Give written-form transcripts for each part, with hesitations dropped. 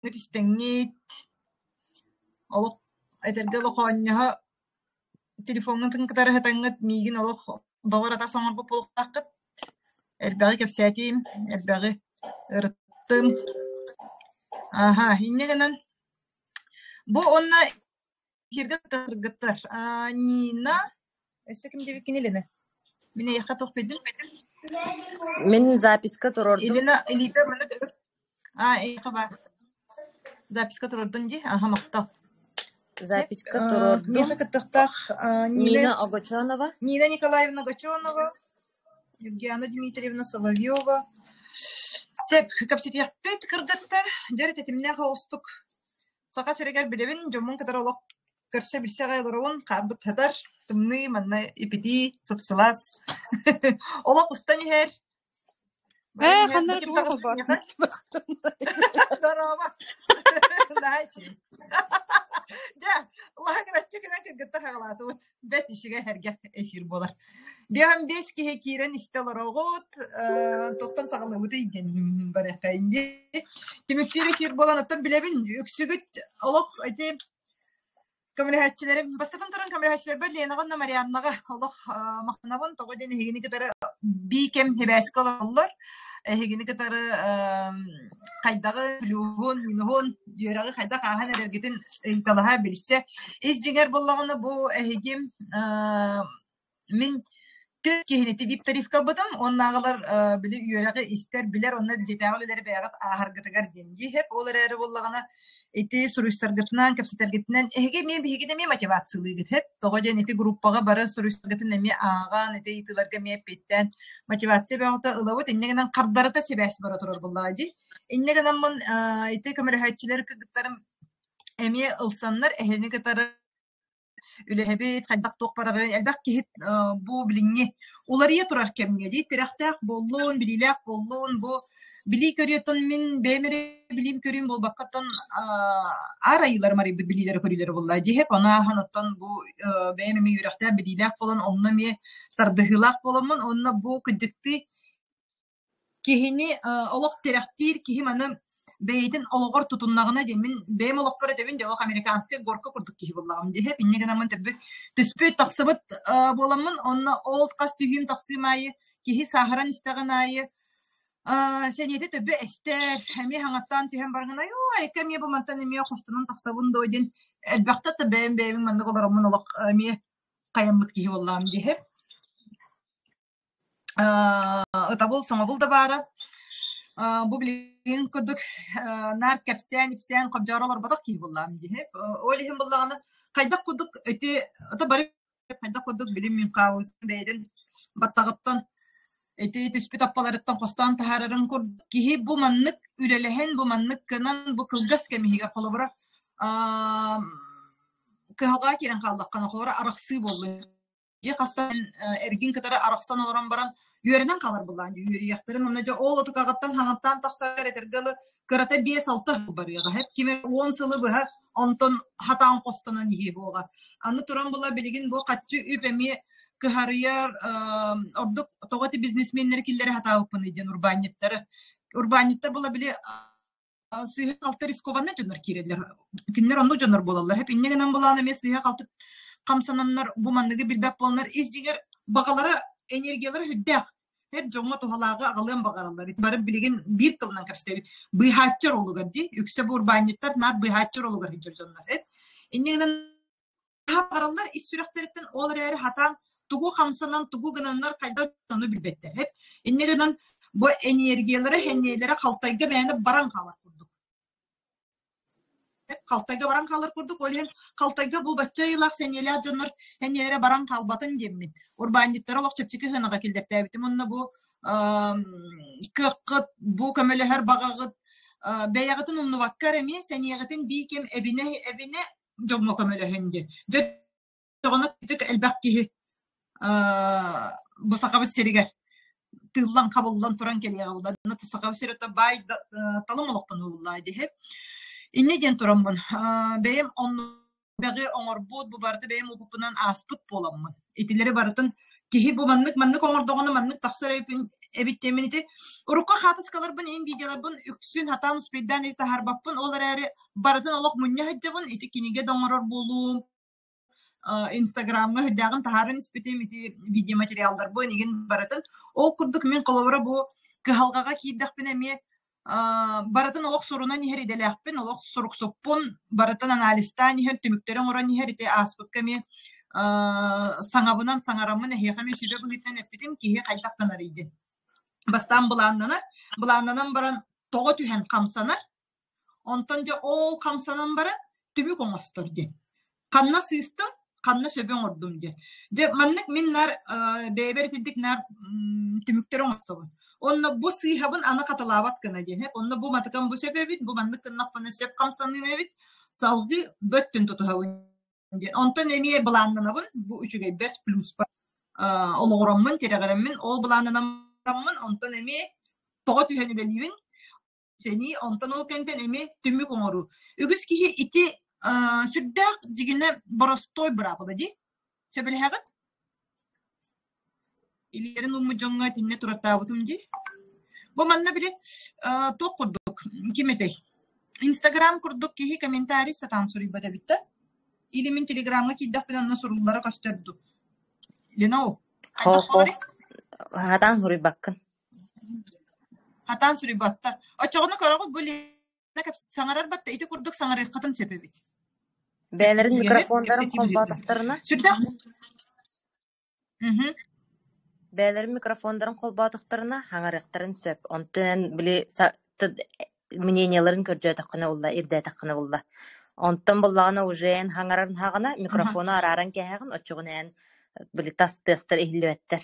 Истэҥҥит, олох этэргэ олох оонньоһо телефоҥҥутун кытары сытаҥҥыт миигин олох доҕор-атас оҥорбут буолуохтааххыт. Элбэҕи кэпсээтим, элбэҕи ырыттым. Аһа, инньэ гынан бу уонна эфиргэ кыргыттар Нина, өссө ким диэбиккин Елена? Мин эйиэхэ туох биэрдим? Мин записка туруордум. Елена, Элита маннык А, эйиэхэ баар. Записка туруордун дии. Аха, махтал. Записка туруордум. Миэхэ кыттыахтаах Нина, Нина Огочонова. Нина Николаевна Огочонова, Евгена Дмитриевна Соловьева. Сеп, кэпсэтиэхпит кыргыттар. Дьэ, тэтимнээх оҕустук Саха сиригэр билэбин, дьоммун кытары олох көрсө-билсэ аҕай олоробун, хааммыт сытар, тымныы, манна ипитии, сып-сылаас. Олох устан иһэр. Ээ, Баран иһэр. ханна Бу эрэ ким тугу таҕыста холбоотум. миэхэ? Дорообо. Наһаа үчүгэй. Дьэ, лаһыгыраччы гынан кыргыттар хаҕалаатыбыт. Бэрт үчүгэй сэргэх эфир буолар. Биэһэн биэс киһи киирэн истэ олороҕут. Туохтан саҕалыыбытый диэн барыаххайын дии. Түмүктүүр эфир буолан оттон билэбин үксүгүт олох ити көмөлөһөөччүлэрим бастатан туран көмөлөһөөччүлэрбэр Ленаҕа уонна Марианнаҕа олох махтанабын. Тоҕо диэн эһигини кытары бии кэм сибээскэ олороллор. Эһигини кытары хайдаҕы, плюһун, минуһун, үөрэҕи хайдах ааһан эрэргитин ыйыталаһа, билсэ. Ис дьиҥэр буоллаҕына бу эһиги мин түөрт киһини вип тарифка ылбытым уоннааҕылар били үөрэҕи истэр, билэр уонна дьиэтээҕи үлэлэри бэйэҕит ааһаргытыгар диэн дии ол эрээри буоллаҕына ити суруйсаргытынан, кэпсэтэргитинэн эһиги эмиэ биһигини эмиэ мотивациялыыгыт һэп. Тоҕо диэн ити группаҕа бары суруйсаргытын эмиэ ааҕан, ити ыйытыыларга эмиэ эппиэттээн мотивация бөҕөтө ылабыт. Инньэ гынан хардарыта сибээс бара турар буоллаҕа дии. Инньэ гынаммын ити көмөлөһөөччүлэр кыргыттарым эмиэ ылсаннар эһини кытары үлэһэбит, хайдах-туох барарын элбэх киһи бу билиҥҥи уларыйа турар кэмҥэ дии тирэхтээх буоллун, билиилээх буоллун, бу билии көрүөтүн мин бэйэм эрэ билиим көрүүм буолбаккаттан аар айыыларым арыйбыт билиилэрэ көрүүлэрэ буолла дии ону ааһан оттон бу бэйэм эмиэ үөрэхтээх билиилээх буолан онно эмиэ тардыһыылаах буоламмын уонна бу кырдьыктыы Киһини олох тирэхтиир киһи маны бэйэтин олоҕор тутуннаҕына диэн мин бэйэм олохпор этэбин дьэ олох американскай горка курдук киһи буоллаҕым дии инньэ гынаммын төрбүт түспүт тахсыбыт буоламмын онно ол хас түһүүм тахсыым аайы киһи сааһыран истэҕин аайы сэниэтэ төбө эстэр эмиэ хаҥаттаан түһэн бараҥын айоо айка эмиэ бу мантан эмиэ хостонон тахсабын дуо диэн элбэхтэ да бэйэм бэйэбин маннык олороммун олох эмиэ хайаммыт киһи буоллаҕым дии Ытабыл, соҥобул да баара. Бу билигин курдук наар кэпсээн-ипсээн хобдьоро олорботох киһи буоллаҕым дии. Ол иһин буоллаҕына хайдах курдук ити ото бары хайдах курдук билим Мюнхгаузен бэйэтин баттаҕыттан ити түспүт аппаларыттан хостоон таһаарарын курдук киһи бу маннык үлэлэһэн, бу маннык гынан бу кылгас кэм иһигэр холобура кыһалҕаҕа киирэн хааллаххына холобура арахсыы буоллун Дьиэ хастан эргин кытары арахсан олорон баран үөрэнэн хаалар былаан үөрүйэхтэрин онно дьэ ол отукаҕыттан хаҥаттаан тахсар этэргэ дылы кырата 5-6 сыл барыаҕа һэп ким эрэ 10 сылы быһа онтон хатаан хостонон иһиэ буоҕа аны туран була билигин бу хаччы үп эмиэ кыһарыйар ордук тоҕо ити бизнесменнэри киллэрэ сатаабыппыный диэн урбаанньыттары урбаанньыттар була били сыыһа-халты рискованнай дьоннор киирэллэр. Кинилэр оннук дьоннор буолаллар. Хэп инньэ гынан былаан эмиэ сыыһа-халты хамсананнар бу манныгы билбэт буоланнар ис дьиҥэр баҕалара энергиялара сүрдээх. Хэп дьоҥҥо туһалааҕы аҕалыан баҕараллар. Бары билигин биир тылынан кэпсэтэбит. Быыһааччы ролугар дии. Үксэ бу урбаанньыттар наар быыһааччы ролугар сылдьар дьоннор. Эт. Инньэ гынан баҕараллар ис сүрэхтэриттэн ол эрээри хатаан тугу хамсанан тугу гынаннар хайдах ону билбэттэр эп инньэ гынан бу энергиялара сэниэлэрэ халтайга мээнэ баран хаалар курдук халтайга баран хаалар курдук ол иһин халтайга бу бачча ыйылаах сэниэлээх дьоннор сэниэлэрэ баран хаалбатын диэммин урбаанньыттары олох чэпчэки сыанаҕа киллэртээбитим уонна бу кыаххыт бу көмөлөһөр баҕаҕыт бэйэҕитин умнубакка эрэ эмиэ сэниэҕитин бии кэм эбинэ эбинэ дьоҥҥо көмөлөһөн диэн. Дьэ оччоҕуна кырдьык элбэх киһи бу Сахабыт сиригэр тыыллан-хабыллан туран кэлиэҕэ буолла. Сахабыт сирэ баай талым олохтонууллаа диһи. Инньэ диэн тураммын бэйэм онно бэҕи оҥорбут, бу барыта бэйэм опыппынан ааспыт буоламмын. Итилэри барытын киһи бу маннык маннык оҥордоҕуна маннык тахсар эбиппин. эбит диэммин ити урукку хаатыскаларбын иһин видеоларбын үксүн хатаан успейдаан ити таһаарбаппын, ол эрээри барытын олох мунньа сылдьабын, ити кинигэ да оҥорор буолуум, Инстаграмҥа үрдээҕин таһааран испитим, ити видеоматериалларбын игин барытын. Ол курдук мин холобура бу кыһалҕаҕа киирдэхпинэ эмиэ барытын олох сурунан иһэр идэлээхпин, олох суруксуппун, барытын анализтаан иһэн, түмүктэри оҥорон иһэр ити ааспыкка эмиэ саҥабынан саҥараммын эһиэхэ эмиэ сүбэ быһыытынан эппитим, киһи хайдах гынарый диэн. Бастаан былааннанар, былааннанан баран тоҕо түһэн хамсанар, Онтон дьэ ол хамсанан баран түмүк оҥостор диэн. Ханна сыыстым, ханна сөбү оҥордум диэн. Дьэ маннык мин наар бэйэбэр итинник наар түмүктэри оҥостобун. Онно бу сыыһабын аны хатылаабат гына диэн. Онно бу матыкам бу сөп эбит, бу маннык гыннахпына сөп хамсаныым эбит. Салгыы бөттүн тутуһабын диэн. Онтон эмиэ былааннанабын, бу үчүгэйбэр плюспар олоҕураммын, тирэҕирэммин, ол былааннанаммын, онтон эмиэ тоҕо түһэн үлэлиибин, сэнии, онтон ол кэнтэн эмиэ түмүк оҥоруу. Үгүс киһи ити сүрдээх дьигинэ боростуой быраабыла дии. Сөбүлэһэҕит? Илиилэрин ууммут дьоҥҥо итиннэ турартаабытым дии. Бу манна били туох курдук ким этэй? Инстаграм курдук киһи комментарий сатаан суруйбат эбит да? Или мин телеграмҥа киирдэхпинэ онно суруллара көстөр дуу? Лена ол хайдах Хоох Хатаан суруйбаккын. Хатаан суруйбаттар. Оччоҕуна көрөҕүт бу Лена саҥарар батта ити курдук саҥарыаххытын сөп эбит. Бэйэлэрин микрофоннарын холбоотохторуна Сүрдээх Бэйэлэрин микрофоннарын холбоотохторуна хаҥарыахтарын сөп. Онтон эн били мнениеларын көрдөөтөххүнэ булла, ирдээтэххинэ булла. Онтон буллаҕына уже эн хаҥарарын хаҕына микрофону арааран кээһэҕин, оччоҕуна эн били тас тыастар иһиллибэттэр.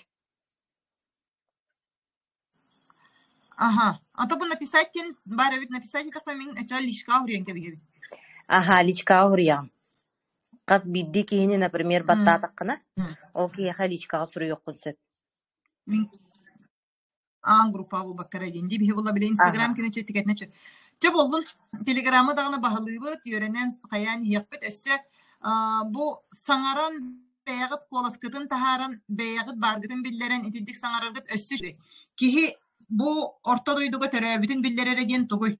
Аха. А то бу написать диэн баар эбит, написать диэтэхпинэ мин оччоҕо личкаҕа уруйан кэбиһэбин. Аха, личкаҕа уруйаҕын. Хас биирдии киһини, например, баттаатаххына, ол киһиэхэ личкаҕа суруйуоххун сөп. Мин аан группа буолбакка эрэ диэн дии биһи була били Инстаграм Аха. кинэ тикэтинэ чэ буоллун телеграммы даҕаны баһылыыбыт үөрэнэн хайаан иһиэхпит өссө бу саҥаран бэйэҕит куоласкытын таһааран, бэйэҕит бааргытын биллэрэн итинник саҥараргыт өссө үчүгэй. Киһи бу орто дойдуга төрөөбүтүн биллэрэрэ диэн тугуй?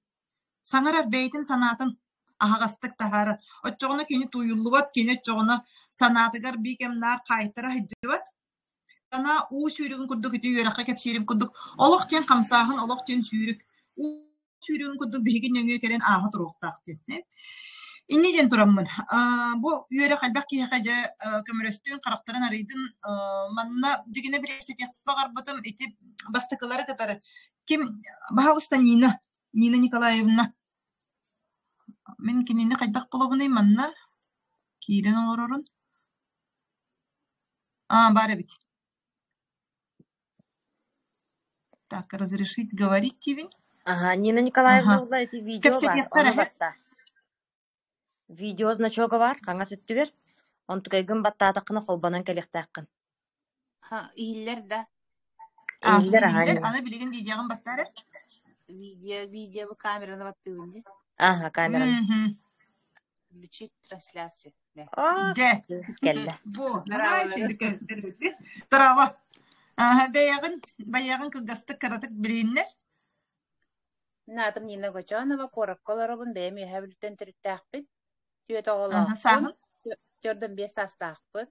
Саҥарар бэйэтин санаатын аһаҕастык таһаарар. Оччоҕуна кини тууйуллубат, кини оччоҕуна санаатыгар биир кэм наар хаайтара сылдьыбат. Санаа уу сүүрүгүн курдук ити үөрэххэ кэпсиирим курдук олох диэн хамсааһын, олох диэн сүүрүк. Уу сүүрүгүн курдук биһиги нөҥүө кэлэн ааһа туруохтаах диэн. Инньэ диэн тураммын, бу үөрэх элбэх киһиэхэ дьэ көмөлөстүн, харахтарын арыйдын. Манна дьигинэ билсэтиэх баҕарбытым ити бастакылары кытары. Ким, баһаалыста Нина, Нина Николаевна. Мин кинини хайдах булабыный манна киирэн олорорун? Аа, баар эбит. Так, разрешить говорить диибин. Ага, Нина Николаевна Аха. ула ити видео бар, Кэпсэтиэххэ ону эрэ. батта. Видео значога бар, хаҥас өттүгэр. Онтукайгын баттаатаххына холбонон кэлиэхтээххин. Ха, иһиллэр да? А, Иһиллэр аһаа иһиллэр. Нина. Аны билигин видеоҕын баттаа эрэ. Видео, видео бу камераны баттыыбын дии. Ага, камераны. Мгм. Включить трансляцию. Да. О, Дьэ, кыыс кэллэ. бу, наһаа Браво. үчүгэйдик көстөр эбит. Браво. Аха, бэйэҕин, бэйэҕин кылгастык кыратык билиһиннэр. Мин аатым Нина Огочонова, куоракка олоробун, бэйэм Үөһээ Бүлүүттэн төрүттээхпин. Түөрт Аха, оҕолоохпун, сааһын? 45 саастаахпын.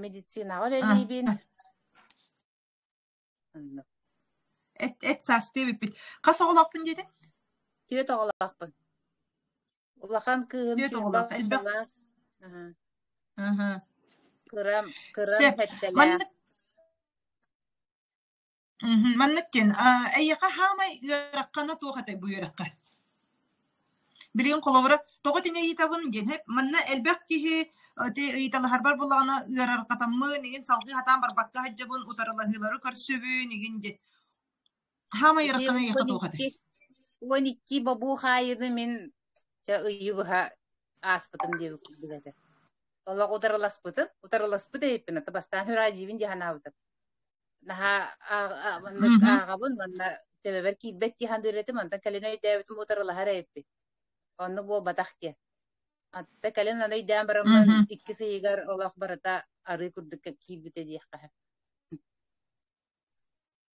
Медицинаҕа үлэлиибин. Оннук. Эт, эт саастыы эбиппит. Хас оҕолоохпун диэтиҥ? Түөрт оҕолоохпун. Улахан кыыһым Түөрт сүүрбэ оҕолоох. Элбэх. алталаах. Аһа. Аха. Кырам, кырам Сөп. сэттэлээх. Маннык Маннык диэн, эйиэхэ хаамай ыараххана туох этэй бу үөрэххэ? Билигин холобура, тоҕо итини ыйытабын диэн, манна элбэх киһи ити ыйыталаһарбар буоллаҕына ыарырҕатаммын, игин салгыы сатаан барбакка сылдьабын, утарылаһыылары көрсөбүн, игин диэн. Хаамай Ити ыараххана эйиэхэ уон туох этэй? икки, 12 бобуу хаайыыны мин чэ ыйы быһа ааспытым диэбит курдук этэ. Олох утарыласпытым, утарыласпыт эбиппин, ата бастаан Хүраадьибин дии санаабытым. Наһаа маннык ааҕабын уонна төбөбөр киирбэт дии саныыр этим, онтон кэлин өйдөөбүтүм утарылаһар эбиппин. Оннук буолбатах диэн. Атта кэлин аны өйдөөн бараммын иккис ыйыгар олох барыта арыы курдук киирбитэ диэххэ.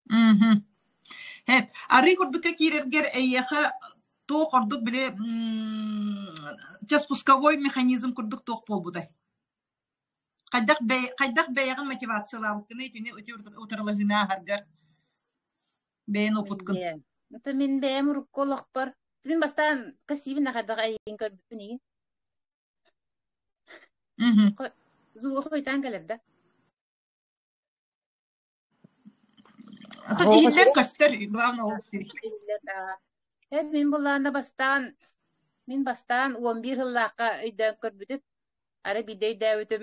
Мгм. Эп, арыы курдукка киирэргэр эйиэхэ туох ордук били чэ спусковой механизм курдук туох буолбутай? Хайдах бэй хайдах бэйэҕин мотивациялаабыккыный итини ити утарылаһыыны ааһаргар бэйэн опыткын? Билиэм. Это мин бэйэм урукку олохпор мин бастаан кассиибин хайдах эйигин көрбүппүн игин. Мгм. Звуга хойутаан кэлэр да? Оттон иһиллэр көстөр, главное ол. Эр мин буллаана бастаан мин бастаан 11 сыллаахха өйдөөн көрбүтүм. Ара биирдэ өйдөөбүтүм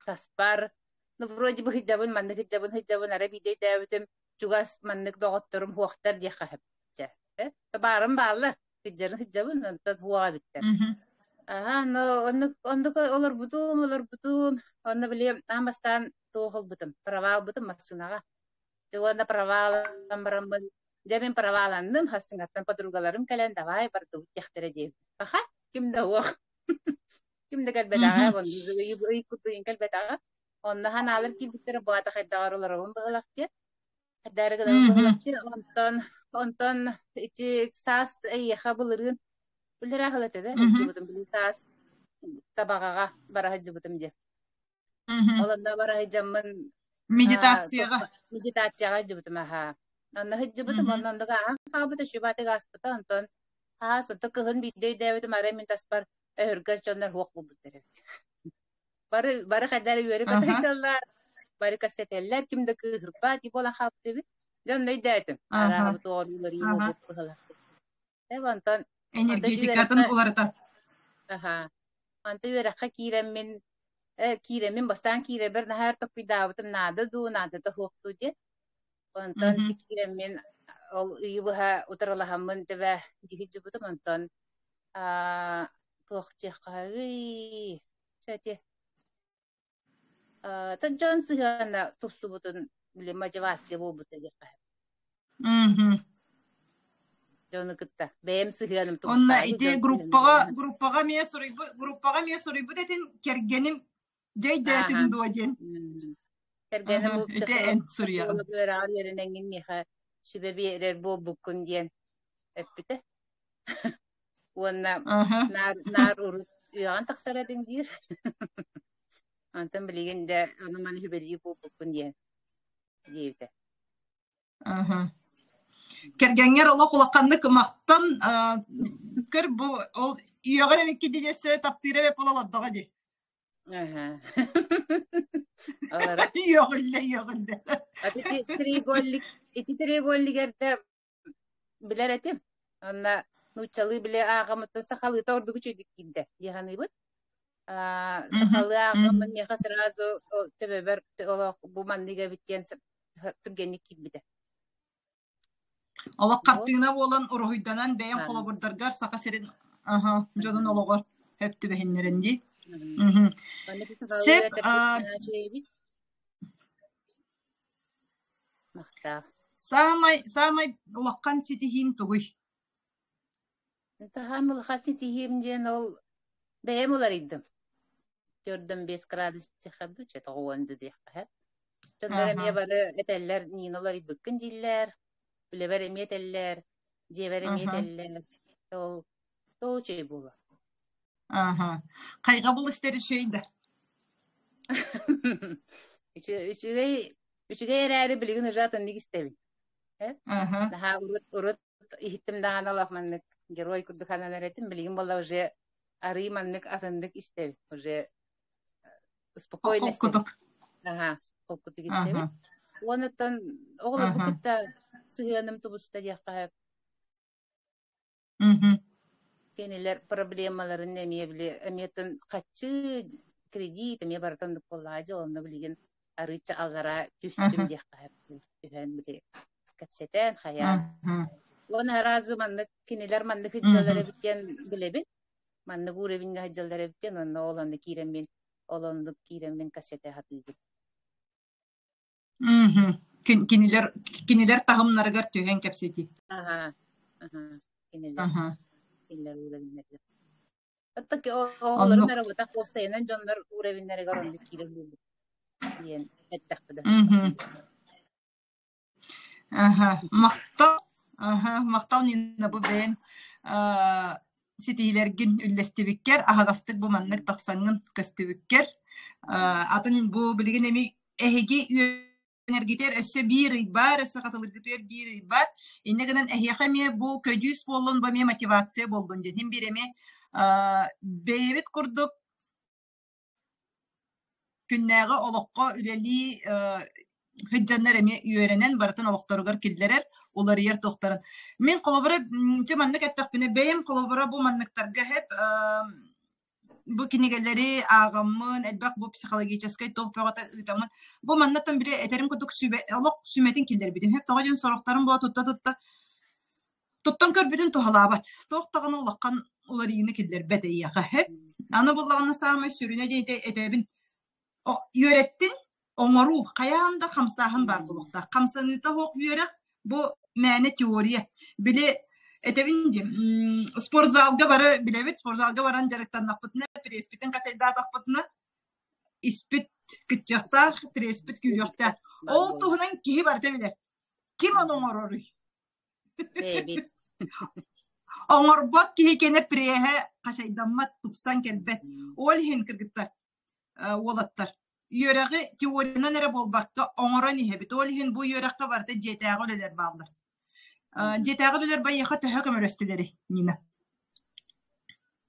таспар, ну вроде бы сылдьабын, маннык сылдьабын, сылдьабын, ара биирдэ өйдөөбүтүм чугас маннык доҕотторум суохтар диэххэ сөп. Табаарым бааллар, сылдьарын сылдьабын, онтон суоҕа эбиттэр. Аха, но оннук оннук олорбутум, олорбутум, онно били аан бастаан туох ылбытым, права ылбытым массыынаҕа. Дьэ уонна провалан бараммын, дьэ мин проваланным, хассыҥаттан подругаларым кэлэн давай бардыбыт диэхтэрэ диэбит. Паха, ким да уох. Ким да кэлбэтэҕэ, ый курдук кэлбэтэҕэ. Онно ханаалар киирбиттэрэ баата хайдаҕар олоробун быһылах диэн. Хайдаары гынабын быһылах диэн. Онтон онтон ити саас эйиэхэ былырыын үлэрэ аһыл этэ да сылдьыбытым. Били саас табаҕаҕа бара сылдьыбытым диэн. Ол онно бара сылдьаммын Медитацияҕа. Медитацияҕа сылдьыбытым аһаа. Онно сылдьыбытым, онно оннук ааһан хаалбыта, сүбаатык ааспыта, онтон хаас, онтон кыһын биирдэ өйдөөбүтүм, арай мин таспар өһүргэс дьоннор суох буолбуттар эбит. Бары бары хайдах эрэ үөрэ-көтө сылдьаллар, бары кэпсэтэллэр, ким да кыыһырбат, буолан хаалбыт эбит. Дьэ онно өйдөөтүм. Арааһа бу тоҕо уларыйыы буолбут быһыылаах. Э, онтон Энергетикатын уларытар. Аха. Онтон үөрэххэ киирэммин, э, киирэммин бастаан киирэрбэр наһаа өр толкуйдаабытым наада дуу, наадата суох дуу диэн. Онтон ити киирэммин ол ыйы быһа утарылаһаммын дьэбэ дии сылдьыбытым. Онтон аа туох диэххэ чэ ити аа дьон сыһыана тупсубутун били мотивация буолбута диэххэ Дьону кытта бэйэм сыһыаным Онно ити группаҕа группаҕа эмиэ суруйбут группаҕа эмиэ суруйбут этин кэргэним дьэйдээтин дуо диэн. Кэргэним бу Ити эн суруйаҕын. үөрэҕэр үөрэнэҥҥин миэхэ сүбэ биэрэр буолбуккун диэн эппитэ. Уонна наар наар урут үөҕэн тахсар этиҥ диир. Онтон билигин дэ ону-маны сүбэлиир буолбуккун диэн диэбитэ. Кэргэҥҥэр олох улаханнык ымахтан көр бу ол үөҕэр эбикки диэсэ таптыыра эбэ буола олордоҕо дии. Үөҕүллэ үөҕүллэ. Ити треугольник ити треугольнигерде билэр этим. Онно нууччалыы биле ааҕамыттан сахалыыта ордук үчүгдүк киирдэ дии саныыбын. Сахалыы ааҕаммын миэхэ сразу төбөбөр олох бу маннык эбит диэн түргэнник киирбитэ. Олох хартыына буолан уруһуйданан бэйэм холобурдаргар Саха сирин дьонун олоҕор сөп түбэһиннэрэн дии. Сеп Саамай саамай улахан ситиһиин тугуй? Таһаам улахан ситиһиим диэн ол бэйэм уларыйдым. Төрдөн 5 градус диэххэ чэ тоҕуон диэххэ. Дьоннор эмиэ бары этэллэр, Нина уларыйбыккын дииллэр, үлэбэр эмиэ этэллэр, дьиэбэр эмиэ этэллэр. Ол ол үчүгэй буолуо. Аха. Хайҕабыл истэр үчүгэй да? Үчүгэй үчүгэй эрээри билигин уже атыннык истэбин. Наһаа урут урут иһиттим даҕаны олох маннык герой курдук сананар этим. Билигин буолла уже арыы маннык атыннык истэбин. Уже спокойно истэбин. Аха, холкутук истэбин. Уонуттан оҕолорбун кытта сыһыаным тубуста диэххэ сөп. Кинилэр проблемаларын эмиэ били эмиэтин хаччы кредит эмиэ барытын буоллаҕа дьэ онно билигин арыычча аллараа түстүм диэххэ сөп түһэн били кэпсэтэн хайаан уонна аразы маннык кинилэр маннык сылдьаллар эбит диэн билэбин маннык уровеньҥа сылдьаллар эбит диэн онно ол онно киирэммин ол оннук киирэммин кэпсэтэ сатыыбын Кинилэр кинилэр таһымнарыгар түһэн кэпсэтии. Аха, аха, кинилэр кинилэр уровеннарыгар. Оҕолорум эрэ бытах уопсайынан дьоннор Аха, махтал, аха, махтал Нина бу бэйэн аа, ситиһиилэргин үллэстибиккэр, аһаҕастык бу маннык тахсаҥҥын көстүбүккэр. Аа, атын бу билигин эми эһиги үөрэнэргитигэр өссө биир ый баар, өссө хатылыргытыгар биир ый баар. Инньэ гынан эһиэхэ эмиэ бу көдьүүс буоллун, бу эмиэ мотивация буоллун диэн. Иһин биир эмиэ аа, бэйэбит курдук Күннээҕи олоххо үлэлии сылдьаннар эмиэ үөрэнэн барытын олохторугар киллэрэр, уларыйар туохтарын. Мин холобура дьэ маннык эттэхпинэ бэйэм холобура бу манныктарга иһэп бу кинигэлэри ааҕаммын, элбэх бу психологическай туох бөҕөтө ыытаммын, бу маннаттан били этэрим курдук сүбэ олох сүмэтин киллэрбитим. Тоҕо диэн сорохторум буола тутта-тутта туттан көрбүтүн туһалаабат. Туох даҕаны улахан уларыйыыны киллэрбэт эйиэхэ. Сөп. Аны буллаҕына саамай сүрүнэ диэн этэбин үөрэттин оҥоруу хайаан да хамсааһын баар буолуохтаах. Хамсаныыта суох үөрэх бу мээнэ теория. Били этэбин дии спортзалга бары билэбит, спортзалга баран дьарыктаннахпытына, преспитин хачайдаатахпытына испит кыччахтаах, преспит күүрүөхтээх. Ол туһунан киһи барыта билэр. Ким ону оҥороруй? Бэйэбит. Оҥорбот киһи кэнэ преһэ хачайдаммат, тупсан кэлбэт. Ол иһин кыргыттар, уолаттар, үөрэҕи теориянан эрэ буолбакка оҥорон иһэбит. Ол иһин бу үөрэххэ барыта дьиэтээҕи үлэлэр бааллар. Дьиэтээҕи үлэлэр байыаха төһө көмөлөстүлэрий, Нина?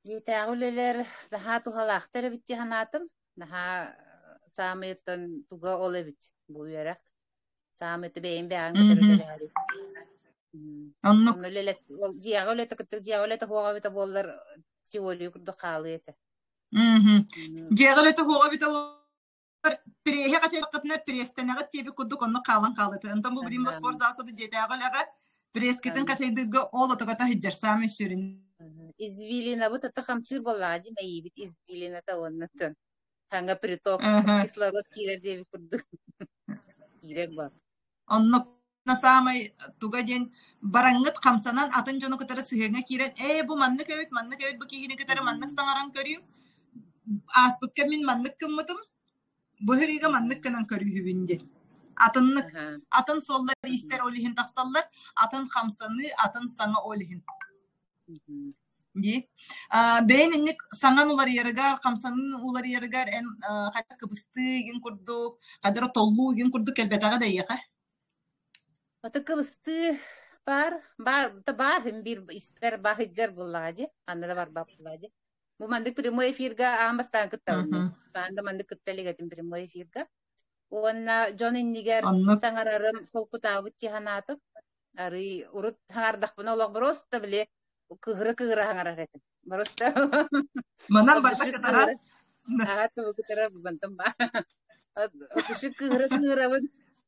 Дьиэтээҕи үлэлэр наһаа туһалаахтар эбит дии санаатым. Наһаа саамайыттан туга ол эбит бу үөрэх. Саамай бэйэм бэйэҕин кытары үлэлэһэри. Оннук. Онно үлэлэс ол дьиэҕэ үлэтэ кытта дьиэҕэ үлэтэ суоҕа эбитэ буоллар теория курдук хаалыа этэ. Дьиэҕэ үлэтэ суоҕа эбитэ буоллар преһи хачайдаххытына пресстэнэҕит диэбит курдук оннук хаалан хаалыта. Онтон бу билим спорт залкыты дьиэтээҕи үлэҕэ пресскитин хачайдыырга ол отугата сылдьар саамай сүрүн. Извилинабыт ата хамсыыр буоллаҕа дии мэйиибит извилината уонна Хаҥа приток кислород киирэр диэбит курдук киирэр буол. Онно саамай туга диэн бараҥҥыт хамсанан атын дьону кытары сыһыаҥҥа киирэн ээ бу маннык эбит маннык эбит бу киһини кытары маннык саҥаран көрүүм ааспыкка мин маннык гыммытым бу сырыыга маннык гынан көрүүһүбүн диэн атыннык атын суоллар истэр ол иһин тахсаллар атын хамсаныы атын саҥа ол иһин Дии. Бэйэн инник саҥан уларыйарыгар, хамсанын уларыйарыгар эн хайдах кыбыстыы игин курдук, хайдах толлуу игин курдук кэлбэтэҕэ да эйиэхэ? Аты кыбыстыы баар, баар, баар биир испэр баһыйдьар буоллаҕа дии, ханна да барбат буоллаҕа дии. Бу маннык прямой эфирга аан бастаан кыттабын мин. Баан да маннык кытта илик этим прямой эфирга. Уонна дьон иннигэр Оннук. саҥарарым холкутаабыт дии санаатым. Арый урут хаҥардахпына олох просто били кыыһыра-кыыһыра хаҥарар этим. Просто Манан от барда души кытаран кыыһыра аһа тылы кытара бантан ба. От души кыыһыра-кыыһырабын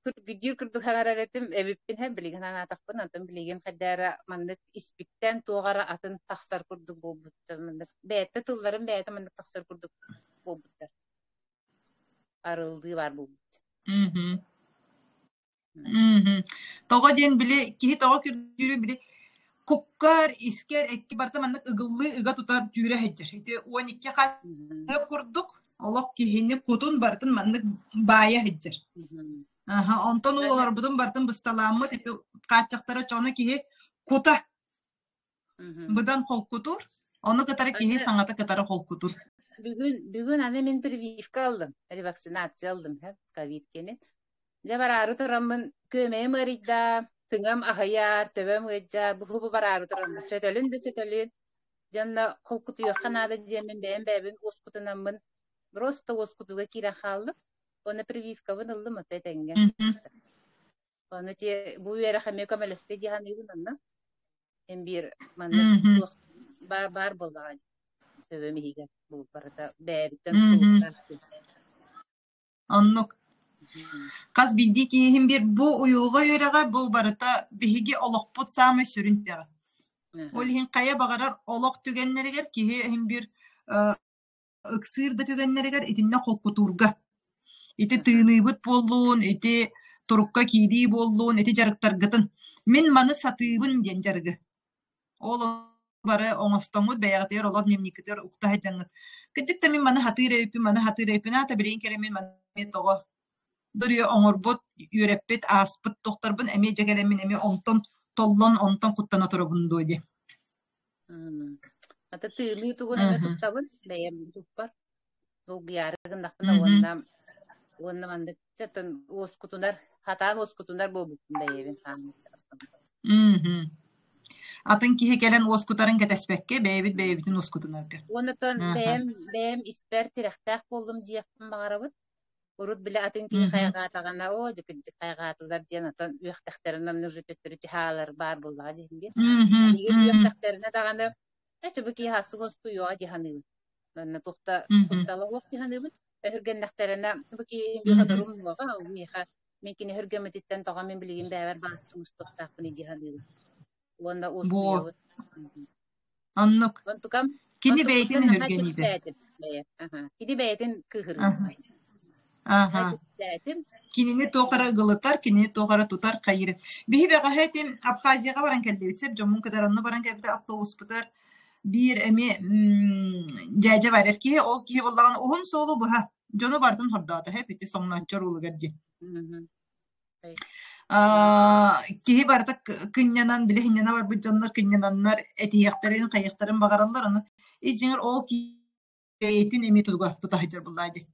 күргүйдүүр курдук хаҥарар этим. Эбиппин һэ билигин анаатахпын, онтон билигин хайдара маннык испиттэн туох эрэ атын тахсар курдук буолбуттар. Маннык бэйэтэ тылларым бэйэтэ маннык тахсар курдук буолбуттар. Арыллыы баар буолбут. Мгм. Мгм. Тоҕо диэн били киһи тоҕо көрдүүрү били куккар, искэр экки барыта маннык ыгыллыы ыга тутар түүрэ сылдьар. Ити 12 хас курдук олох киһини кутун барытын маннык баайа сылдьар. Аха, онтон ол олорбутун барытын бысталааммыт ити хааччахтара чоно киһи кута быдан холкутур, ону кытары киһи саҥата кытары холкутур. Бүгүн бүгүн аны мин прививка ыллым, ревакцинация ыллым, ковид кэнин. Дьэ бараары тураммын күөмэйим ыарыйда, тыҥам аһыйар, төбөм ыалдьар, бу бу бараары тураммын сөтөлүн да сөтөлүн. Дьэ онно холкутуйуохха наада диэммин бэйэм бэйэбин уоскутунаммын просто уоскутууга киирэн хааллым. Уонна прививкабын ыллым ото этэҥҥэ. Ону ти бу үөрэх эмиэ көмөлөстө дии саныыбын онно. Эн биир маннык туох баар баар буоллаҕа дии. Төбөм иһигэр бу барыта бэйэбиттэн тутулуктаах дии. Оннук. Хас биирдии киһи биир бу уйулҕа үөрэҕэ бу барыта биһиги олохпут саамай сүрүн тирэҕэ. Ол иһин хайа баҕарар олох түгэннэригэр киһи иһин биир ыксыыр да түгэннэригэр итиннэ холкутуурга ити тыыныыбыт буоллун, ити турукка киирии буоллун, ити дьарыктаргытын мин маны сатыыбын диэн дьарыгы. Ол бары оҥостоҥҥут бэйэҕитигэр олох дневниккитигэр укта сылдьаҥҥыт. Кырдьык да мин маны сатыыр эбиппин, маны сатыыр эбиппин, аата билигин кэлэн мин маны тоҕо Дырыа оҥорбут, үөрэппит, ааспыт тохтарбын эмиэ дьэ кэлэммин эмиэ онтон толлон, онтон куттана турабын дуо диye. Ата тыыныы тугун эмэ туттабын, бэйэм туппар. Долгуйаары гыннахпына уонна уонна маннык чатын уоскутунар, хатаан уоскутунар буолбуппун бэйэбин Атын киһи кэлэн уоскутарын кэтэспэккэ, бэйэбит бэйэбитин уоскутунарга. Уонна бэйэм бэйэм испэр тирэхтээх буоллум диэхпин баҕарабын. Урут бile атын киһи хайҕаатаҕына, оо, дьэ кырдьык хайҕаатылар диэн отон үөхтэхтэринэ онно уже төттөрү хаалар баар буоллаҕа диһин биир. Билигин үөхтэхтэринэ даҕаны, эчи бу киһи ассык уоскуйуоҕа дии саныыбын. Онно туохта куттала суох дии саныыбын. Өһүргэннэхтэринэ бу киһи миэхэ дорум уоҕа, ол миэхэ мин кини өһүргэммититтэн тоҕо мин билигин бэйэбэр баасым устуохтаахпын дии саныыбын. Уонна уоскуйабын. Оннук. Онтукам Кини онтукпуттан бэйэтин наһаа өһүргэниитэ. чэпчээтим бэйэ. Аха. Кини бэйэтин кыыһырыыта. Аха. Наһаа Аха. чэпчээтим. Кинини туох эрэ ыгылытар, кинини туох эрэ тутар, хайыыр. Биһи бэҕэһээ этим Абхазияҕа баран кэллибит, сөп дьоммун кытары онно баран кэлбитэ автобуспутугар биир эмиэ дьээдьэ барар киһи, ол киһи буоллаҕына уһун суолу быһа дьону барытын хордоото, һэп ити соҥнооччор уулугар диэн. Киһи барыта кынньанан, били сынньана барбыт дьоннор кынньананнар этиһиэхтэрин, хайыахтарын баҕараллар, ону ис дьиҥэр ол киһи бэйэтин эмиэ туга тута сылдьар буоллаа дии.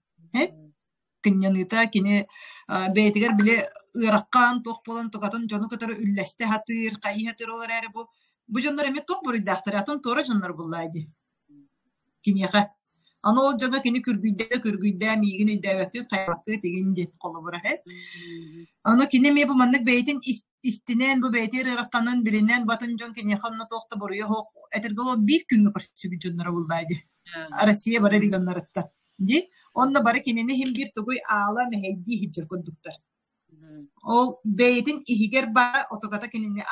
Кынньаныыта кини бэйэтигэр били ыараххан туох буолан тукатын дьону кытары үллэстэ сатыыр, хайыы сатыыр ол эрээри бу бу дьоннор эмиэ туох буруйдаахтар атын туора дьоннор буоллаа дии киниэхэ. Аны ол дьоно кини күргүйдээ күргүйдээ миигин өйдөөбөккүн хайабаккыт игин диэн холобура эт. Аны кини эмиэ бу маннык бэйэтин истинэн бу бэйэтигэр ыараханын билинэн батын дьон киниэхэ онно туох да буруйа суох этэргэ ол биир күҥҥэ көрсүбүт дьонноро буллаа дии. Россия бары регионнарыттан. Дии. Онно бары кинини иһин биир тугуй аала мэһэйдии сылдьар курдуктар. Ол бэйэтин иһигэр баара отугата кинини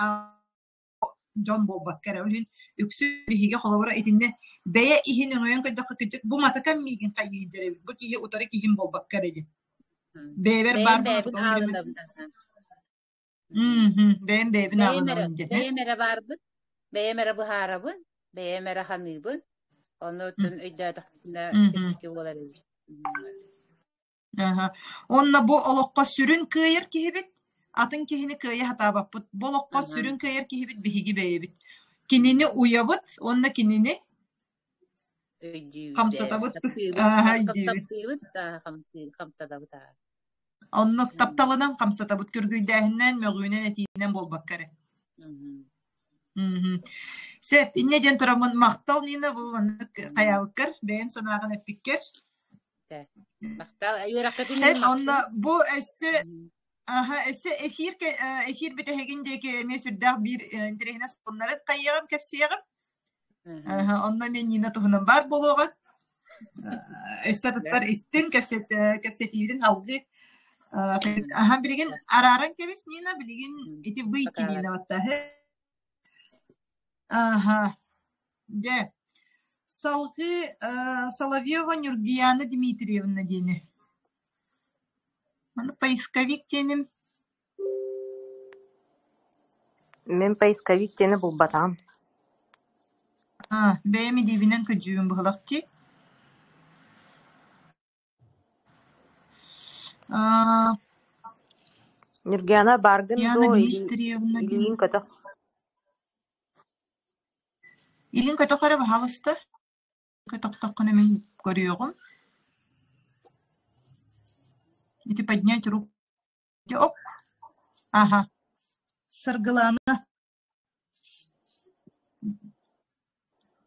дьон буолбакка эрэ. Ол иһин үксүн биһиги холобура итиннэ бэйэ иһин өҥөйөн көрдөххө кырдьык бу матакам миигин хайыы сылдьар эбит, бу киһи утары киһим буолбакка эрэ диэн. Бэйэбэр Бэйэм баар бэйэбин аалынабын. Бэйэм бэйэбин Бэйэм эрэ, аалынабын диэн. бэйэм эрэ баарбын, бэйэм эрэ быһаарабын, бэйэм эрэ ханыыбын. Ону оттон өйдөөтөхпүнэ чэпчэки буолар эбит. Аха. Уонна бу олоххо сүрүн кыайар киһибит, атын киһини кыайа сатаабаппыт. Бу олоххо сүрүн кыайар киһибит биһиги бэйэбит. Кинини уйабыт уонна кинини Өйдүүбүт, хамсатабыт. таптыыбыт, Аха, өйдүүбүт. таптыыбыт, хамсатабыт. Онно тапталынан хамсатабыт, күргүйдээһиннэн, мөҕүүнэн, этиинэн буолбакка эрэ. Сөп, инньэ диэн тураммын махтал Нина бу маннык хайаабыккар, бэйэҥ санааҕын эппиккэр. Махтал, үөрэххитин Онно бу өссө аха өссө эфир эфир бүтэһигин диэки эмиэ сүрдээх биир интэриэһинэй сонуннары хайыаҕым кэпсиэҕим. Онно эмиэ Нина туһунан баар буолуоҕа. Өссө атыттар истин кэпсэтиибитин алгыы. Аха билигин арааран кэбис Нина, билигин ити выйти Нина баттаһы. Аха. Дьэ, салгыы Соловьева Нюргияна Дмитриевна диэни. Маны поисковик диэним Мин поисковик диэни булбатаҕым. Аа, бэйэм илиибинэн көрдүүбүн быһылах дии. Аа, Нюргияна бааргын Яна дуо Дмитриевна диэн илииҥ көтөх Илин көтөх эрэ баһаалыста. Көтөхтөххүнэ мин көрүөҕүм. Ити поднять руку. Ок. Аха. Саргылана.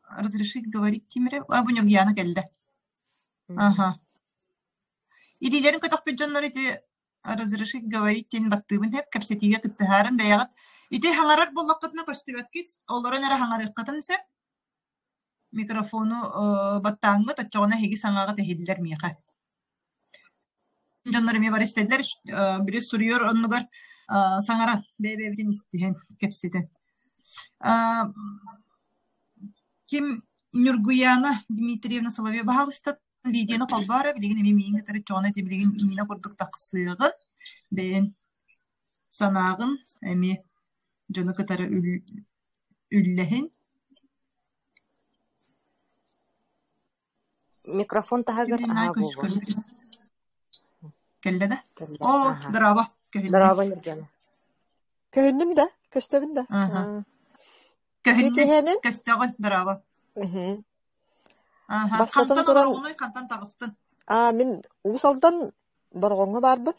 Разрешить говорить Тимире. А, бу Ньургуйаана кэллэ. Аха. Илиилэрин көтөхпүт дьоннор ити разрешить говорить диэн баттыыбын сөп кэпсэтиигэ кыттыһаарын бэйэҕит ити хаҥарар буоллаххытына көстүбэккит олорон эрэ хаҥарыаххытын сөп микрофону баттааҥҥыт оччоҕуна эһиги саҥаҕыт иһиллэр миэхэ дьоннор эмиэ бары истэллэр били суруйар оннугар саҥаран бэйэ-бэйэбитин истиһэн кэпсэтэн ким Ньургуяна Дмитриевна Соловьева баһаалыста видеону холбоо эрэ билигин эмиэ миигин кытары чоҕуна ити билигин Нина курдук тахсыаҕын бэйэн санааҕын эмиэ дьону кытары үллэһин Микрофон таһыгар Ким аһаа буолуо. Кэллэ да? Кэллэ. Оо, Аха. дорообо, көһүннүм. Дорообо, Ньургуна. Көһүннүм да, көстөбүн да. Аха. Аа. Көһүннүн, Киэһэнин? көстөҕүн, дорообо. Мгм. Аха. Бастатан Хантан туран, олороҕунуй, хантан таҕыстын? аа, мин Уус Алдан Бороҕоҥҥо баарбын.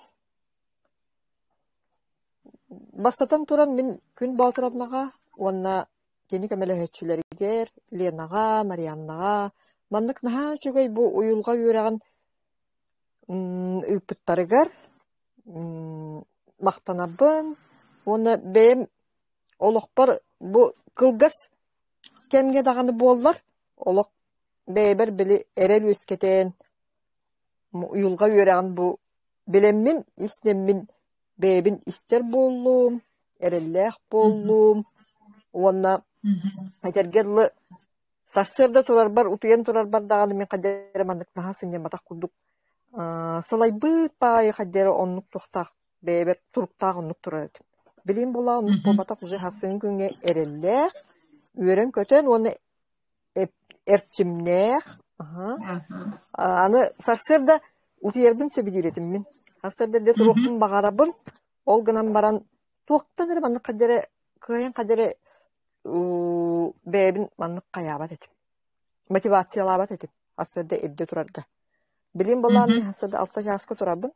Бастатан туран, мин Күн Боотуровнаҕа уонна кини көмөлөһөөччүлэригэр Ленаҕа, Марианнаҕа маннык наһаа үчүгэй бу уйулҕа үөрэҕин ыыппыттарыгар махтанабын уонна бэйэм олохпор бу кылгас кэмҥэ даҕаны буоллар олох бэйэбэр били эрэл үөскэтэн уйулҕа үөрэҕин бу билэммин истэммин бэйэбин истэр буоллум, эрэллээх буоллум уонна этэргэ дылы сарсыарда турарбар, утуйан турарбар даҕаны мин хайдах эрэ маннык наһаа сынньамматах курдук сылайбыт баҕайы хайдах эрэ оннук туохтаах бэйэбэр туруктаах оннук турар этим. Билигин буоллаҕа оннук буолбатах уже сарсыҥҥы күҥҥэ эрэллээх, үөрэн-көтөн уонна эрчимнээх. Аны сарсыарда утуйарбын сөбүлүүр этим мин. Сарсыарда эрдэ туруохпун баҕарабын. Ол гынан баран туохтан эрэ маннык хайдах эрэ кыайан хайдах эрэ бэйэбин маннык хайаабат этим. Мотивациялаабат этим сарсыарда эрдэ турарга. Билигин былаан мин сарсыарда алта чааска турабын.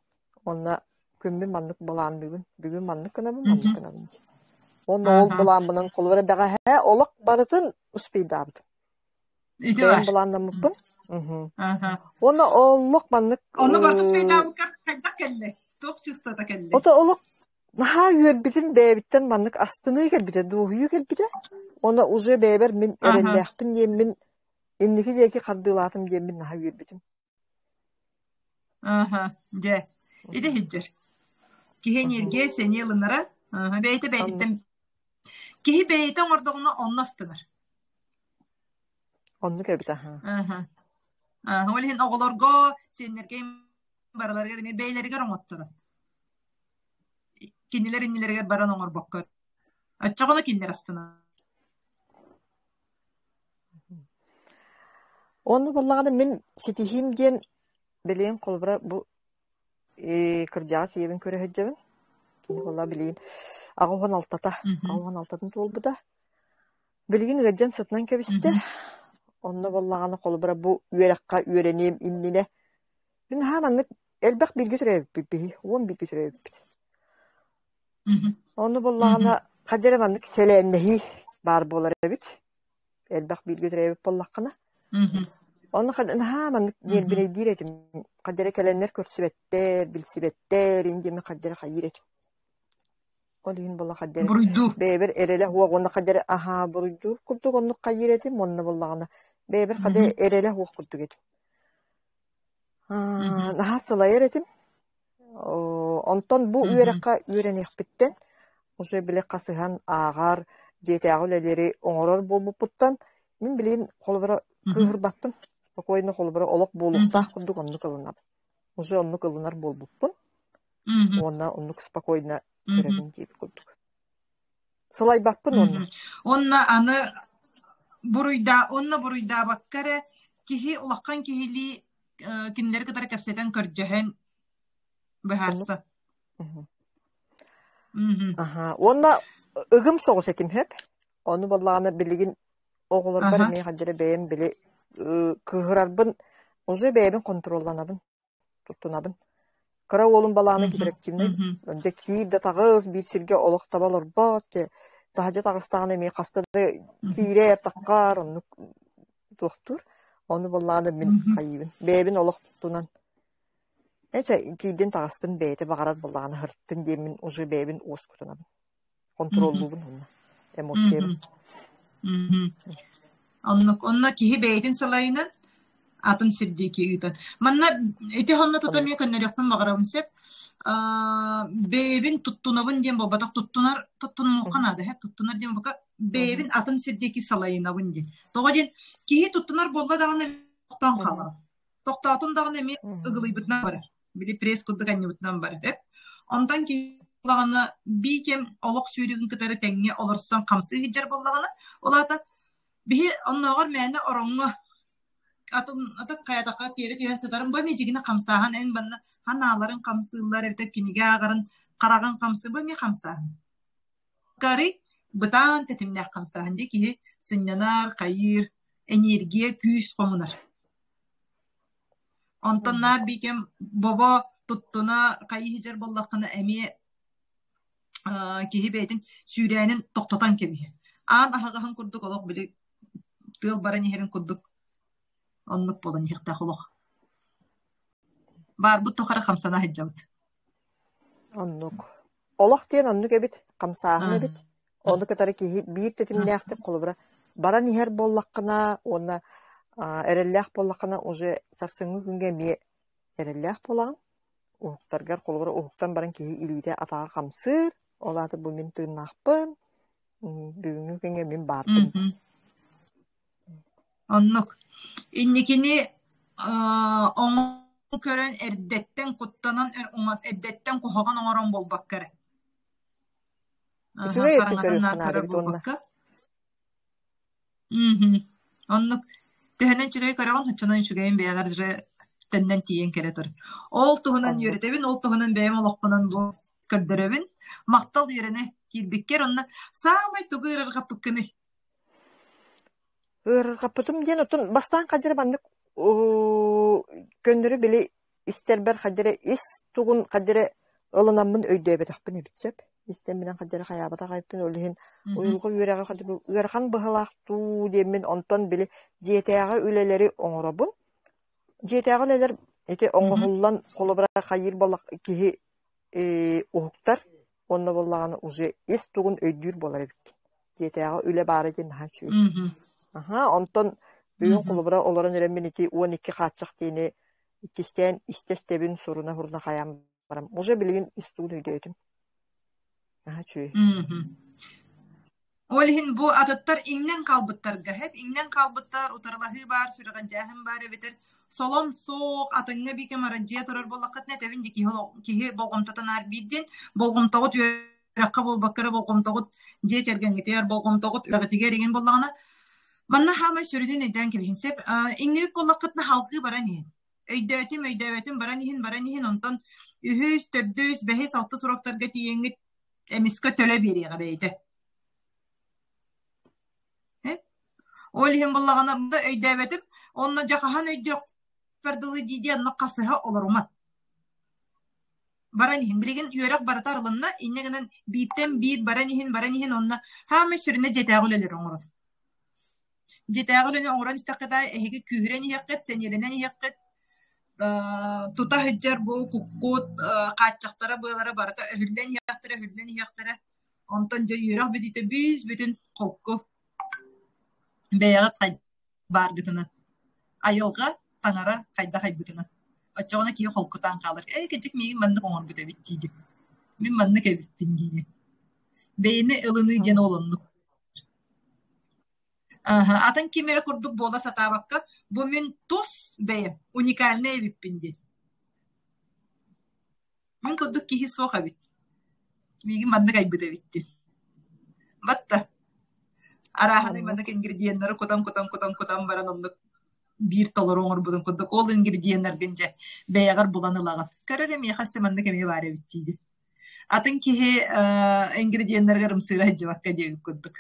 Уонна күммүн маннык былаанныыбын. Бүгүн маннык гынабын, маннык гынабын диэн. Уонна ол былааммынан холобура бэҕэһээ олох барытын успейдаабытым. Ити Бэйэм бар. былааннаммыппын. Мгм. Уонна олох маннык Онно барыта успейдаабыккар хайдах кэллэ? Туох чувствота кэллэ? Ото олох наһаа үөрбүтүм бэйэбиттэн маннык астыныы кэлбитэ, дуоһуйуу кэлбитэ. Уонна уже бэйэбэр мин эрэллээхпин диэммин, инники диэки хардыылаатым диэммин наһаа үөрбүтүм. Аха, дьэ, ити иһирдьэр. Киһи эньиэргэ сэниэ ылынара, аха, бэйэтэ бэйэтиттэн киһи бэйэтэ оҥордоҕуна онно астынар. Оннук эбит аһаа. Аха. Аха, ол иһин оҕолорго, сиэннэргэ барыларыгар эмиэ бэйэлэригэр оҥотторо. Кинилэр иннилэригэр баран оҥорбокко. Оччоҕуна кинилэр астынар. Уонна буоллаҕына мин ситиһиим диэн билигин холобура бу кырдьаҕас ийэбин көрө сылдьабын. Кини буолла билигин 86-та, 86-тын туолбута. Билигин ыалдьан сытынан кэбистэ. Онно буоллаҕына холобура бу үөрэххэ үөрэниэм иннинэ мин наһаа маннык элбэх бииргэ төрөөбүппүт биһи, 10 бииргэ төрөөбүппүт. Онно буоллаҕына хас эрэ маннык сэлээннэһии баар буолар эбит. Элбэх бииргэ төрөөбүт буоллаххына. Онно наһаа маннык ньиэрбинэйдиир этим. Хас эрэ кэлэннэр көрсүбэттэр, билсибэттэр, ин диэмин хас эрэ хайыыр этим. Ол иһин буолла хас эрэ Буруйдуур. бэйэбэр эрэлэ суох уонна хас эрэ аһаа буруйдуур курдук оннук хайыыр этим уонна буоллаҕына бэйэбэр хас эрэ эрэлэ суох курдук этим. Наһаа сылайар этим. Онтон бу үөрэххэ үөрэниэхпиттэн уже били хасыһан ааҕар, дьиэтээҕи үлэлэри оҥорор буолбуппуттан мин билигин холобура кыыһырбаппын, спокойно холобура олох буолуохтаах курдук оннук ылынабын. Уже оннук ылынар буолбуппун уонна оннук спокойно көрөбүн диэбит курдук. Сылайбаппын уонна. Уонна аны буруйда уонна буруйдаабакка эрэ киһи улахан киһилии кинилэри кытары кэпсэтэн көрдөһөн быһаарса. Аха. Уонна ыгым соҕус этим сөп. Ону буоллаҕына билигин оҕолорбор эмиэ ханна бэйэм били кыыһырарбын уже бэйэбин хонтуруолланабын, туттунабын. Кыра уолум балаана гиперактивнай, дьэ киир да таҕыс, биир сиргэ олох таба олорбот, таһырдьа таҕыстаҕына эмиэ хаста да киирээр, таххаар, оннук туохтуур. Ону буоллаҕына мин хайыыбын, бэйэбин олох туттунан эчэ киирдин таҕыстын бэйэтэ баҕарар буоллаҕына ыһыртын диэммин уже бэйэбин уоскутунабын, хонтуруоллуубун уонна эмоциябын. Оннук. Онно киһи бэйэтин салайынан атын сир диэки ыытан. Манна ити онно тута эмиэ көннөрүөхпүн баҕарабын сөп. Бэйэбин туттунабын диэн буолбатах, туттунар туттунуохха наада, туттунар диэн бука бэйэбин атын сир диэки салайынабын диэн. Тоҕо диэн киһи туттунар буолла даҕаны тохтоон хаалар. Тохтоотун даҕаны эмиэ ыгылыйбытынан барар. Били пресс курдук анньыбытынан барар. Онтон киһи буоллаҕына бии кэм олох сүүрүгүн кытары тэҥҥэ олорсон хамсыы сылдьар буоллаҕына, ол аата биһи оннооҕор мээнэ ороҥҥо. атын атын хайатахха тиэрэ түһэн сытарым бу эмиэ дьигинэ хамсааһын эн манна ханааларын хамсыыллар эбэтэр кинигэ ааҕарын хараҕын хамсыы бу эмиэ хамсааһын. Карый бытаан тэтимнээх хамсааһын дии киһи сынньанар, хайыыр, энергия, күүс хомунар. Онтон наар биикэм бобо туттуна хайыы сылдьар буоллаххына эмиэ киһи бэйэтин сүүрээнин тохтотон кэбиһэр. Аан аһаҕаһын курдук олох били тыал баран иһэрин курдук оннук буолан иһиэхтээх олох. Баарбыт тухары хамсана сылдьабыт. Оннук. Олох диэн оннук эбит, хамсааһын эбит. Ону кытары киһи биир тэтимнээхтик холобура баран иһэр буоллаххына уонна эрэллээх буоллаххына уже сарсыҥҥы күҥҥэ эмиэ эрэллээх буолаҕын. Уһуктаргар холобура уһуктан баран киһи илиитэ атаҕа хамсыыр, ол аата бу мин тыыннаахпын, бүгүҥҥү күҥҥэ мин баарбын. Оннук. Инникини оҥон көрөн эрдэттэн куттанан эрдэттэн куһаҕан оҥорон буолбакка эрэ. Үчүгэй өттүн Хараҥатын көрүөххэ наар наада көрөр эбит уонна. буолбакка. Мгм. Оннук. Төһөнөн үчүгэй көрөҕүн, оччонон үчүгэйин бэйэҕэр же төннөн тиийэн кэлэ тур. Ол туһунан Оннук. үөрэтэбин, ол туһунан бэйэм олохпунан бу көрдөрөбүн. Махтал үөрэнэ киирбиккэр онно саамай тугу ыарырҕаппыккыный? Ыарырҕаппытым диэн оттон бастаан хадьара маннык көннөрү били истэрбэр хадьара ис тугун хадьара ылынаммын өйдөөбөтөхпүн эбит сөп. Истэмминэн хадьара хайаабатах айыппын ол иһин уйулҕа үөрэҕэ хадьара ыарахан быһыылаах дуу диэммин онтон били дьиэтээҕи үлэлэри оҥоробун. Дьиэтээҕи үлэлэр ити оҥоһуллан холобура хайыыр буоллах киһи уһуктар уонна буоллаҕына уже ис тугун өйдүүр буолар эбиккин. Дьиэтээҕи үлэ баара диэн наһаа үчүгэй. Аһаа, онтон бүгүн холобура олорон эрэммин ити 12 хааччах диэни иккистээн истэ-истэбин суруна-суруна хайаан барам. Уже билигин ис тугун өйдөөтүм. Наһаа үчүгэй. Ол иһин бу атыттар иҥнэн хаалбыттарга эт иҥнэн хаалбыттар, утарылаһыы баар, сүрэҕэлдьээһин баар эбэтэр солом суох, атыҥҥа биикэм арадьыйа турар буоллаххытына этэбин дии киһи киһи болҕомтото наар биир диэн, болҕомтоҕут үөрэххэ буолбакка эрэ болҕомтоҕут дьиэ кэргэҥҥитигэр, болҕомтоҕут үлэҕитигэр иҥин буоллаҕына, манна хаамай сүрүнүн өйдөөн кэбиһин сөп. Иҥнибит буоллаххытына халҕыы баран иһин. Өйдөөтүм, өйдөөбөтүм баран иһин, баран иһин, онтон үһүс, төрдүс, бэһис, алтыс уроктарга тиийэҥҥит эмискэ төлө биэриэҕэ бэйэтэ. Ол иһин буллаҕына да өйдөөбөтүм, онно дьэ хаһан өйдүөхпэр дылы дии-дии онно хасыһа олорума. Баран иһин. Билигин үөрэх барыта арылынна, инньэ гынан бииртэн биир баран иһин, баран иһин онно хаамай сүрүнэ дьиэтээҕи үлэлэри оҥорон. Дьиэтээҕи үлэни оҥорон истэххит аайы эһиги күүһүрэн иһиэххит, сэниэлэнэн иһиэххит, тута сылдьар бу куккут, хааччахтара быалара барыта өһүллэн иһиэхтэрэ, өһүллэн иһиэхтэрэ. Онтон дьэ үөрэх бүтүүтэ бүүс-бүтүн холку бэйэҕит бааргытынан айылҕа, таҥара хайдах айбытынан. Оччоҕуна киһи холкутаан хаалар. Ээ, кырдьык миигин маннык оҥорбут эбит диигин. Мин маннык эбиппин диигин. Бэйэни ылыныы диэн ол оннук. Атын ким эрэ курдук буола сатаабакка, бу мин тус бэйэм уникальнай эбиппин диэн. Мин курдук киһи суох эбит. Миигин маннык айбыт эбит диэн. Батта. Арааһынай маннык ингредиеннары кутан-кутан кутан-кутан баран оннук биир толору оҥорбутун курдук ол ингредиеннэргин дьэ бэйэҕэр булан ылаҕын. Көр эрэ миэхэ өссө маннык эмиэ баар эбит диигин. Атын киһи ингредиеннэригэр ымсыыра сылдьыбакка диэбит курдук.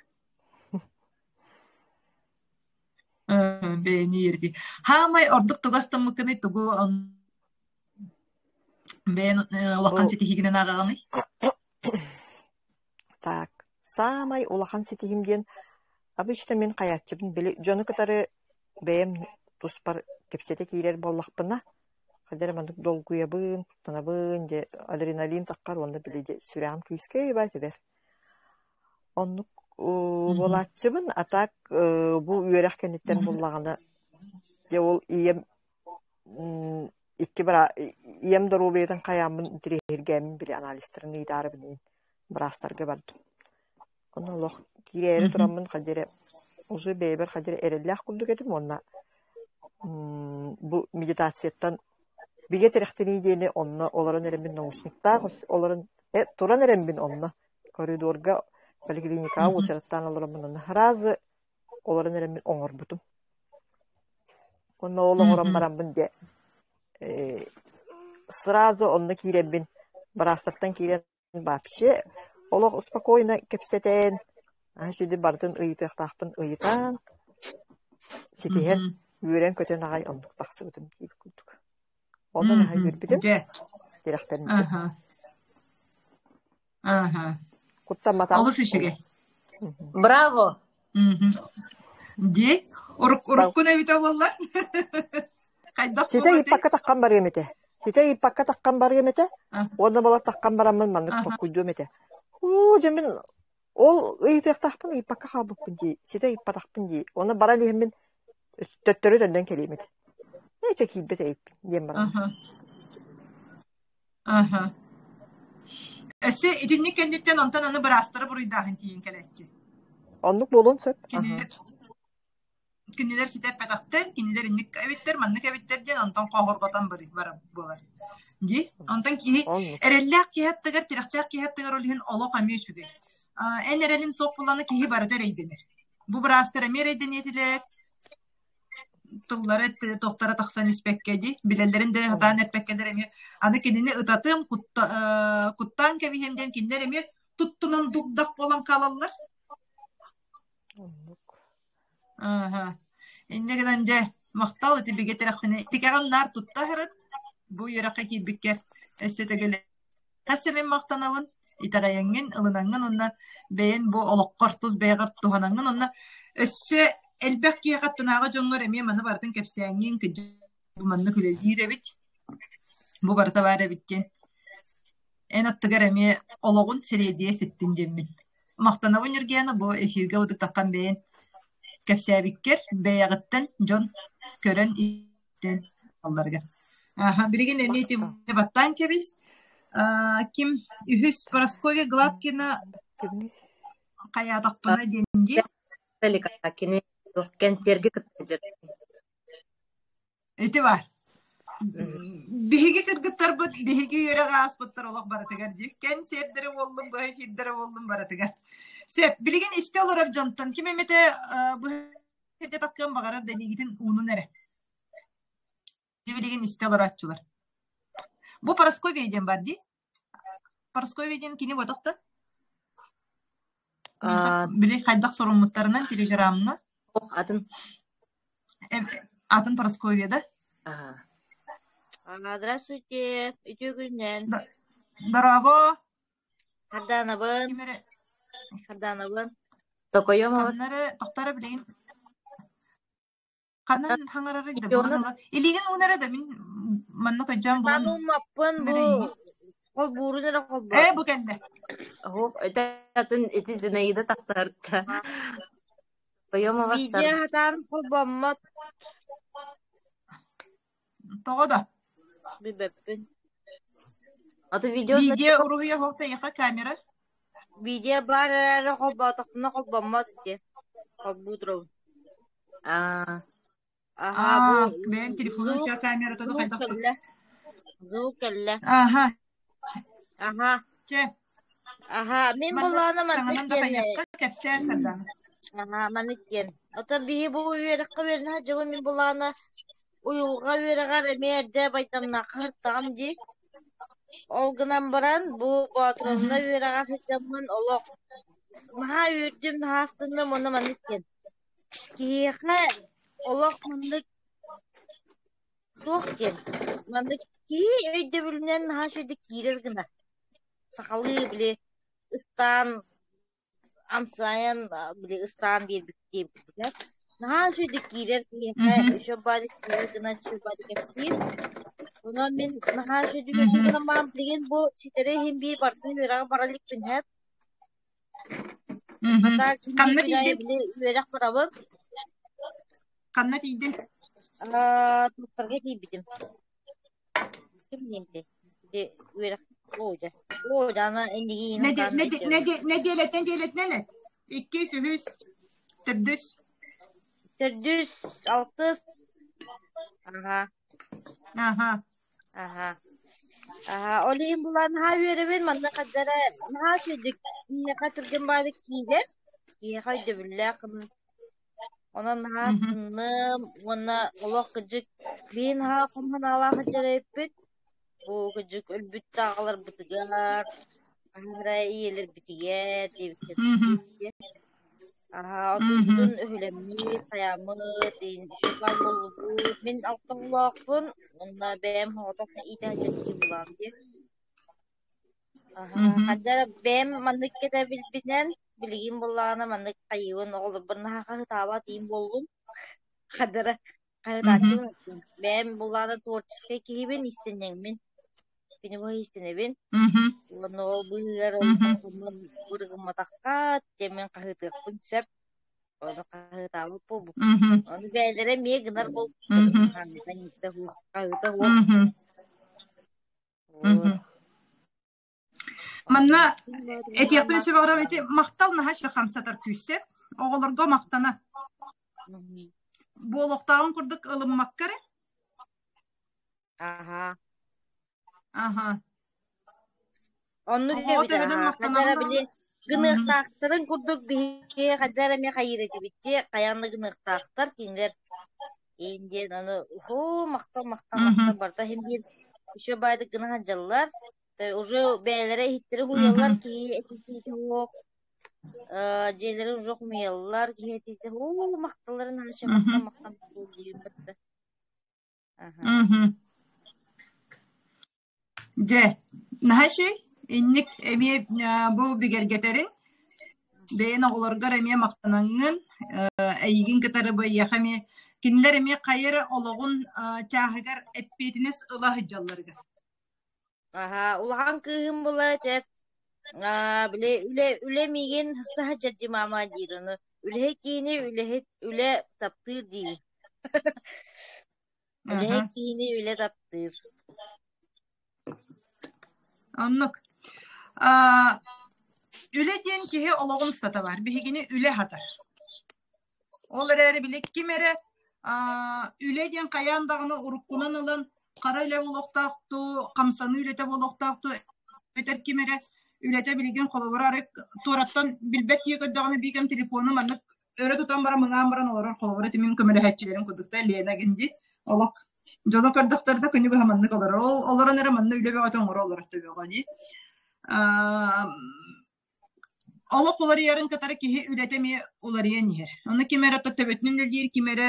Бэйэни иэрдии. Хаамай ордук тугу астыммыккыный тугу бэйэн Бу улахан ситиһиигинэн ааҕаҕыный? Так, саамай улахан ситиһиим диэн обычно мин хайааччыбын били дьону кытары бэйэм туспар кэпсэтэ киирэр буоллахпына, хайдах эрэ маннык долгуйабын, куттанабын, дьэ адреналин таххар уонна били дьэ сүрэҕим күүскэ ебать эбэр. Оннук буолааччыбын, а так бу үөрэх кэнниттэн буллаҕына дьэ ол ийэм икки быра ийэм доруобуйатын хайааммын интэриэһиргээммин били анализтарын ыытаарыбын иһин быраастарга бардым. Ону олох киирээри тураммын хайдах эрэ уже бэйэбэр хайдах эрэ эрэллээх курдук этим уонна бу медитацияттан бигэ тирэхтэнии диэни онно олорон эрэммин наушниктаах олорон туран эрэммин онно коридорга поликлиникаҕа уочараттаан олороммун онно сразу олорон эрэммин оҥорбутум. Уонна ол оҥорон бараммын дьэ сразу онно киирэммин быраастартан киирэн вообще олох спокойно кэпсэтэн, сүдү барытын ыйытыахтаахпын ыйытан, ситиһэн, үөрэн-көтөн аҕай оннук тахсыбытым диир курдук. Онон аһа үөрбүтүм, тирэхтэммитим. Куттамматаҕым. Олус үчүгэй. Браво! Дии, уруккун эбитэ буоллар. Хайдах Ситэ ыйыппакка таххан барыам этэ. Ситэ ыйыппакка таххан барыам этэ. Уонна балар таххан бараммын маннык толкуйдуом этэ. Уу, дьэ мин ол ыйытыахтаахпын ыйыппакка хаалбыппын дии, ситэ ыйыппатахпын дии. Уонна баран иһэммин төттөрү төннөн кэлиэм этэ. Ээ, чэ киирбэт эбиппин диэн баран. Аха. Өссө итинник кэнниттэн онтон аны быраастара буруйдааһын тиийэн кэлээччи. Оннук буолуон сөп. Кинилэр кинилэр ситэ эппэтэхтэр, кинилэр инник эбиттэр, маннык эбиттэр диэн онтон хоһурҕатан барар буолар. Дии? Онтон киһи эрэллээх киһи аттыгар, тирэхтээх киһи аттыгар ол иһин олох эмиэ үчүгэй. Эн эрэлин суох буоллаҕына киһи барыта эрэйдэнэр. Бу быраастар эмиэ эрэйдэниэ этилэр, тыллара тохторо тахсан испэккэ дии, билэллэрин да сатаан эппэккэлэр эмиэ аны кинини ытатыам, куттаан кэбиһиэм диэн кинилэр эмиэ туттунан дугдах буолан хаалаллар. Оннук. Ааһа. Инньэ гынан дьэ, махтал ити бигэ тирэхтини тикэҕин наар тутта сырыт. Бу үөрэххэ киирбиккэр өссө төгүл хас эмин махтанабын. Итэҕэйэҥҥин, ылынаҥҥын уонна бэйэн бу олоххор тус бэйэҕэр туһанаҥҥын уонна өссө элбэх киһиэхэ аттынааҕы дьоҥҥор эмиэ маны барытын кэпсээҥҥин кырдьык бу маннык үлэлиир эбит, бу барыта баар эбит диэн эн аттыгар эмиэ олоҕун сириэдийэ ситтин диэммин. Махтанабын Ньургуяна бу эфиргэ утуктаххын бэйэн кэпсээбиккэр бэйэҕиттэн дьон көрөн истэн алларыгар. Аха, билигин эмиэ ити баттаан кэбис. Ким үһүс Парасковья Гладкина хайаатахпына диэн дии. Кини кэнсиэргэ кытта Ити бар. Биһиги кыргыттарбыт, биһиги үөрэх ааспыттар олох барытыгар дии. Кэнсиэрдэри буоллун, быһа эфирдэри буоллун барытыгар. Сөп, билигин истэ олорор дьонтон ким эмэтэ быһа таххыан баҕарар да илиигитин уунун эрэ. Билигин истэ олорооччулар. Бу Парасковья диэн бар дии. Парасковья диэн кини буотах да? Били хайдах суруммуттарынан телеграмна. Ох, атын. Атын Парасковья да? Ага. Здравствуйте, үтүө күннэн. Дорообо. Хардаанабын. Ким эрэ? Хардаанабын. Токойомова. Ханнары, тохтары билигин Ханан хаҥарарый да булан ыла. Илиигин уунара да мин манна көдьөөн булан. Маны уммаппын бу холбуурун эрэ холбоо. Ээ бу кэллэ. Оһуох ити атын ити Зинаида тахсарта. Токойомова Видео хатаан холбоммот. Тоҕо да? Билбэппин. Аты видео Видео уруһуйа суох эйиэхэ камера. Видео баар эрээри холбоотохпуна холбоммот ити. Холбуу турабын. Аа. Аһаа бу Аа, бэйэҥ телефонун звук ча камерата звук хайдах кэллэ. Звук кэллэ. Аха. Аһаа. Чэ. Аһаа, мин Манна былаана маннык саҥанан да диэн хайыахха кэпсээ Сардаана. Аһаа, маннык диэн. Оттон биһи бу үөрэххэ үөрэнэ сылдьабын мин былаана уйулҕа үөрэҕэр эмиэ эрдэ байтамнаахха сырыттаҕым дии. Ол гынан баран, бу Боотуровна үөрэҕэр сылдьаммын олох наһаа үөрдүм, наһаа астынным уонна маннык диэн. Киһиэхэ олох маннык туох диэн, маннык киһи өйдөбүлүнэн наһаа үчүгэйдик киирэр гына. Сахалыы били ыстаан амсайан били ыстаан биэрбит диэбиппитэ. Наһаа үчүгэйдик киирэр киһиэхэ үчүгэй баҕайы киирэр гына үчүгэй баҕайы кэпсиир. Онон мин наһаа үчүгэйдик үөрдүм гынан баран билигин бу ситэри иһин биир барытын үөрэҕэ бара иликпин һээп. Хата ким Ханна биир күн аайы тиийдин? били үөрэх барабын. Ханна тиийдин? Аа, туттарга тиийбитим. Ким диэн Ити үөрэх оо дьэ. Оо дьэ аны иннигиин ытаан өйдөөбүт. Нэдиэлэтинэн нэдиэлэтинэн эт. Иккис, үһүс, төрдүс. Төрдүс, алтыс. Аха. Аха. Аха. Аха, ол иһин булан наһаа үөрэбин, манна хаддара наһаа үчүгүйдүк киһиэхэ түргэн баҕайытык киирэр, киһиэхэ өйдөбүллээх гына. Онон наһаа астынным уонна олох кырдьык билигин наһаа хом санаалаах сылдьар эбиппит. Бу кырдьык өлбүт да аҕаларбытыгар, хаһан эрэ ийэлэрбитигэр диэбиттэр Аһаа, отуубутун өһүлэммит, хайааммыт, үчүгэй буоллубут. Мин алта оҕолоохпун, уонна бэйэм соҕотох иитэ сылдьар киһи буолаҕым дии. Аһаа, хайда эрэ бэйэм маннык кэтэбилбинэн, билигин буоллаҕына маннык хайыыбын, оҕолорбор наһаа хаһыытаабат иим буоллум. Хайда эрэ хаһыытааччыбын бэйэм буоллаҕына творческай киһибин, иистэнньэҥмин. Күнү быһа иистэнэбин. Уонна ол быыһыгар бырыгымматахха, дьэ мин хаһыытыахпын сөп. Ону хаһыытаабыт буолбуппун. Ону бэйэлэрэ эмиэ гынар буолбуттар. Хаһыыта суох. Вот. Манна этиэхпин сөбөҕөрөм ити махтал наһаа үчүгэй хамсатар күүсэ. Оҕолорго махтана. Буолуохтааҕын курдук ылыммакка эрэ. Аха. Аха. Оннук Оҕоҕо эбит төһөнөн аха. Хайда махтанаҕын эрэ даҕаны. били гыныахтаахтарын курдук биһиги хайда эрэ эмиэ хайыыр этибит дии, хайаан да гыныахтаахтар кинилэр иин диэн аны уһуу махтал махтал махтал барыта иһин биир еще баайдык гына сылдьаллар. Уже бэйэлэрэ иһиттэри уһуйаллар киһи этитиитэ суох дьиэлэрин уже хомуйаллар киһи этиитэ уу махталларын наша махтал махтал диибин батта. Аха. Дьэ, наһаа үчүгэй. Инник эмиэ бу бигэргэтэрин, бэйэн оҕолоргор эмиэ махтанаҥҥын, эйигин кытары бу эйиэхэ эмиэ кинилэр эмиэ хайа эрэ олоҕун чааһыгар эппиэтинэс ыла сылдьалларыгар. Аһаа, улахан кыыһым була этэ, били үлэ үлэ миигин саһа дьардьымаама диир ону үлэһит киһини үлэһит үлэ таптыыр диибин. Үлэһит киһини үлэ таптыыр. Оннук. Үлэ диэн киһи олоҕун устата бар. Биһигини үлэ хатар. Ол эрээри били ким эрэ үлэ диэн хайаан даҕаны уруккунан ылан хара үлэ буолуохтаах дуу, хамсаныы үлэтэ буолуохтаах дуу, эбэтэр ким эрэ үлэтэ билигин холобура арай туораттан билбэт киһи көрдөҕүнэ биир кэм телефону маннык өрө тутан баран мыҥаан баран олорор холобура тимин көмөлөһөөччүлэрин курдук да Лена гинди олох дьоно көрдөхтөр да күнү быһа маннык олорор ол олорон эрэ манна үлэ бөҕөтө оҥоро олорор төбөҕө дии олох уларыйарын кытары киһи үлэтэ эмиэ уларыйан иһэр ону ким эрэ төбөтүнэн үлэлиир ким эрэ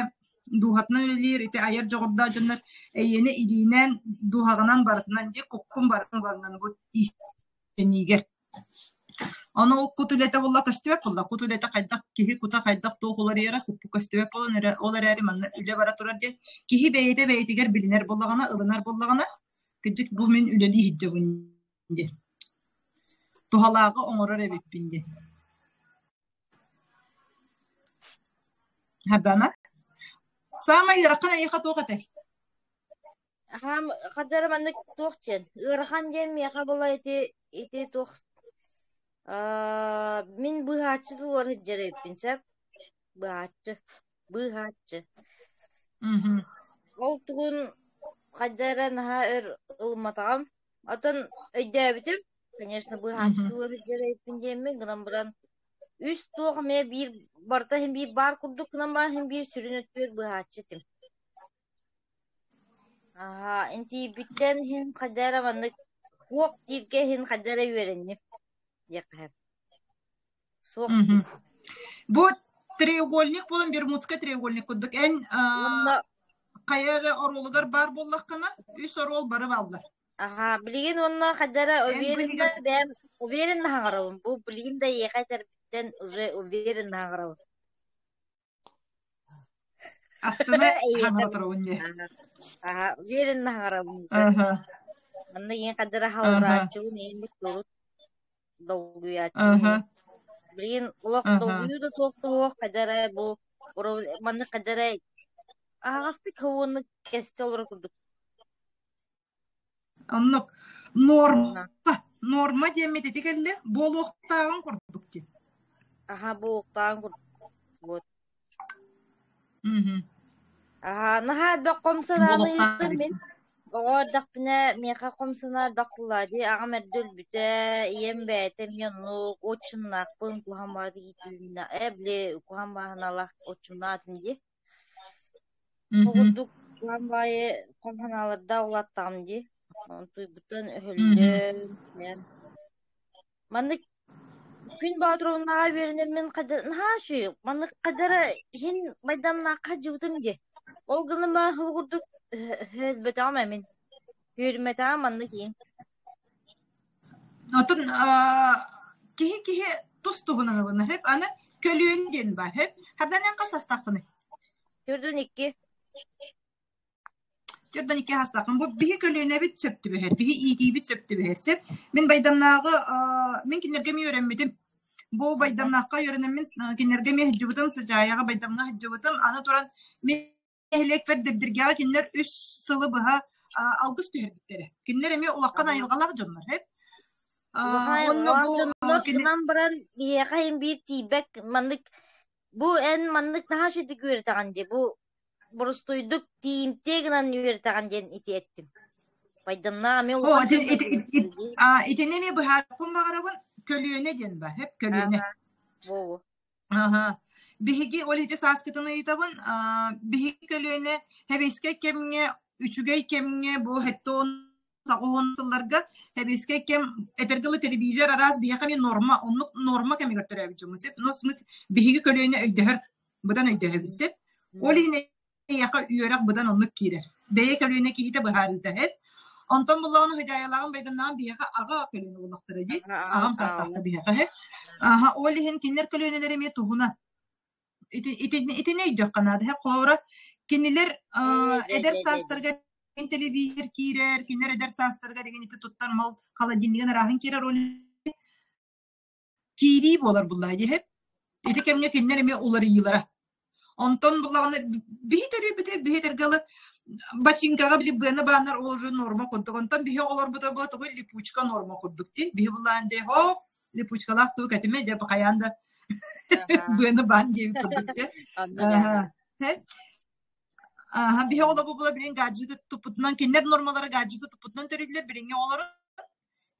дууһатынан үлэлиир ити айар дьоҕурдаах дьоннор эйиэнэ илиинэн дууһаҕынан барытынан дии куккун барытын барынан бу иистэнниигэр Ону ол кут үлэтэ буолла көстүбэт буолла. Кут үлэтэ хайдах киһи кута хайдах туох уларыйара куппу көстүбэт буолан эрэ ол эрээри манна үлэ бара турар диэн киһи бэйэтэ бэйэтигэр билинэр буоллаҕына, ылынар буоллаҕына, кырдьык бу мин үлэлии сылдьабын диэн. Туһалааҕы оҥорор эбиппин диэн. Хардана, саамай ыарахан эйиэхэ туох этэй? Аһаам хадара маннык туох диэн ыарахан диэн миэхэ була ити ити туох мин быыһааччы тугар сылдьар эбиппин сөп быыһааччы быыһааччы ол тугун хайда эрэ наһаа өр ылымматаҕым оттон өйдөөбүтүм конечно быыһааччы тугар сылдьар эбиппин диэммин гынан баран үс туох эмиэ биир барыта иһин биир баар курдук гынан баран иһин биир сүрүн өттүгэр быыһааччы этим Аһаа, интиийбиттэн иһин хайда эрэ маннык суох дииргэ иһин хайда эрэ үөрэнним диэххэ сөп. Суох диир. Бу треугольник буолан Бермудскай треугольник курдук эн Уонна хайа эрэ оруолугар баар буоллаххына үс оруол бары бааллар. аһаа, билигин уонна хайда эрэ Эн бу уверенно иһигэр бэйэм уверенно хаҥарабын. Бу билигин да эйиэхэ этэрбиттэн уже уверенно хаҥарабын. Астына Эйиэхэ хаҥара турабын дии. аһаа, уверенно хаҥарабын уже. Манна иин хадара халбааччыбын иин турут долгуйааччыбын иин. Билигин олох долгуйуу да туох да суох хадара бу маннык хадара аһаҕастык уонна кэстэ олорор курдук. Оннук. Норма. Норма диэммит ити кэллэ. Буолуохтааҕын курдук диэн. Аха, буолуохтааҕын курдук. Вот. Аха, наһаа элбэх хом санааны Буолуохтаах ыыттым мин. Оҕо эрдэхпинэ миэхэ хом санаа элбэх буоллаҕа дии, аҕам эрдэ өлбүтэ, ийэм бэйэтэ эмиэ оннук отчиннаахпын, куһаҕан баҕайытык иитилиннэ ээ били куһаҕан баҕайы отчиннаах этим дии. Ол курдук куһаҕан баҕайы хом санаалардаах улааттаҕым дии. Онтуйбуттан өһүллэн, Маннык Күн Боотуровнаҕа үөрэнэммин наһаа үчүгэй, маннык хадара иһин майдамнаахха сылдьыбытым дии. Ол гынан баран ол курдук өлбөтөҕүм эмин, үөрүммэтэҕим маннык иһин. Отон киһи киһи тус туһунан ылынар хэп аны көлүөн диэн баар хэп хардан эн хас астааххыный? Төрдүн икки. Төрдөн икки астааххын. Бу биһи көлүөнэбит сөп түбэһэр, биһи иитиибит сөп түбэһэр сөп. Мин Байдамнааҕы мин кинилэргэ эмиэ үөрэммитим. Бу Байдамнаахха үөрэнэммин кинилэргэ эмиэ сылдьыбытым, Сыдьаайаҕа Байдамҥа сылдьыбытым. Аны туран мин нэһилиэкпэр Дэбдиргэҕэ кинилэр үс сылы быһа алгыс түһэрбиттэрэ. Кинилэр эмиэ улахан айылҕалаах дьоннор, эп. Улахан Уонна айылҕалаах бу дьоннор кини гынан баран биһиэхэ иһин биир тиийбэт маннык бу эн маннык наһаа үчүгэй үөрэтэҕин дии бу боростуойдук тиийимтиэ гынан үөрэтэҕин диэн ити эттим. Байдамнаах эмиэ О, улахан ити, дьоннор ити, ити, дии. итини эмиэ быһаарыахпын баҕарабын. Көлүөнэ диэн бар, эп көлүөнэ. Ааһа, во-во. Аһа. Биһиги ол ити сааскытын ыйытабын. Биһиги көлүөнэ сэбиэскэй кэмҥэ, үчүгэй кэмҥэ бу хэттон саҕуһун сылларга сэбиэскэй кэм этэргэ дылы телевизор араас биһиэхэ эмиэ норма, оннук норма кэмигэр төрөөбүт дьоммут сөп. Но в смысле биһиги көлүөнэ өйдөһөр, быдан өйдөһөбүт сөп. Ол иһин эйиэхэ үөрэх быдан оннук киирэр. Бэйэ көлүөнэ киһитэ быһаарыыта эт. Онтон буллаҕына хыдьаайалааҕым байдамнаҕым биһиэхэ аҕа көлүөнэ буоллахтара дии. Аҕам саастаахтар биһиэхэ иһэ. Аха, ол иһин кинилэр көлүөнэлэрэ эмиэ туһунан. Ити, ити, итини өйдүөххэ наада. Холобура, кинилэр эдэр саастарыгар телевизор киирэр, кинилэр эдэр саастарыгар игин ити туттар мал холодильнигын арааһын киирэр, ол киирии буолар буллаа диэһэ. Ити кэмҥэ кинилэр эмиэ уларыйыылара. Онтон буллаҕына биһи төрүүбүтэ биһи этэргэ бачыыҥкаҕа били быаны бааннар ол уже норма курдук. Онтон биһи оҕолорбута бу тугу липучка норма курдук дии. Биһи буллаан дии хоп липучкалаах тугу кэтимэ дьэ хайаан да быаны баан диэбит курдук дии. Аха, биһи оҕолорбут була билин гаджеты туппутунан, кинилэр нормалара гаджеты туппутунан төрүүллэр, билиҥҥи оҕолору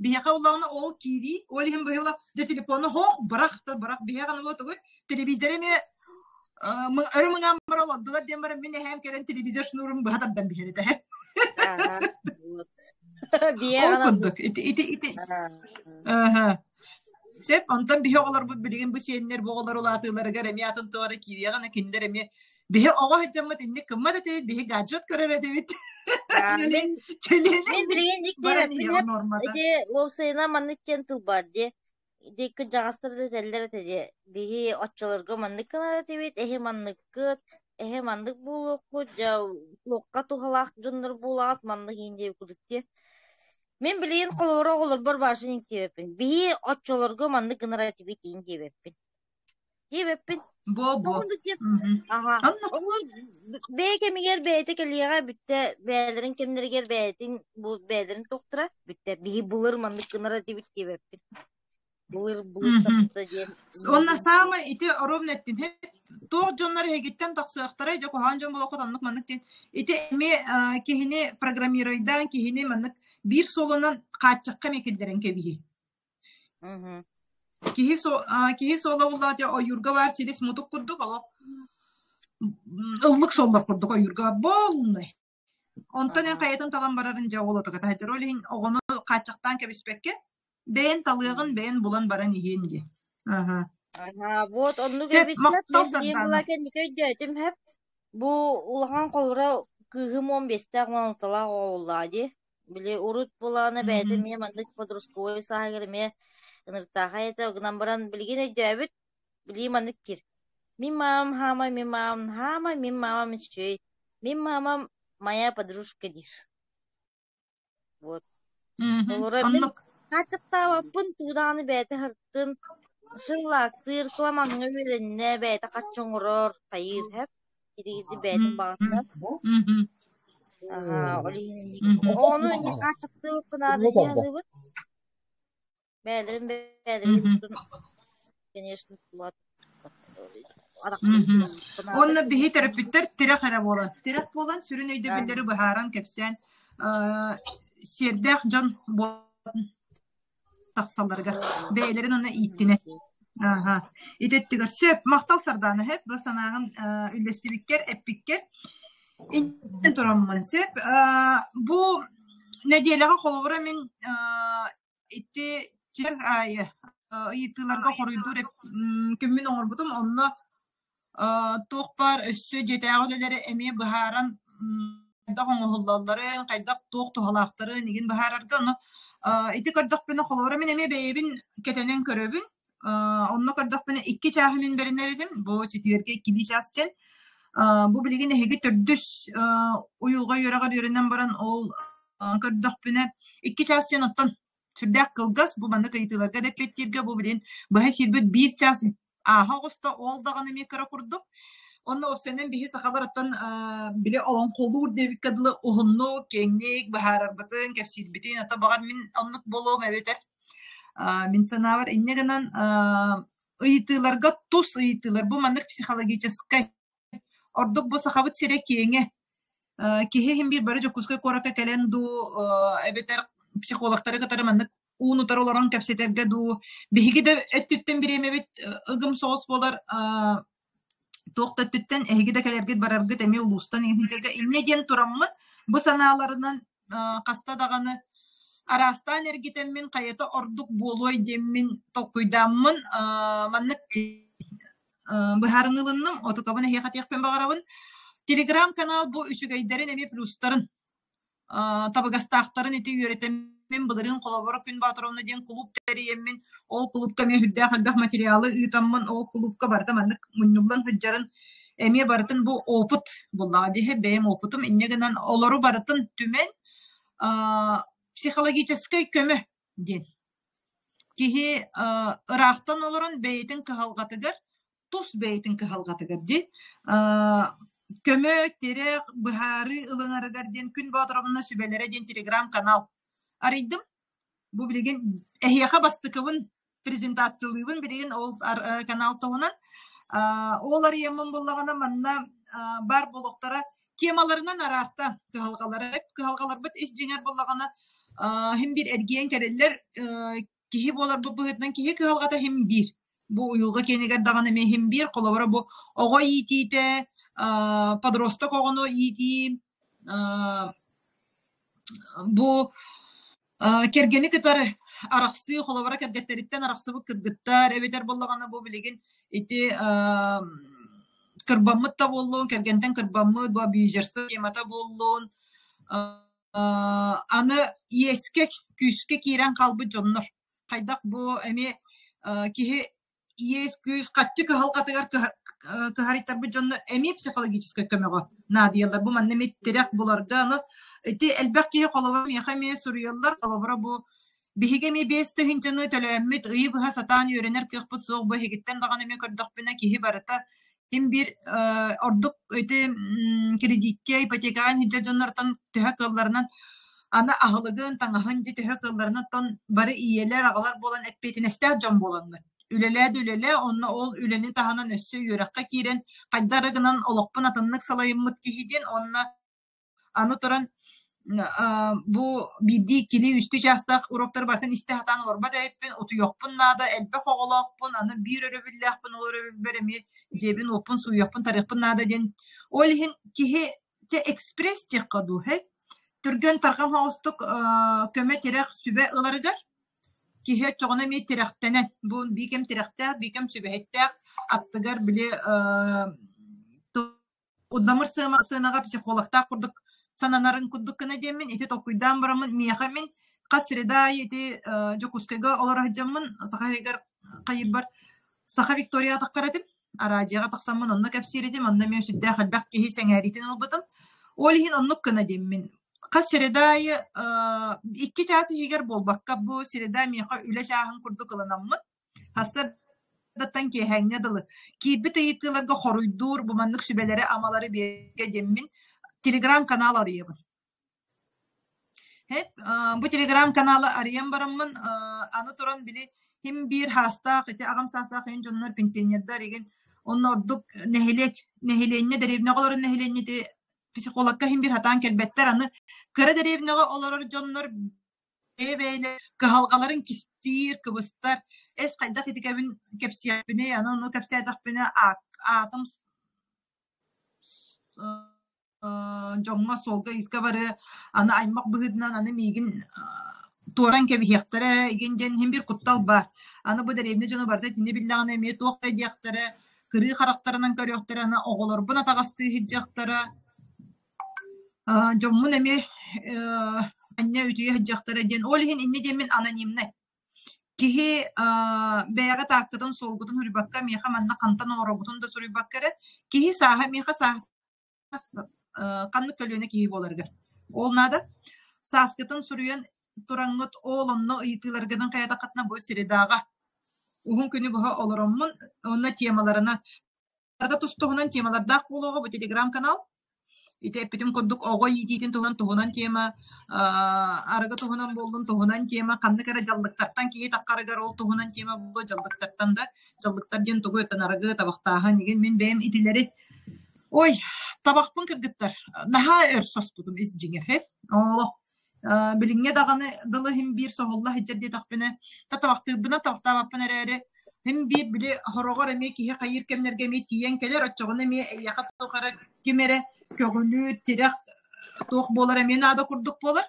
Биһиэхэ улаҕына ол киирии, ол иһин быһыыла дьэ телефону хоох бырах да бырах биһиэхэ аны тугуй телевизор эмиэ өрө мыҥаан баран олордулар диэн баран мин эһээм кэлэн телевизор шнурун быһа тардан биһэр этэ. Ол курдук ити ити ити Сеп, онтон биһи оҕолорбут билигин бу сиэннэр бу оҕолор улаатыыларыгар эмиэ атын туора киириэҕинэ кинилэр эмиэ биһи оҕо сылдьаммыт инник кыммат этибит, биһи гаджет көрөр этибит. Мин мин билигин баран диэбэппин иһиэҕин нуормата. Ити уопсайынан маннык диэн тыл баар дии. Ити кырдьаҕастар да этэллэр этэ дии. Биһи оччолорго маннык гынар этибит, эһи манныккыт, эһи маннык буолуоххут, дьэ туохха туһалаах дьоннор буолаҕыт маннык иһин диэбит курдук дии. Мин билигин холобура оҕолорбор баашын иҥтиэбэппин. Биһи оччолорго маннык гынар этибит иин диэбэппин. Диэбэппин. Бо-бо. Тоҕо диэн аха. Оҕолор бэйэ кэмигэр бэйэтэ кэлиэҕэ бүттэ бэйэлэрин кэмнэригэр бэйэтин бу бэйэлэрин тохтура бүттэ. Биһи былыр маннык гынар этибит диэбэппин. Былыр былыр тапта диэн Уонна саамай ити ровно эттин туох дьоннор эһигиттэн тахсыахтара дьэ куһаҕан дьон буолуоххут оннук маннык диэн ити эмиэ киһини программируйдаан киһини маннык биир суолунан хааччахха эмиэ киллэрэн кэбиһии. Киһи киһи суола улаатыа ойуурга баар силис мутук курдук олох ыллык суоллар курдук ойуурга буолнай. Онтон эн хайатын талан барарын дьэ ол отуга таһдьар. Ол иһин оҕону хааччахтаан кэбиспэккэ, бэйэн талыаҕын бэйэн булан баран иһиэн диye. Аха. Аха, вот оннук Сөп, эбит сөп. махтал Мен билиим Сардаана. була кэнники өйдөөтүм сөп. Бу улахан холобура кыыһым 15-тээх 16-лаах оҕо буоллаҕа дии. Били урут булаана бэйэтэ эмиэ маннык подростковай сааһыгар эмиэ ынырыктаахай этэ гынан баран билигин өйдөөбүт Билии маннык диир: «Мин маамам хаамай, мин маамам хаамай, мин маамам үчүгэй, мин маамам моя подружка» диир. Вот. Олоро мин Оннук. хааччахтаабаппын, тугу даҕаны бэйэтэ аһартын, шыллаактыыр, кыламаҥҥа үөрэннэ, бэйэтэ хаччы оҥорор, хайыыр һэп, итигирди бэйэтин баҕатынан. Аһаа, ол иһин ону инник хааччахтыахха наада дии саныыбын. Бэйэлэрин бэйэлэрин конечно Уонна биһи төрөппүттэр тирэх эрэ буолан, тирэх буолан сүрүн өйдөбүллэри быһааран кэпсээн. сиэрдээх дьон буолан тахсалларыгар бэйэлэрин онно ииттинэ. Аха. Ити өттүгэр сөп. Махтал Сардаана сөп. Бу санааҕын үллэстибиккэр, эппиккэр. Иннин тураммын сөп. Бу нэдиэлэҕэ холобура мин ити чэр аайы ыйытыыларга хоруйдуур күммүн оҥорбутум. Онно туох баар өссө дьиэтээҕи үлэлэри эмиэ быһааран хайдах оҥоһуллалларын, хайдах туох туһалаахтарын игин быһаарарга ону ити көрдөхпүнэ холобура мин эмиэ бэйэбин кэтэнэн көрөбүн. Онно көрдөхпүнэ икки чааһы мин бэринэр этим. Бу четвергэ иккилии чаас диэн. Бу билигин эһиги төрдүс уйулҕа үөрэҕэр үөрэнэн баран ол көрдөхпүнэ икки чаас диэн оттон сүрдээх кылгас бу маннык ыйытыыларга да эппиэттииргэ бу билин быһа киирбит биир чаас ааһа оҕуста ол даҕаны эмиэ кыра курдук. Онно опсайынан биһи сахалар оттон били олоҥхолуур диэбиккэ дылы уһуннук, киэҥник быһаарарбытын, кэпсиирбитин, ата баҕар мин оннук буолуом эбэтэр мин санаабар инньэ гынан ыйытыыларга тус ыйытыылар бу маннык психологическай ордук бу Сахабыт сирэ киэҥэ киһи иһин биир бары Дьокуускай куоракка кэлэн дуу эбэтэр психологтары кытары маннык уун-утары олорон кэпсэтэргэ дуу биһиги да өттүттэн бириэмэбит ыгым соҕус буолар туох да өттүттэн эһиги да кэлэргит бараргыт эмиэ улуустан иһинчэргэ инньэ диэн тураммыт бу санааларынан хаста даҕаны араастаан эргитэммин хайата ордук буолуой диэммин толкуйдааммын маннык быһаарыныы ылынным отукабын эһиэхэ этиэхпин баҕарабын телеграм-канал бу үчүгэйдэрин эмиэ плюстарын табыгастаахтарын ити үөрэтэммин былырыын холобура Күн Боотуровна диэн кулууп тэрийэммин ол кулуупка эмиэ сүрдээх элбэх материалы ыытаммын ол кулуупка барыта маннык мунньуллан сылдьарын эмиэ барытын бу опыт буоллаҕа дии бэйэм опытым инньэ гынан олору барытын түмэн психологическай көмө диэн киһи ыраахтан олорон бэйэтин кыһалҕатыгар тус бэйэтин кыһалҕатыгар дии көмө, тирэх, быһаарыы ылынарыгар диэн Күн Боотуровна сүбэлэрэ диэн телеграм-канал арыйдым. Бу билигин эһиэхэ бастакыбын презентациялыыбын билигин ол канал туһунан. Ол арыйаммын буллаҕына манна баар буолуохтара темаларынан араатта кыһалҕалара кыһалҕаларбыт ис дьиҥэр буоллаҕына иһин биир эргийэн кэлэллэр киһи буоларбыт быһыытынан киһи кыһалҕата иһин биир бу уйулҕа киэнигэр даҕаны эмиэ иһин биир холобура бу оҕо иитиитэ подросток оҕону иитии бу кэргэни кытары арахсыы холобура кэргэттэриттэн арахсыбыт кыргыттар эбэтэр буоллаҕына бу билигин ити кырбаммыт да буоллун кэргэнтэн кырбаммыт бу абьюзерство темата буоллун аны иэскэ күүскэ киирэн хаалбыт дьоннор хайдах бу эмиэ киһи иэс-күүс хаччы кыһалҕатыгар кыһарыйтарбыт дьоннор эмиэ психологическай көмөҕө наадыйаллар. Бу манна эмиэ тирэх буларга аны ити элбэх киһи холобура миэхэ эмиэ суруйаллар. Холобура бу биһиги эмиэ 5000-ны төлөөммүт ыйы быһа сатаан үөрэнэр кыахпыт суох бу эһигиттэн даҕаны эмиэ көрдөхпүнэ киһи барыта ким биир ордук ити кредиккэ ипотекаҕа сылдьар дьоннортон төһө кыалларынан аны аһылыгын, таҥаһын дьэ төһө кыалларынан оттон бары ийэлэр, аҕалар буолан эппиэтинэстээх дьон буолаҥҥыт. Үлэлээ да үлэлээ, онно ол үлэни таһынан өссө үөрэххэ киирэн хайдах эрэ гынан олохпун атыннык салайыммыт киһи диэн уонна аны туран бу биирдии иккилии үстүү чаастаах уроктары барытын истэ сатаан олорбот эбиппин, утуйуохпун наада, элбэх оҕолоохпун, аны биир өрөбүллээхпин, ол өрөбүлбэр эмиэ дьиэбин-уоппун сууйуохпун, тарыахпын наада диэн. Ол иһин киһи дьэ экспресс диэххэ дуу, һэ түргэн тарҕам соҕустук көмө-тирэх сүбэ ыларыгар киһи оччоҕуна эмиэ тирэхтэнэн, бу биикэм тирэхтээх, биикэм сүбэһиттээх, аттыгар били удамыр сыанаҕа психологтаах курдук сананарын курдук гына диэммин ити толкуйдаан бараммын миэхэ мин хас среда аайы ити Дьокуускайга олоро сылдьаммын Саха сиригэр хайыырбар Саха Викторияҕа таххар этим араадьыйаҕа тахсаммын онно кэпсиир этим онно эмиэ сүрдээх элбэх киһи сэҥээриитин ылбытым ол иһин оннук гына диэммин хас среда аайы икки чаас иһигэр буолбакка бу среда миэхэ үлэ чааһын курдук ылынаммын Сарсыардаттан киэһээҥҥэ дылы киирбит ыйытыыларга хоруйдуур бу маннык сүбэлэри-амалары биэргэ диэммин телеграм-канал арыйабын. Бу телеграм-каналы арыйан бараммын аны туран били ким биир хаастаах ити аҕам саастаах ийин дьоннор пенсионердар игин онно ордук нэһилиэк нэһилиэнньэ дэриэбинэҕэ олорор нэһилиэнньэ ити. Психологка иһин биир сатаан кэлбэттэр. Аны кыра дэриэбинэҕэ олорор дьоннор бэйэ-бэйэлэ кыһалҕаларын кистиир, кыбыстар. Эс хайдах итикэбин кэпсиэхпиний, аны ону кэпсээтэхпинэ аатым дьоҥҥо суолга-иискэ барыа, аны аймах быһыытынан аны миигин туоран кэбиһиэхтэрэ игин диэн иһин биир куттал баар. Аны бу дэриэбинэ дьоно барыта итини биллэҕинэ эмиэ туох да диэхтэрэ, кырыы харахтарынан көрүөхтэрэ, аны оҕолорбун атаҕастыы сылдьыахтара, дьоммун эмиэ анньа үтүйэ сылдьыахтара диэн. Ол иһин инньэ диэммин анонимнай. Киһи бэйэҕит ааккытын-суолгутун суруйбакка, миэхэ манна хантан олороргутун да суруйбакка эрэ, киһи сааһа миэхэ саас ханнык көлүөнэ киһи буоларыгар. Ол наада. Сааскытын суруйан тураҥҥыт ол онно ыйытыыларгытын хайатаххытына бу средаҕа уһун күнү быһа олороммун онно темаларынан барыта тус-туһунан темалардаах буолуоҕа бу телеграм-канал. Ити эппитим курдук оҕо иитиитин туһунан туһунан тема, арыгы туһунан буоллун туһунан тема, ханнык эрэ дьаллыктартан киһи таххарыгар ол туһунан тема буолуо дьаллыктартан да дьаллыктар диэн тугу өттөн арыгы, табахтааһын игин мин бэйэм итилэри ой табахпын кыргыттар наһаа өр соспутум ис дьиҥэр оо билиҥҥэ даҕаны дылы иһин биир соһулла сылдьар диэтэхпинэ табахтыырбына табахтаабаппын эрээри син биир били хороҕор эмиэ киһи хайыыр кэмнэргэ эмиэ тиийэн кэлэр оччоҕуна эмиэ эйиэхэ туох эрэ ким эрэ көҕүлүүр тирэх туох буолар эмиэ наада курдук буолар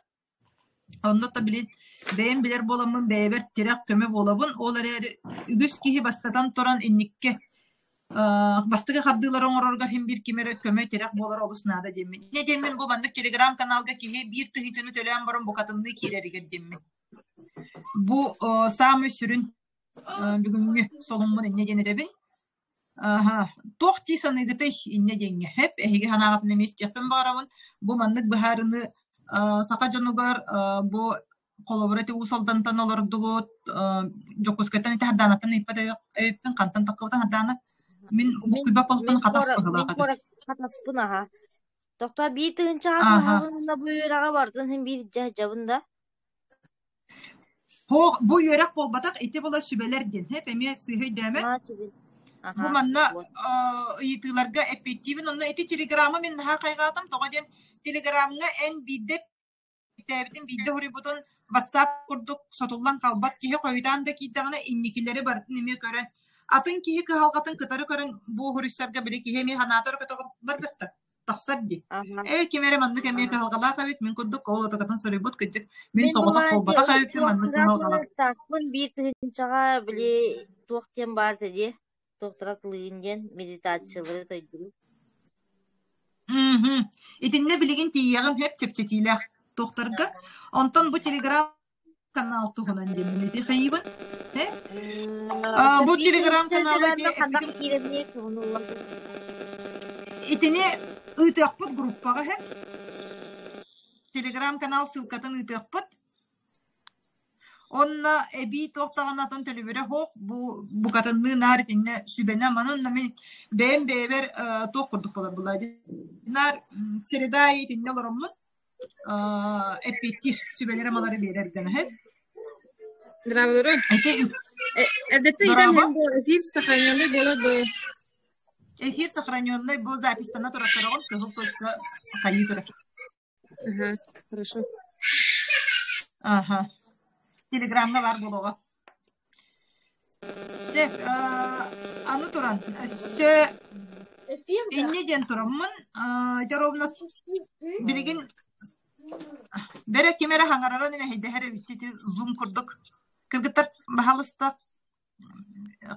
онно то били бэйэм билэр буоламмын бэйэбэр тирэх көмө буолабын ол эрээри үгүс киһи бастатан туран инникке бастакы хардыылары оҥорорго иһин биир ким эрэ көмө-тирэх буолара олус наада диэммин. Инньэ диэммин бу маннык телеграм-каналга киһи биир тыһыынчаны төлөөн баран букатынныы киирэригэр диэммин. Бу саамай сүрүн бүгүҥҥү солуммун инньэ диэн этэбин. Аха, туох дии саныыгытый инньэ диэҥҥэ? Хэп, эһиги санааҕытын эмиэ истиэхпин баҕарабын. Бу маннык быһаарыныы саха дьонугар бу холобура ити Уус Алдантан олордубут, Дьокуускайтан ити Хардаанаттан ыйыппат эбиппин, хантан таххыбытын Хардаана? Мин Мин буккуйбат буолбун мин хатас куора быһыылаах мин этэ. куорат хатаспын аха. Тохтоо биир тыһыынчаҕа Ааһа. сылдьабын уонна бу үөрэҕэ бардын иһин биир дьаһдьабын да. Һоох, бу үөрэх буолбатах, ити була сүбэлэр диэн. Хэп эмиэ сыыһа өйдөөмө. Маа сүбүн. Бу Аха. манна Вот. ыйытыыларга эппиэттиибин. Онно ити телеграммы мин наһаа хайҕаатым. Тоҕо диэн телеграмҥа эн биирдэ эппиэттээбитин, биирдэ суруйбутун WhatsApp курдук сотуллан хаалбат киһи хойутаан да киирдэҕинэ инникилэри барытын эмиэ көрөн, атын киһи кыһалҕатын кытары көрөн бу суруйсарга били киһи эмиэ санаата көтөҕүллэр бытта тахсар дии. Аха. Ээ ким эрэ маннык эмиэ кыһалҕалаах эбит, мин курдук ол отакатын суруйбут кырдьык мин Мин соҕотох булаан буолбатах эбиппин маннык туохтара кыһалҕалаах. сылыктаахпын биир тыһыынчаҕа били туох диэн баар этэ дии туохтара тылыйын диэн медитациялары тойдуру. Мм. Итиннэ билигин тиийиэҕим сөп чэпчэтиилээх туохтарга. Онтон бу телеграм канал туһунан диэммин ити хайыыбын. Э? Оттон Бу биир телеграм тыһыынча канала ити төлөөннө ханна эппитим киирэмний туһунуллар. итини ыытыахпыт группаҕа сөп. Телеграм канал ссылкатын ыытыахпыт. Онно эбии туох даҕаны атын төлөбүрэ суох, бу букатынныы наар итиннэ сүбэнэн манан мин бэйэм бэйэбэр туох курдук буолар буолла дии. Наар среда аайы итиннэ олороммун эппиэттиир сүбэлэри малары биэрэр гына Здравствуй. Ити Эрдэтте дорообо. эфир сохраненный было до Эфир сохраненный бу записьтана турар кыһыл точка хайыы турар. Ага, хорошо. Аха. Телеграмҥа баар буолуоҕа. Сөп, аны туран, өссө инньэ диэн тураммын, ити ровно билигин бэрэ ким эрэ хаҥараран эрэһэйдэһэр эбит ити зум курдук. Кыргыттар, баһалыста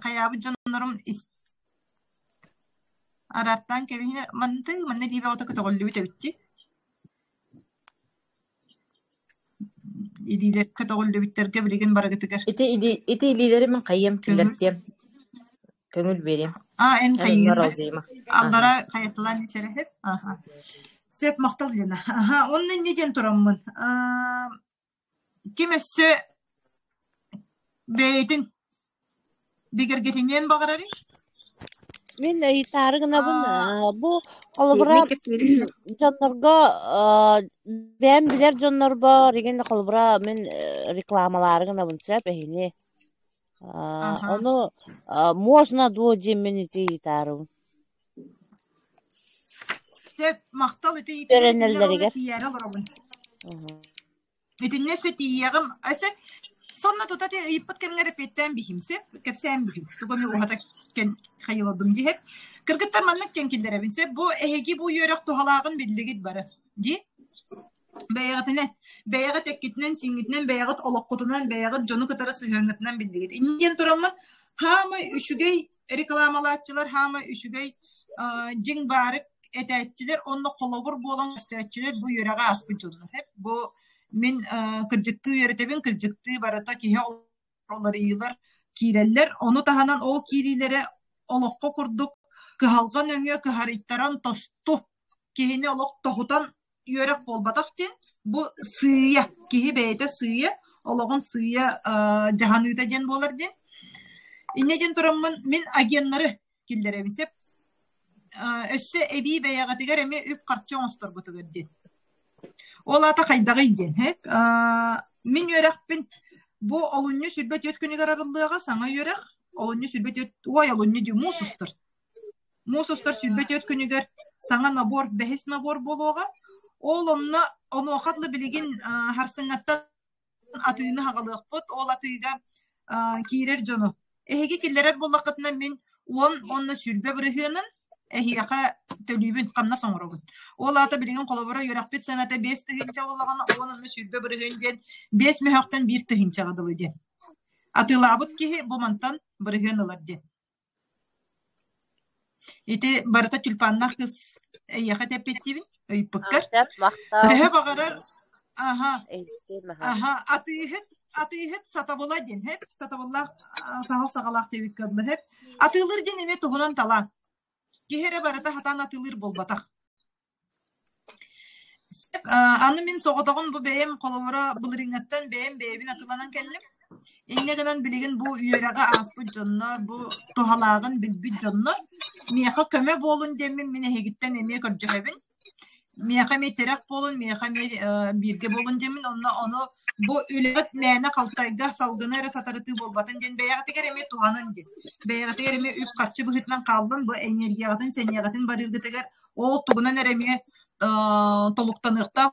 хайаабыт дьоннорум араартаан кэбиһинэ манты манна дии бөҕөтө көтөҕүллүбүт эбит дии. Илиилэр көтөҕүллүбүттэргэ билигин барыгытыгар Ити ити илиилэри мин хайыам көҥүл. киллэртиэм, көҥүл биэриэм. А эн Эн онно хайыыгын да? аралдьыйыма. Аха. Аллара хайатылаан исэрэһэр. Аха. Сөп махтал Лена. Аха, онно инньэ диэн тураммын. Аа, ким өссө бэйэтин бигэргэтиниэн баҕарарый? Мин ыйытаары гынабын, бу холобура Мин кэпсиирим. дьоннорго бэйэм билэр дьоннорбор игин холобура мин рекламалаары гынабын сөп эһини. Ону можно дуо диэммин ити ыйытаарыбын. Сөп, махтал ити итиннэ итиннэ ровно Үөрэнэллэригэр. тиийээри олоробун. Мгм. Итиннэ өссө тиийиэҕим. Өссө сонно тута ти ыйыппыт кэмҥэр эппиэттээн биһим сөп, кэпсээн биһим. Тугу эмэ уһата кэн хайылардым диһэп. Кыргыттар маннык кэн киллэрэбин сөп. Бу эһиги бу үөрэх туһалааҕын биллигит бары. Дии? Бэйэҕитинэн, бэйэҕит эккитинэн-сииҥҥитинэн, бэйэҕит олоххутунан, бэйэҕит дьону кытары сыһыаҥҥытынан биллигит. Инньэ диэн тураммын, хаамай үчүгэй рекламалааччылар, хаамай үчүгэй дьиҥ баары этээччилэр уонна холобур буолан көстөөччүлэр бу үөрэҕи ааспыт дьоннор. Бу мин кырдьыктыы үөрэтэбин, кырдьыктыы барыта киһи уларыйыылар киирэллэр. Ону таһынан ол киириилэрэ олоххо курдук кыһалҕа нөҥүө кыһарыйтаран тосту киһини олох тоһутан үөрэх буолбатах диэн бу сыыйа киһи бэйэтэ сыыйа олоҕун сыыйа дьаһаныыта диэн буолар диэн инньэ диэн тураммын мин агеннары киллэрэбин сөп өссө эбии бэйэҕитигэр эмиэ үп-харчы оҥосторгутугар диэн ол аата хайдаҕый диэн мин үөрэхпин бу олунньу 24 күнүгэр арыллыаҕа саҥа үөрэх олунньу 24 ой олунньу дии муус устар Муус устар 24 күнүгэр саҥа набор, бэһис набор буолуоҕа. Ол онно онуоха дылы билигин харсыҥҥаттан атыыны аҕалыахпыт. Ол атыыга киирэр дьону. Эһиги киллэрэр буоллаххытына мин 10 уонна 20 бырыһыанын эһиэхэ төлүүбүн, хамнас оҥоробун. Ол аата билигин холобура үөрэхпит сыаната 5 тыһыынча буоллаҕына 10 уонна 20 бырыһыан диэн 5 мөһөөхтөн 1 тыһыынчаҕа дылы диэн. Атыылаабыт киһи бу мантан бырыһыан ылар диэн. Ити барыта тюльпаннаах кыыс эйиэхэ тэппиттиибин ыйыппыккар. Сөп, махтал. Төһө баҕарар аха Эйиэхэ аха. аха атыыһыт атыыһыт сатабыла диэн хэп сатабыллаах саһыл саҕалаах диэбиккэ дылы хэп атыылыыр диэн эмиэ туһунан талаан. Киһи эрэ барыта сатаан атыылыыр буолбатах. Сөп, аны мин соҕотоҕун бу бэйэм холобура былырыыҥҥаттан бэйэм бэйэбин атыыланан кэллим. Инньэ гынан билигин бу үөрэҕи ааспыт дьоннор, бу туһалааҕын билбит дьоннор миэхэ көмө буолун диэммин мин эһигиттэн эмиэ көрдөһөбүн. Миэхэ эмиэ тирэх буолун, миэхэ эмиэ бииргэ буолун диэммин онно ону бу үлэҕит мээнэ халтайга салгыны эрэ сатарытыы буолбатын диэн бэйэҕитигэр эмиэ туһанын диэн. Бэйэҕитигэр эмиэ үп-харчы быһыытынан хааллын, бу энергияҕытын, сэниэҕитин барыыргытыгар ол тугунан эрэ эмиэ толуктаныахтаах,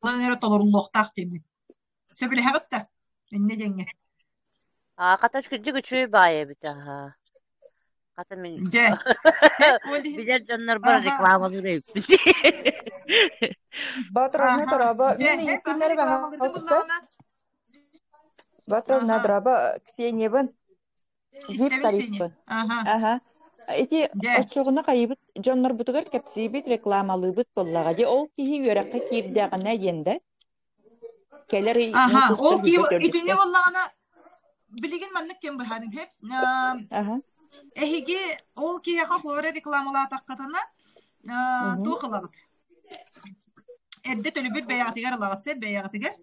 тугунан эрэ толоруллуохтаах диэммин. Сөбүлэһэҕит да? Инньэ диэҥҥэ. Аа, хата кырдьык үчүгэй баай эбит аһаа. Хата мин Дьэ, ол иһин билэр дьоннорбор аха рекламалыыр эбиппин. Батровна аха дорообо. дьэ Мин һэп аны ыйыппыннары рекламалыырга пожалуйста. буллаҕына Батровна аха дорообо. Ксениябын. Вип истэбин сини тарифпын. аха Аха. Ити дьэ оччоҕуна хайыбыт дьоннорбутугар кэпсиибит, рекламалыыбыт буоллаҕа дии. Ол киһи үөрэххэ киирдэҕинэ диэн да кэлэр ый аха муус ол устар киһи сүүрбэ итини төрдүскэ. буоллаҕына билигин маннык кэм быһаарым һэп Аха. эһиги ол киһиэхэ холобура рекламалаатаххытына Мгм. туох ылаҕыт эрдэ төлөбүр бэйэҕитигэр ылаҕыт сеп бэйэҕитигэр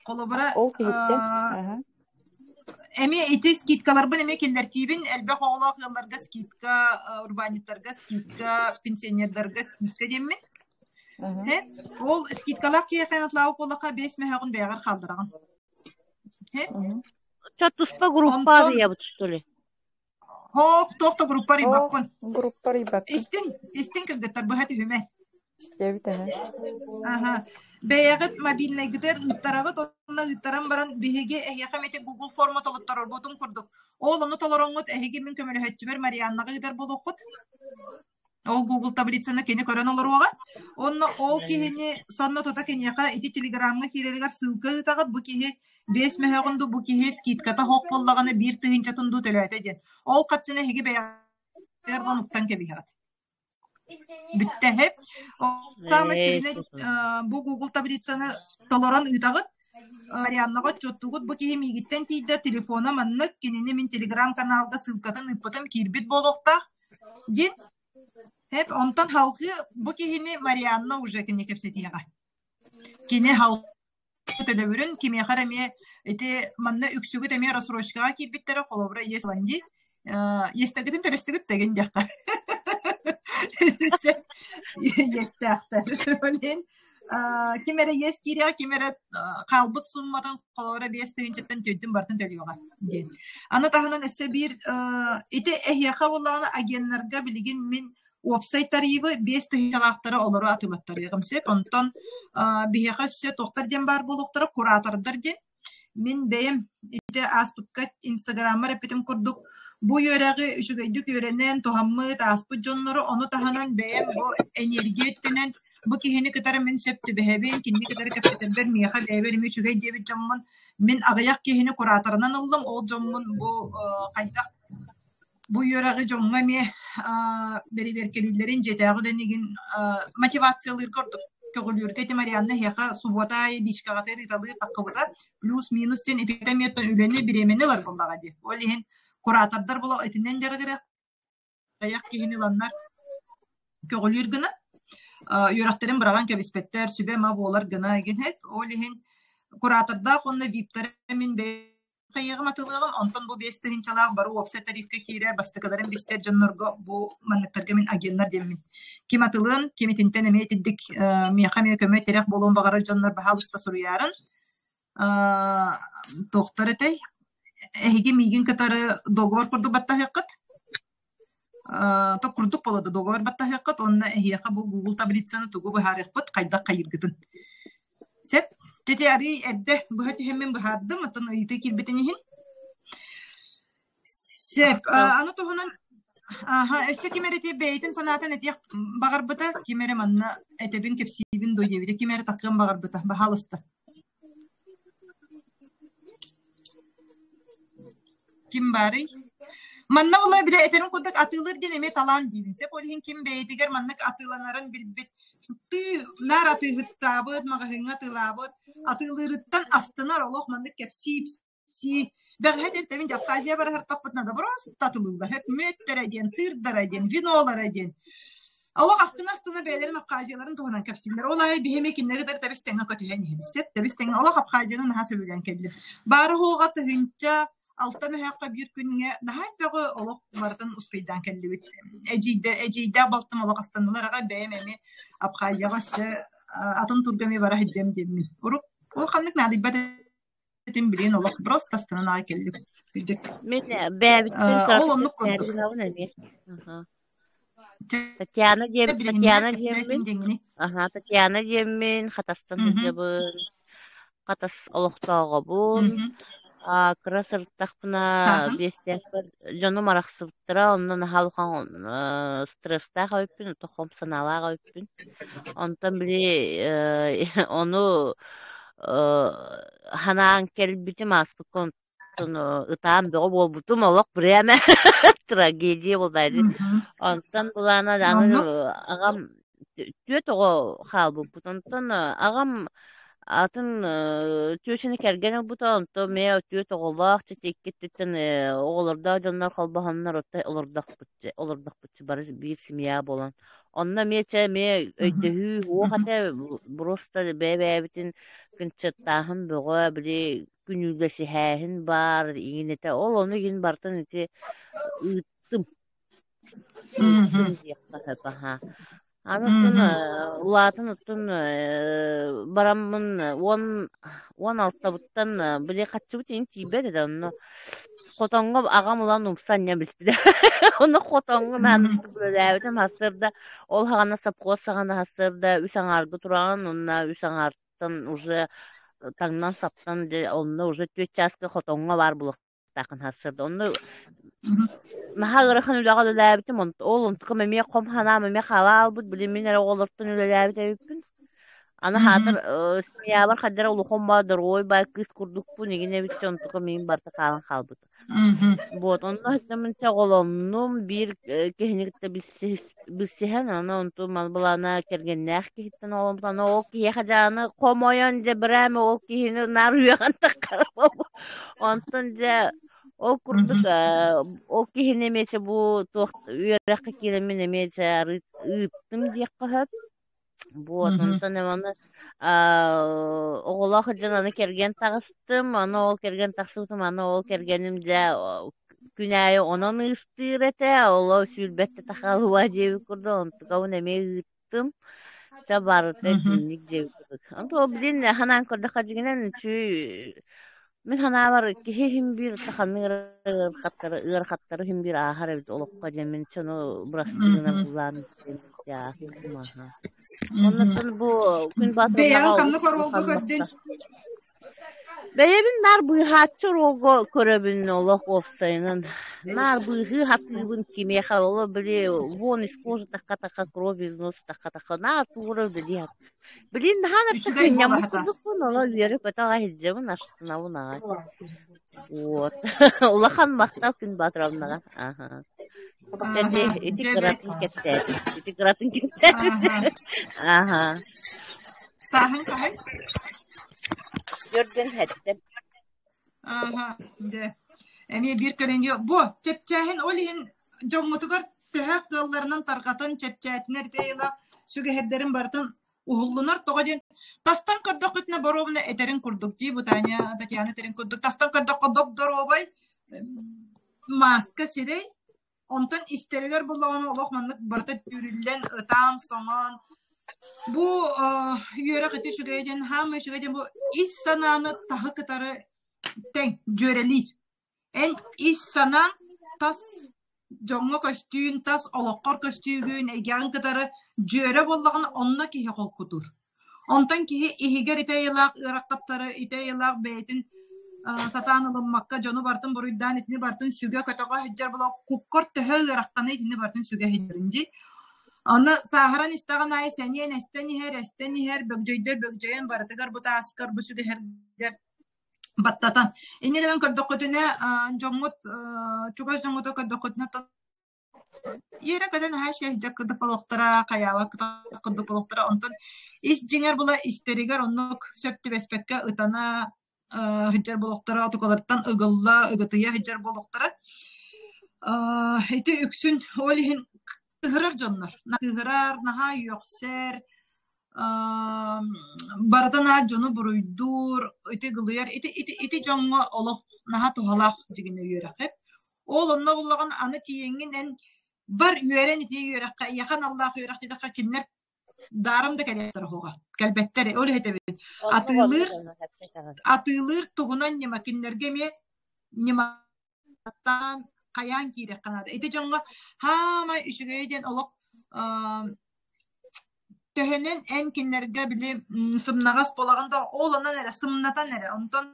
Холобура, Ол киһиттэн. Аха. эмиэ ити скидкаларбын эмиэ киллэртиибин элбэх оҕолоох ыалларга скидка, урбаанньыттарга скидка, пенсионердарга скидка диэммин. Аха. Һэ, ол скидкалаах киһиэхэ атлаабыт буоллахха биэс мөһөөҕүн бэйэҕэр хааллараҕын. Һэ, Мгм. Чё, туспа группа онтон арыйабыт, что ли? хоок туох да группа Оо, арыйбаппын. группа арыйбаккын. Истиҥ, истиҥ кыргыттар быһа түһүмэ. Истэбит аһа. Аха. Бэйэҕит мобильнайгытыгар ыыттараҕыт уонна ыыттаран баран биһиги эһиэхэ эмити Google форма толотторорбутун курдук. Ол ону толороҥҥут эһиги мин көмөлөһөөччүбэр Марианнаҕа ыытар буолуоххут. Ол Google таблицаны кини көрөн олоруоҕа. Онно ол киһини сонно тута киниэхэ ити телеграмҥа киирэригэр ссылка ыытаҕыт. Бу киһи биэс мөһөөҕүн дуу, бу киһи скидката суох буоллаҕына биир тыһыынчатын дуу төлөөтө диэн. Ол харчыны эһиги бэйэҕитигэр уктан кэбиһэҕит. Бүттэһип. Саамай сүрүнэ бу Google таблицаны толорон ыытаҕыт. Марианнаҕа отчуоттуугут бу киһи миигиттэн тиийдэ, телефона маннык, кинини мин телеграм-каналга ссылкатын ыыппытым киирбит буолуохтаах диэн. Хэп, онтон халгыы бу киһини Марианна уже кини кэпсэтиэҕэ. Кини халгыы төлөбүрүн кимиэхэ эрэ эмиэ ити манна үксүгүт эмиэ рассрочкаҕа киирбиттэрэ холобура иэс ылан дии иэстэргитин төлөстүгүт дэгин диэххэ иэстээхтэр ол иһин ким эрэ иэс киириэҕэ ким эрэ хаалбыт сумматын холобура 5 тыһыынчаттан түөртүн барытын төлүөҕэ диэн аны таһынан өссө биир ити эһиэхэ буоллаҕына агеннарга билигин мин. Уопсай тарифы 5 тыһыынчалаахтары олору атыылаттарыаҕым сөп. Онтон биһиэхэ өссө туохтар диэн баар буолуохтара, куратордар диэн. Мин бэйэм ити ааспыкка инстаграммар эппитим курдук, бу үөрэҕи үчүгэйдик үөрэнэн, туһаммыт, ааспыт дьоннору, ону таһынан бэйэм бу энергия өттүнэн бу киһини кытары мин сөп түбэһэбин, кинини кытары кэпсэтэрбэр миэхэ бэйэбэр эмиэ үчүгэй диэбит дьоммун мин аҕыйах киһини кураторынан ыллым, ол дьоммун бу хайдах бу үөрэҕи дьоҥҥо эмиэ бэрэбиэркэлииллэрин, дьиэтээҕи үлэнигин мотивациялыырга ордук көҕүлүүргэ ити Марианна эһиэхэ субуота аайы личкаҕытыгар ыыталыы таххыбыта плюс-минус диэн ититэ эмиэ үлэни бириэмэни ылар буоллаҕа дии. Ол иһин куратордар була итинэн дьарыгырыах аҕыйах киһини ыланнар көҕүлүүр гына үөрэхтэрин быраҕан кэбиспэттэр, сүбэ-ама буолар гына игин Ол иһин куратордаах уонна виптары мин бэйэм хайыаҕым атылыаҕым, онтон бу 5 тыһыынчалаах бары уопсай тарифка киирэр бастакыларын билсэр дьоннорго бу манныктарга мин агеннар диэммин. Ким атылыан, ким итинтэн эмиэ итирдик миэхэ эмиэ көмө-тирэх буолуон баҕарар дьоннор баһаалыста суруйаарын. Туохтар этэй? Эһиги миигин кытары договор курдук баттаһыаххыт. То курдук буолла договор баттаһыаххыт уонна эһиэхэ бу Google таблицаны тугу быһаарыахпыт, хайдах хайыыргытын. Сөп. Тете арый эрдэ быһа түһэммин быһаардым, оттон ыйытыы киирбитин иһин. Сөп. Аны туһунан аха, өссө ким эрэ ити бэйэтин санаатын этиэх баҕарбыта, ким эрэ манна этэбин, кэпсиибин дуо диэбитэ, ким эрэ такыан баҕарбыта, баһаалыста. Ким баарый? Манна була бile этэрин курдук атыылыыр диэн эмиэ талаан диибин. Сөп ол иһин ким бэйэтигэр маннык атыыланарын билбит, тыы наар атыыһыттаабыт, маҕаһыыҥҥа атыылаабыт, атыылыырыттан астынар олох маннык кэпсии-ипсии. Бэҕэһээ диэн тэбин Абхазия барыһыртахпытына да просто атылыыллар. Мүөттэрэ диэн, сыырдара диэн, винолара диэн. Олох астына-астына бэйэлэрин Абхазияларын туһунан кэпсииллэр. Ол аайы биһи эмиэ кинилэри кытары тэбис-тэҥҥэ көтүһэн иһэбит. Сөп, тэбис-тэҥҥэ олох Абхазияны наһаа сөбүлээн кэллим. Баары-суоҕа 1006 мөһөөххө биир күҥҥэ наһаа элбэҕи олох барытын успейдаан кэллибит. Эдьиийдэ, эдьиийдээх балтым олох астаннылар аҕай бэйэм эмиэ Абхазияҕа өссө атын турга эмиэ бара сылдьыам диэммин. Урут ол ханнык наадыйбат этим билигин олох просто астанан аҕай кэллим. Мин бэйэбиттэн Ол оннук курдук. эмиэ. Татьяна диэм Татьяна диэммин. Аха, Татьяна диэммин, Хатастан сылдьабын. Хатас олохтооҕобун. Кыра сырыттахпына биэстээхпэр дьонум арахсыбыттара, онно наһаа улахан стресстаах эбиппин, хом санаалаах эбиппин. Онтон били ону ханаан кэлбитим ааспыкка онтон ытаан бөҕө буолбутум олох прямо трагедия буолла дии. Онтон былаана аны аҕам түөрт оҕо хаалбыппыт. Онтон аҕам атын түөчэни кэргэн ылбыта, онтон эмиэ түөрт оҕолоох, чэ икки өттүттэн оҕолордоох дьоннор холбоһоннор олордохпут олордохпут бары биир семья буолан. Онно эмиэ чэ эмиэ өйдөһүү уох этэ, просто бэйэ-бэйэбитин кынчыаттааһын бөҕө, били күнүүлэсиһээһин баар иҥин этэ. Ол ону иһин барытын ити ыыттым. Ыыттым диэххэ сөп аһаа. Аны оттон улаатан оттон бараммын 16-быттан били хаччыбыт иһин тиийбэт этэ онно хотоҥҥо аҕам ылан умса анньан билбитэ. Ону хотоҥҥо нааныстык үлэлээбитим сарсыарда ол саҕана сопхуос саҕана сарсыарда үс аҥаарга тураҕын уонна үс аҥаартан уже таҥнан-саптан дьэ онно уже түөрт чааска хотоҥҥо баар буолуохтааххын сарсыарда. Онно наһаа ыарахан үлэҕэ үлэлээбитим ол онтукам эмиэ хом санаам эмиэ хаала хаалбыт били мин эрэ оҕолортон үлэлээбит эбиппин. Аны хаатыр семьябар хайдара улахан баа доруобай баай кыыс курдукпун игин эбит онтукам миигин барыта хаалан хаалбыт. Вот онно сылдьаммын оҕолоннум биир киһини кытта билсиһэн аны онтум мал былаана кэргэннээх киһиттэн оҕоломмут аны ол киһиэхэ дьэ аны хомойон дьэ брэм ол киһини наар үөҕэн таххара онтон дьэ ол курдук ол киһини эмиэ чэ бу туох үөрэххэ киирэммин эмиэ чэ ыыттым диэххэ сөп. Вот, онтон аны оҕолоох сылдьан аны кэргэн таҕыстым, аны ол кэргэн тахсыбытым, аны ол кэргэним дьэ күн аайы онон ыыстыыр этэ, оло сүүрбэттэ тахалыа диэбит курдук, онтукабын эмиэ ыыттым. Чэ барыта итинник диэбит курдук. Онто блин ханаан көрдөххө дьиҥинэн үчүгэй. Мин санаабар киһи иһин биир ханнык эрэ ыарахаттары ыарахаттары иһин биир ааһар эбит олоххо диэн мин дьону бырастыы гынар былаан ааспытым аха. Оннуттан бу күн Бэйэҕин баатырнаҕа олус ханнык оруолга улахан көрдүн? махтал. Бэйэбин наар быыһааччы оруолга көрөбүн олох уопсайынан. Наар быыһыы сатыыбын кимиэхэ олох били вон из кожи тахха-тахха кровь из носа тахха-тахха наар туора үлэлии сатыыбын. Билин наһаа да Үчүгэй кыынньаммыт буолаһыта. курдукпун, онон үөрэ-көтө аҕай сылдьабын, астынабын аҕай. Вот. Улахан махтал күн Батровнаҕа. Аха. Ити Аха, ити дьэ бэрт. кыратын кэпсээтим. Ити кыратын кэпсээтим. Аха. Аха. Сааһыҥ хаһый? Көрдөн хэттем. Аха, дьэ. Эмиэ биир көрүҥү. Бу чэпчээһин ол иһин дьоммутугар төһө кыалларынан тарҕатан чэпчээтинэр ити сүгэһэрдэрин барытын уһуллунар тоҕо диэн тастан көрдөххүтүнэ боруобуна этэрин курдук дии бу Таня Татьяна этэрин курдук тастан көрдөххө доп-доруобай мааска сирэй онтон истэригэр буллаҕына олох маннык барыта түүрүллэн ытаан соҥоон бу үөрэх ити үчүгэйэ диэн хаамай үчүгэй диэн бу ис санааны таһы кытары тэҥ дьүөрэлиир Эн ис санааҥ тас дьоҥҥо көстүүн, тас олоххор көстүүгүн, эйгэҕин кытары дьүөрэ буоллаҕына, онно киһи холкутуур. Онтон киһи иһигэр ити айылаах ыарахаттары, ити айылаах бэйэтин сатаан ылыммакка дьону барытын буруйдаан итини барытын сүгэ-көтөҕө сылдьар буола куккар төһө ыарахханый итини барытын сүгэ сылдьарын дии. Аны сааһыран истэҕин аайы сэниэн эстэн иһэр, эстэн иһэр, бөгдьөйдөр бөгдьөйөн барытыгар бу тааскар, бу сүгэһэргэр баттатан. Инньэ гынан көрдөххүтүнэ, дьоҥҥут чугас дьоҥҥуту көрдөххүтүнэ Иэрэ көтөн аһаа шэһдьэ кыдыполохтара, хайаабат кыдыполохтара, онтон ис дьиҥэр була истэригэр оннук сөп түбэспэккэ ытана сылдьар буолуохтара, отукалартан ыгылла, ыгытыйа сылдьар буолуохтара. Ити үксүн ол иһин кыыһырар дьоннор. Кыыһырар, наһаа үөхсэр, барытын аат дьону буруйдуур, ити гылыйар, ити, ити, ити дьоҥҥо олох наһаа туһалаах дьигинэ үөрэхи. Ол онно буллаҕын аны тиийэҥҥин эн бар үөрэн ити үөрэххэ, эйиэхэ аналлаах үөрэх диэтэххэ кинилэр даарым да кэлиэхтэрэ суоҕа, кэлбэттэр. Ол иһэтэбин. Атыылыыр, атыылыыр туһунан ньыма кинилэргэ эмиэ ньыма Аттаан хайаан киириэххэ наада. Ити дьоҥҥо хаамай үчүгэйэ диэн олох төһөнөн эн кинилэргэ били сымнаҕас буолаҕын да ол онон эрэ сымнатан эрэ онтон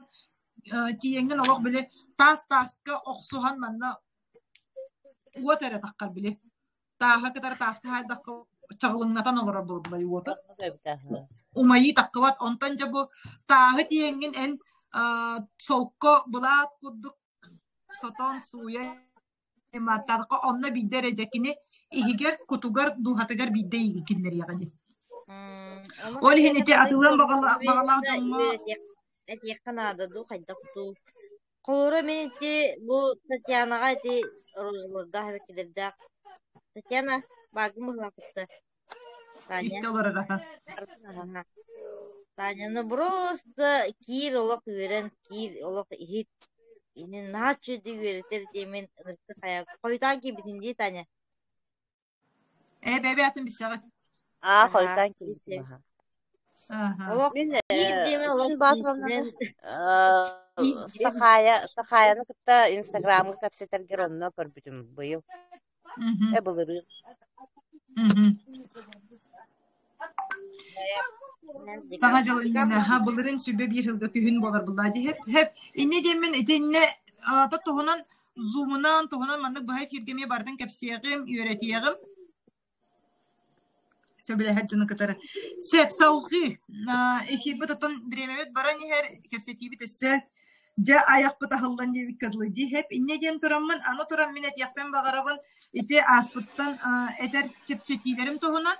тиийэҥҥин олох били таас тааска охсуһан манна уот эрэ таххар били тааһа кытары тааска хаайдахха чаҕылыҥнатан олорор буолбулай уоту умайыы таххыбат онтон дьэ бу тааһы тиийэҥҥин эн солко былаат курдук сотон сууйан аймааттаатахха онно биирдэ эрэ дьэ кини иһигэр кутугар дууһатыгар биирдэ иигин киллэриэҕэ дии Ону ол иһин хайдах ити эрэ атыылыан дьоҥҥо баҕалаах дьоҥҥо этиэххэ наада дуу хайдах дуу. Холобура мин ити бу Татьянаҕа ити розалардаах эбэккилэрдээх Татьяна баагым быһылаахпытта Таня истэ олорор аха Таняны просто киир олох үөрэн киир олох иһит инин наһаа үчүгэйдик үөрэтэр диэмин ынырык хайа хойутаан киирбитин дии Таня Ээ бэйэ-бэйэтин билсэҕит. Аа, Аһаа, хойутаан киирбитим билсэбит. аха. Аха. Олох Мин киир диэмин олох Күн Баатыровнаны күүсүнэн киир диэн. Сахаайа Сахаайаны кытта Инстаграмҥа кэпсэтэргэр онно көрбүтүм быйыл. Мгм. Э былырыын. Мгм. Саҥа дьыл иннинэ ха былырыын сүбэ биир сылга күһүн буолар буллаа дии хэп хэп инньэ диэммин итиннэ то туһунан зумунан туһунан маннык быһа эфиргэ эмиэ барытын кэпсиэҕим үөрэтиэҕим сөбүлэһэр дьону кытары сөп салҕыы эфирбит оттон бириэмэбит баран иһэр кэпсэтиибит өссө дьэ айахпыт аһыллан диэбиккэ дылы дии хэп инньэ диэн тураммын аны туран мин этиэхпин баҕарабын ити ааспыттан этэр чэпчэтиилэрим туһунан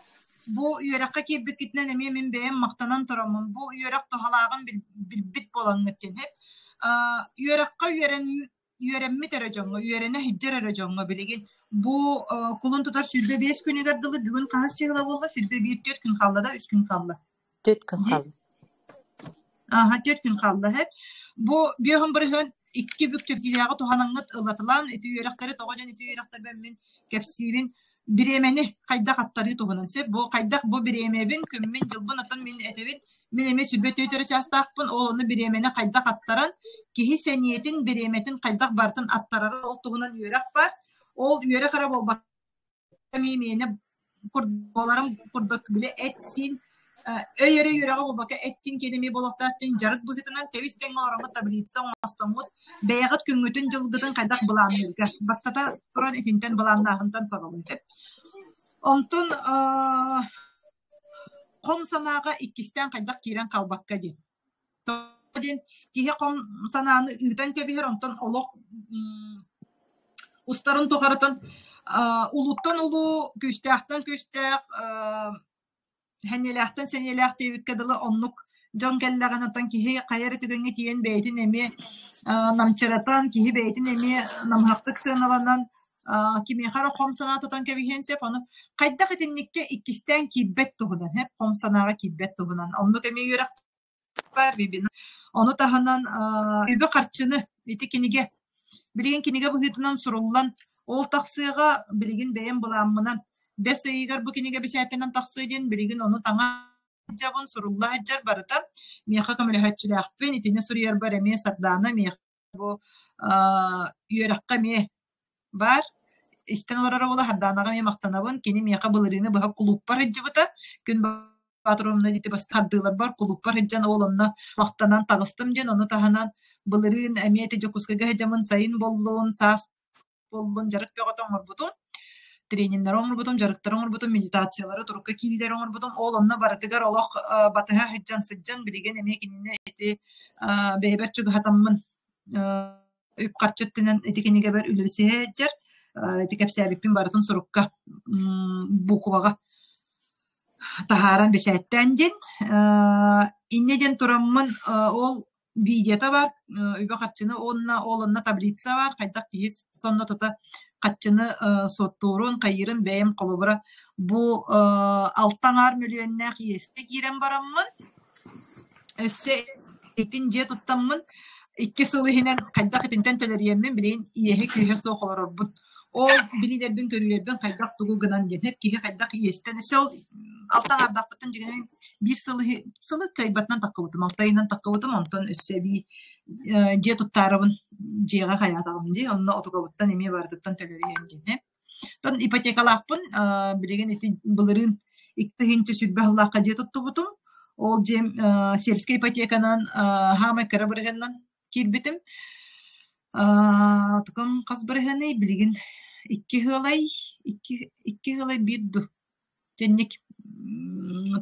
бу үөрэххэ киирбиккитинэн эмиэ мин бэйэм махтанан тураммын бу үөрэх туһалааҕын билбит буолаҥҥыт диэн үөрэххэ үөрэн үөрэммит эрэ дьоҥҥо, үөрэнэ сылдьар эрэ дьоҥҥо билигин бу кулун тутар 25 күнүгэр дылы бүгүн хаһыс чыһыла буолла? 21 түөрт күн хаалла да, үс күн хаалла. Түөрт күн хаалла. Ааһа, түөрт күн хаалла һэ. Бу биэһин бырыһыан икки бүк чэпчэтиилээҕи туһанаҥҥыт ылатылаан ити үөрэхтэри тоҕо дьон ити үөрэхтэрбин мин кэпсиибин бириэмэни хайдах аттарыы туһунан сөп бу хайдах бу бириэмэбин күммүн дьылбын оттон мин этэбин. Мин эмиэ 24 эрэ чаастаахпын, ол ону бириэмэни хайдах аттаран, киһи сэниэтин, бириэмэтин хайдах барытын аттарара ол туһунан үөрэх баар. Ол үөрэх эрэ буолбакка эмиэ миэнэ буоларым курдук били эт-сиин өй эрэ үөрэҕэ буолбакка эт-сиин киэнэ эмиэ буолуохтаах диэн дьарык быһыытынан тэбис-тэҥҥэ оҥороммут таблица оҥостоммут бэйэҕит күҥҥүтүн-дьылгытын хайдах былаанныырга бастата туран итинтэн былааннааһынтан саҕалыыр. Онтон хом санааҕа иккистээн хайдах киирэн хаалбакка диэн. Тоҕо диэн киһи хом санааны ыытан кэбиһэр, онтон олох устарын тухарытын улууттан улуу, күүстээхтэн күүстээх, сэниэлээхтэн сэниэлээх диэбиккэ дылы оннук дьон кэллэҕинэ оттон киһи хайа эрэ түгэҥҥэ тиийэн бэйэтин эмиэ намчыратан, киһи бэйэтин эмиэ намыһахтык сыаналанан кимиэхэ эрэ хом санаа тутан кэбиһиэн сөп. Ону хайдах итинниккэ иккистээн киирбэт туһунан, хом санааҕа киирбэт туһунан. Оннук эмиэ үөрэх баар вебинар. Ону таһынан үбү-харчыны ити кинигэ билигин кинигэ быһыытынан суруллан ол тахсыаҕа билигин бэйэм былааммынан бэс ыйыгар бу кинигэ бэчээттэнэн тахсыа диэн билигин ону таҥа сылдьабын, сурулла сылдьар барыта. Миэхэ көмөлөһөөччүлээхпин, итини суруйарбар эмиэ Сардаана миэхэ бу үөрэххэ эмиэ баар. Истэн олорор уола Сардаанаҕа эмиэ махтанабын. Кини миэхэ былырыыны быһа кулууппар сылдьыбыта. Күн Патромна дити хардыыларбар кулууппар сылдьан ол онно махтанан таҕыстым диэн ону таһынан былырыын эмиэ ити Дьокуускайга сылдьаммын сайын боллун, саас буоллун дьарык бөҕөтө оҥорбутум. Трениннэри оҥорбутум, дьарыктары оҥорбутум, медитациялары, турукка киириилэри оҥорбутум. Ол онно барытыгар олох батыһа сылдьан сылдьан билигин эмиэ кинини ити бэйэбэр чугаһатаммын үп-харчы өттүнэн ити кинигэбэр үлэлэсиһэ сылдьар. Ити кэпсээбиппин барытын сурукка букваҕа таһааран бэчээттээн диэн. Инньэ диэн тураммын ол видеота баар, үбү-харчыны уонна ол онно таблица баар, хайдах киһи сонно тута хаччыны суоттуурун, хайыырын бэйэм холобура бу 6,5 мөлүйүөннээх иэскэ киирэн бараммын, өссө итин дьиэ туттаммын, 2 сыл иһинэн хайдах итинтэн төлөрүйэммин билигин иэһэ-күүһэ суох олорорбун. Ол билиилэрбин, көрүүлэрбин хайдах тугу гынан диэн, киһи хайдах иэстэн, өссө ол алта аҥаардаахпыттан дьиҥинэн биир сыл сылы кыайбатынан таххыбытым, алта ыйынан таххыбытым, онтон өссө эбии дьиэ туттаарабын дьиэҕэ хайаатаҕым дии, онно отугабыттан эмиэ барытыттан төлөрүйэн диэн. Оттон ипотекалаахпын, билигин ити былырыын 2020 сыллаахха дьиэ туттубутум. Ол дьиэм сельскэй ипотеканан хаамай кыра бырыһыанынан киирбитим. Тукум хас бырыһыаный билигин икки ыалай, икки ыалай биир ду Дьэнник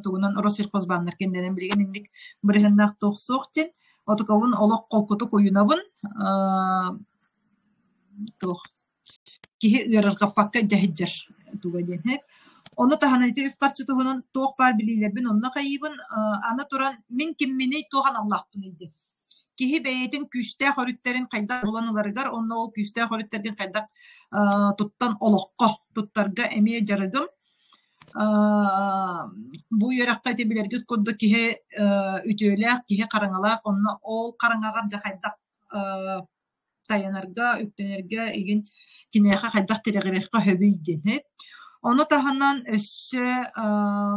тугунан Россельхозбааннар кэннинэн билигин инник бырыһыаннаах туох суох диэн отукабын олох холкутук уйунабын туох киһи ыарырҕаппакка дьэһиддьэр туга диэн Ону таһынан ити үп-харчы туһунан туох баар билиилэрбин онно хайыыбын аны туран мин кимминий туох аналлаахпыный диэн Киһи бэйэтин күүстээх өрүттэрин хайдах булан ыларыгар уонна ол күүстээх өрүттэргин хайдах туттан олоххо туттарга эмиэ дьарыгым. Бу үөрэххэ ити билэргит курдук киһи үтүөлээх, киһи хараҥалаах, онно ол хараҥаҕар дьэ хайдах тайанарга, үктэнэргэ игин киниэхэ хайдах тирэҕириэххэ сөбүй диэн. Ону таһынан өссө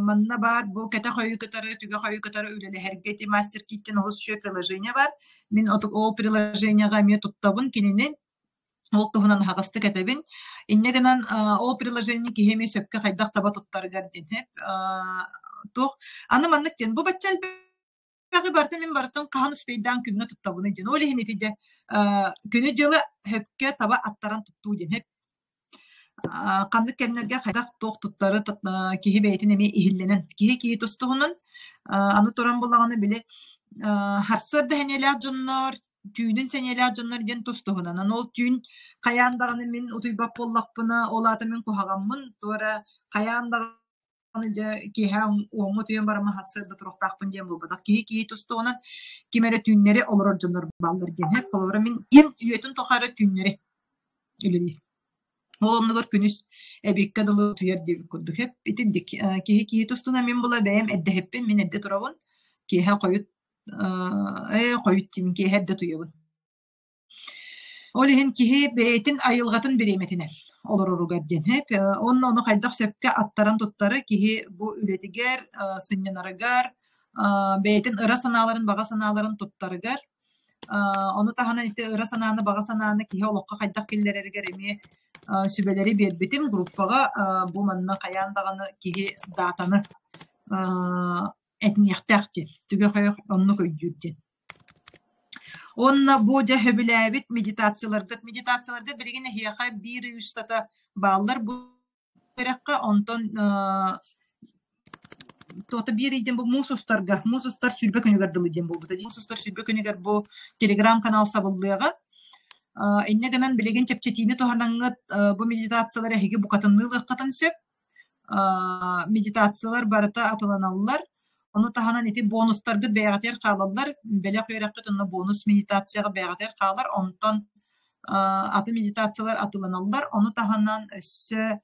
манна баар бу кэтэх өйү кытары, түгэх өйү кытары үлэлэһэргэ ити мастер киттэн олус үчүгэй приложение бар. Мин ол приложениеҕа эмиэ туттабын кинини. Ол туһунан аһаҕастык этэбин. Инньэ гынан ол приложение киһи эмиэ сөпкө хайдах таба туттарыгар диэн. Туох аны маннык диэн бу бачча элбэх барытын мин барытын хаһан успейдаан күҥҥэ туттабыный диэн. Ол иһин ити дьэ күнү-дьылы сөпкө таба аттаран туттуу диэн. Ханнык кэмнэргэ хайдах туох туттары киһи бэйэтин эмиэ иһиллэнэн киһи киһи тус туһунан аны туран булаҕына били харсыарда сэниэлээх дьоннор түүнүн сэниэлээх дьоннор диэн тус туһунан. Аны ол түүн хайаан даҕаны мин утуйбат буоллахпына ол аата мин куһаҕаммын туора хайаан даҕаны Аны дьэ киэһэ уоҥҥа утуйан бараммын сарсыарда туруохтаахпын диэн буолбатах. Киһи киһи тустуҕунан ким эрэ түүннэри олорор дьоннор бааллар диэн. Холобура мин ийэм үйэтин тухары түүннэри үлэлиир. Ол оннугар күнүс эбиэккэ дылы утуйар диэбит курдук. Итинник киһи киһи тустуна мин була бэйэм эрдэһиппин, мин эрдэ турабын. Киэһэ хойут хойут диибин, киэһэ эрдэ утуйабын. Ол иһин киһи бэйэтин айылҕатын бириэмэтинэн олороругар диэн уонна ону хайдах сөпкө аттаран туттары киһи бу үлэтигэр, сынньанарыгар, Бэйэтин ыра санааларын, баҕа санааларын туттарыгар, ону таһынан ити ыра санааны, баҕа санааны киһи олоххо хайдах киллэрэригэр эмиэ сүбэлэри биэрбитим группаҕа. Бу манна хайаан даҕаны киһи даатаны этиниэхтээх диэн, түгэх өйөх оннук өйдүүр диэн. Уонна бу дьэ сөбүлээбит медитацияларгыт, медитацияларгыт билигин эһиэхэ биир ый устата бааллар бу үөрэххэ, онтон туота биир ый диэн бу муус устарга, муус устар 20 күнүгэр дылы диэн буолбута. Муус устар 20 күнүгэр бу телеграм-канал сабыллыаҕа. Инньэ гынан билигин чэпчэтиини туһанаҥҥыт бу медитациялары эһиги букатынныы ылыаххытын сөп. Медитациялар барыта атыланаллар. Ону таһынан ити бонустаргыт бэйэҕитигэр хаалаллар. Бэлэх үөрэххит онно бонус медитацияҕа бэйэҕитигэр хаалар. Онтон атын медитациялар атыланаллар. Ону таһынан өссө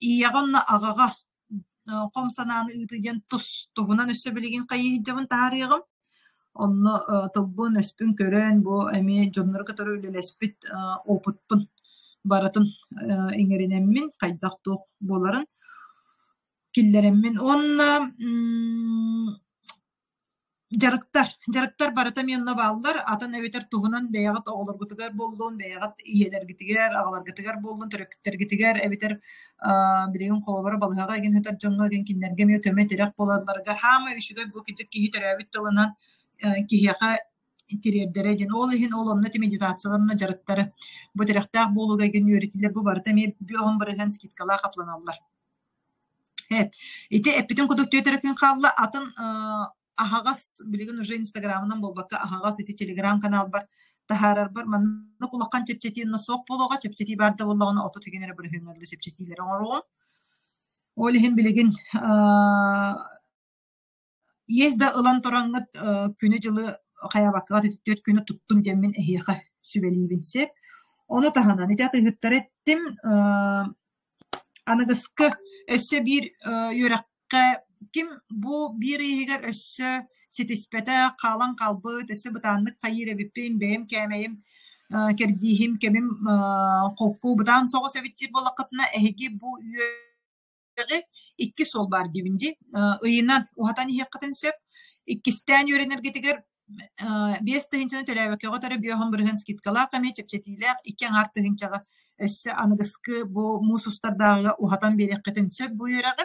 ийэҕэ уонна аҕаҕа хом санааны ыытыы диэн тус туһунан өссө билигин хайыһыйдьабын таһаарыаҕым. Онно тылбын-өспүн көрөн, бу эмиэ дьоннору кытары үлэлэспит опытпын барытын иҥэринэммин, хайдах-туох буоларын киллэрэммин. Уонна Дьарыктар. Дьарыктар барыта эмиэ онно бааллар. Атын эбэтэр туһунан бэйэҕит оҕолоргутугар буоллун, бэйэҕит ийэлэргитигэр, аҕаларгытыгар буоллун, төрөппүттэргитигэр эбэтэр билигин холобура балыыһаҕа игин сытар дьоҥҥо игин кинилэргэ эмиэ көмө-тирэх буолалларыгар хаамай үчүгэй бу киһи төрөөбүт тылынан киһиэхэ тириэрдэрэ диэн. Ол иһин ол онно ити медитацияларына дьарыктары бу тирэхтээх буолууга игин үөрэтиллэр бу барыта эмиэ 50% скидкалаах атланаллар. Ити эппитим курдук түөрт эрэ күн хаалла. Атын аһаҕас билигин уже инстаграмынан буолбакка аһаҕас ити телеграм каналбар таһаарарбар маннык улахан чэпчэтии суох буолуоҕа. Чэпчэтии баар да буоллаҕына 30 игин эрэ бырыһыаҥҥа дылы чэпчэтиилэри оҥоруоҕум. Ол иһин билигин Иэс да ылан тураҥҥыт күнү-дьылы хайаабаккаҕыт түөрт күнү туттуҥ диэммин эһиэхэ сүбэлиибин сөп. Ону таһынан ити атыыһыттары эттим, аныгыскы өссө биир үөрэххэ ким бу биир ый иһигэр өссө ситиспэтэх, хаалан хаалбыт, өссө бытааннык хайыыр эбиппин, бэйэм кээмэйим, кэрдииһим, кэмим холку бытаан соҕус эбит диир буоллаххытына, эһиги бу үө икки суол баар диибин дии. Ыйынан уһатан иһиэххитин сөп. Иккистээн үөрэнэргитигэр 5 тыһыынчаны төлөөбөккөҕүт эрэ 50% скидкалаах эмиэ чэпчэтиилээх 2,5 тыһыынчаҕа өссө аныгыскы бу муус устардааҕыга уһатан биэриэххитин сөп бу үөрэҕи.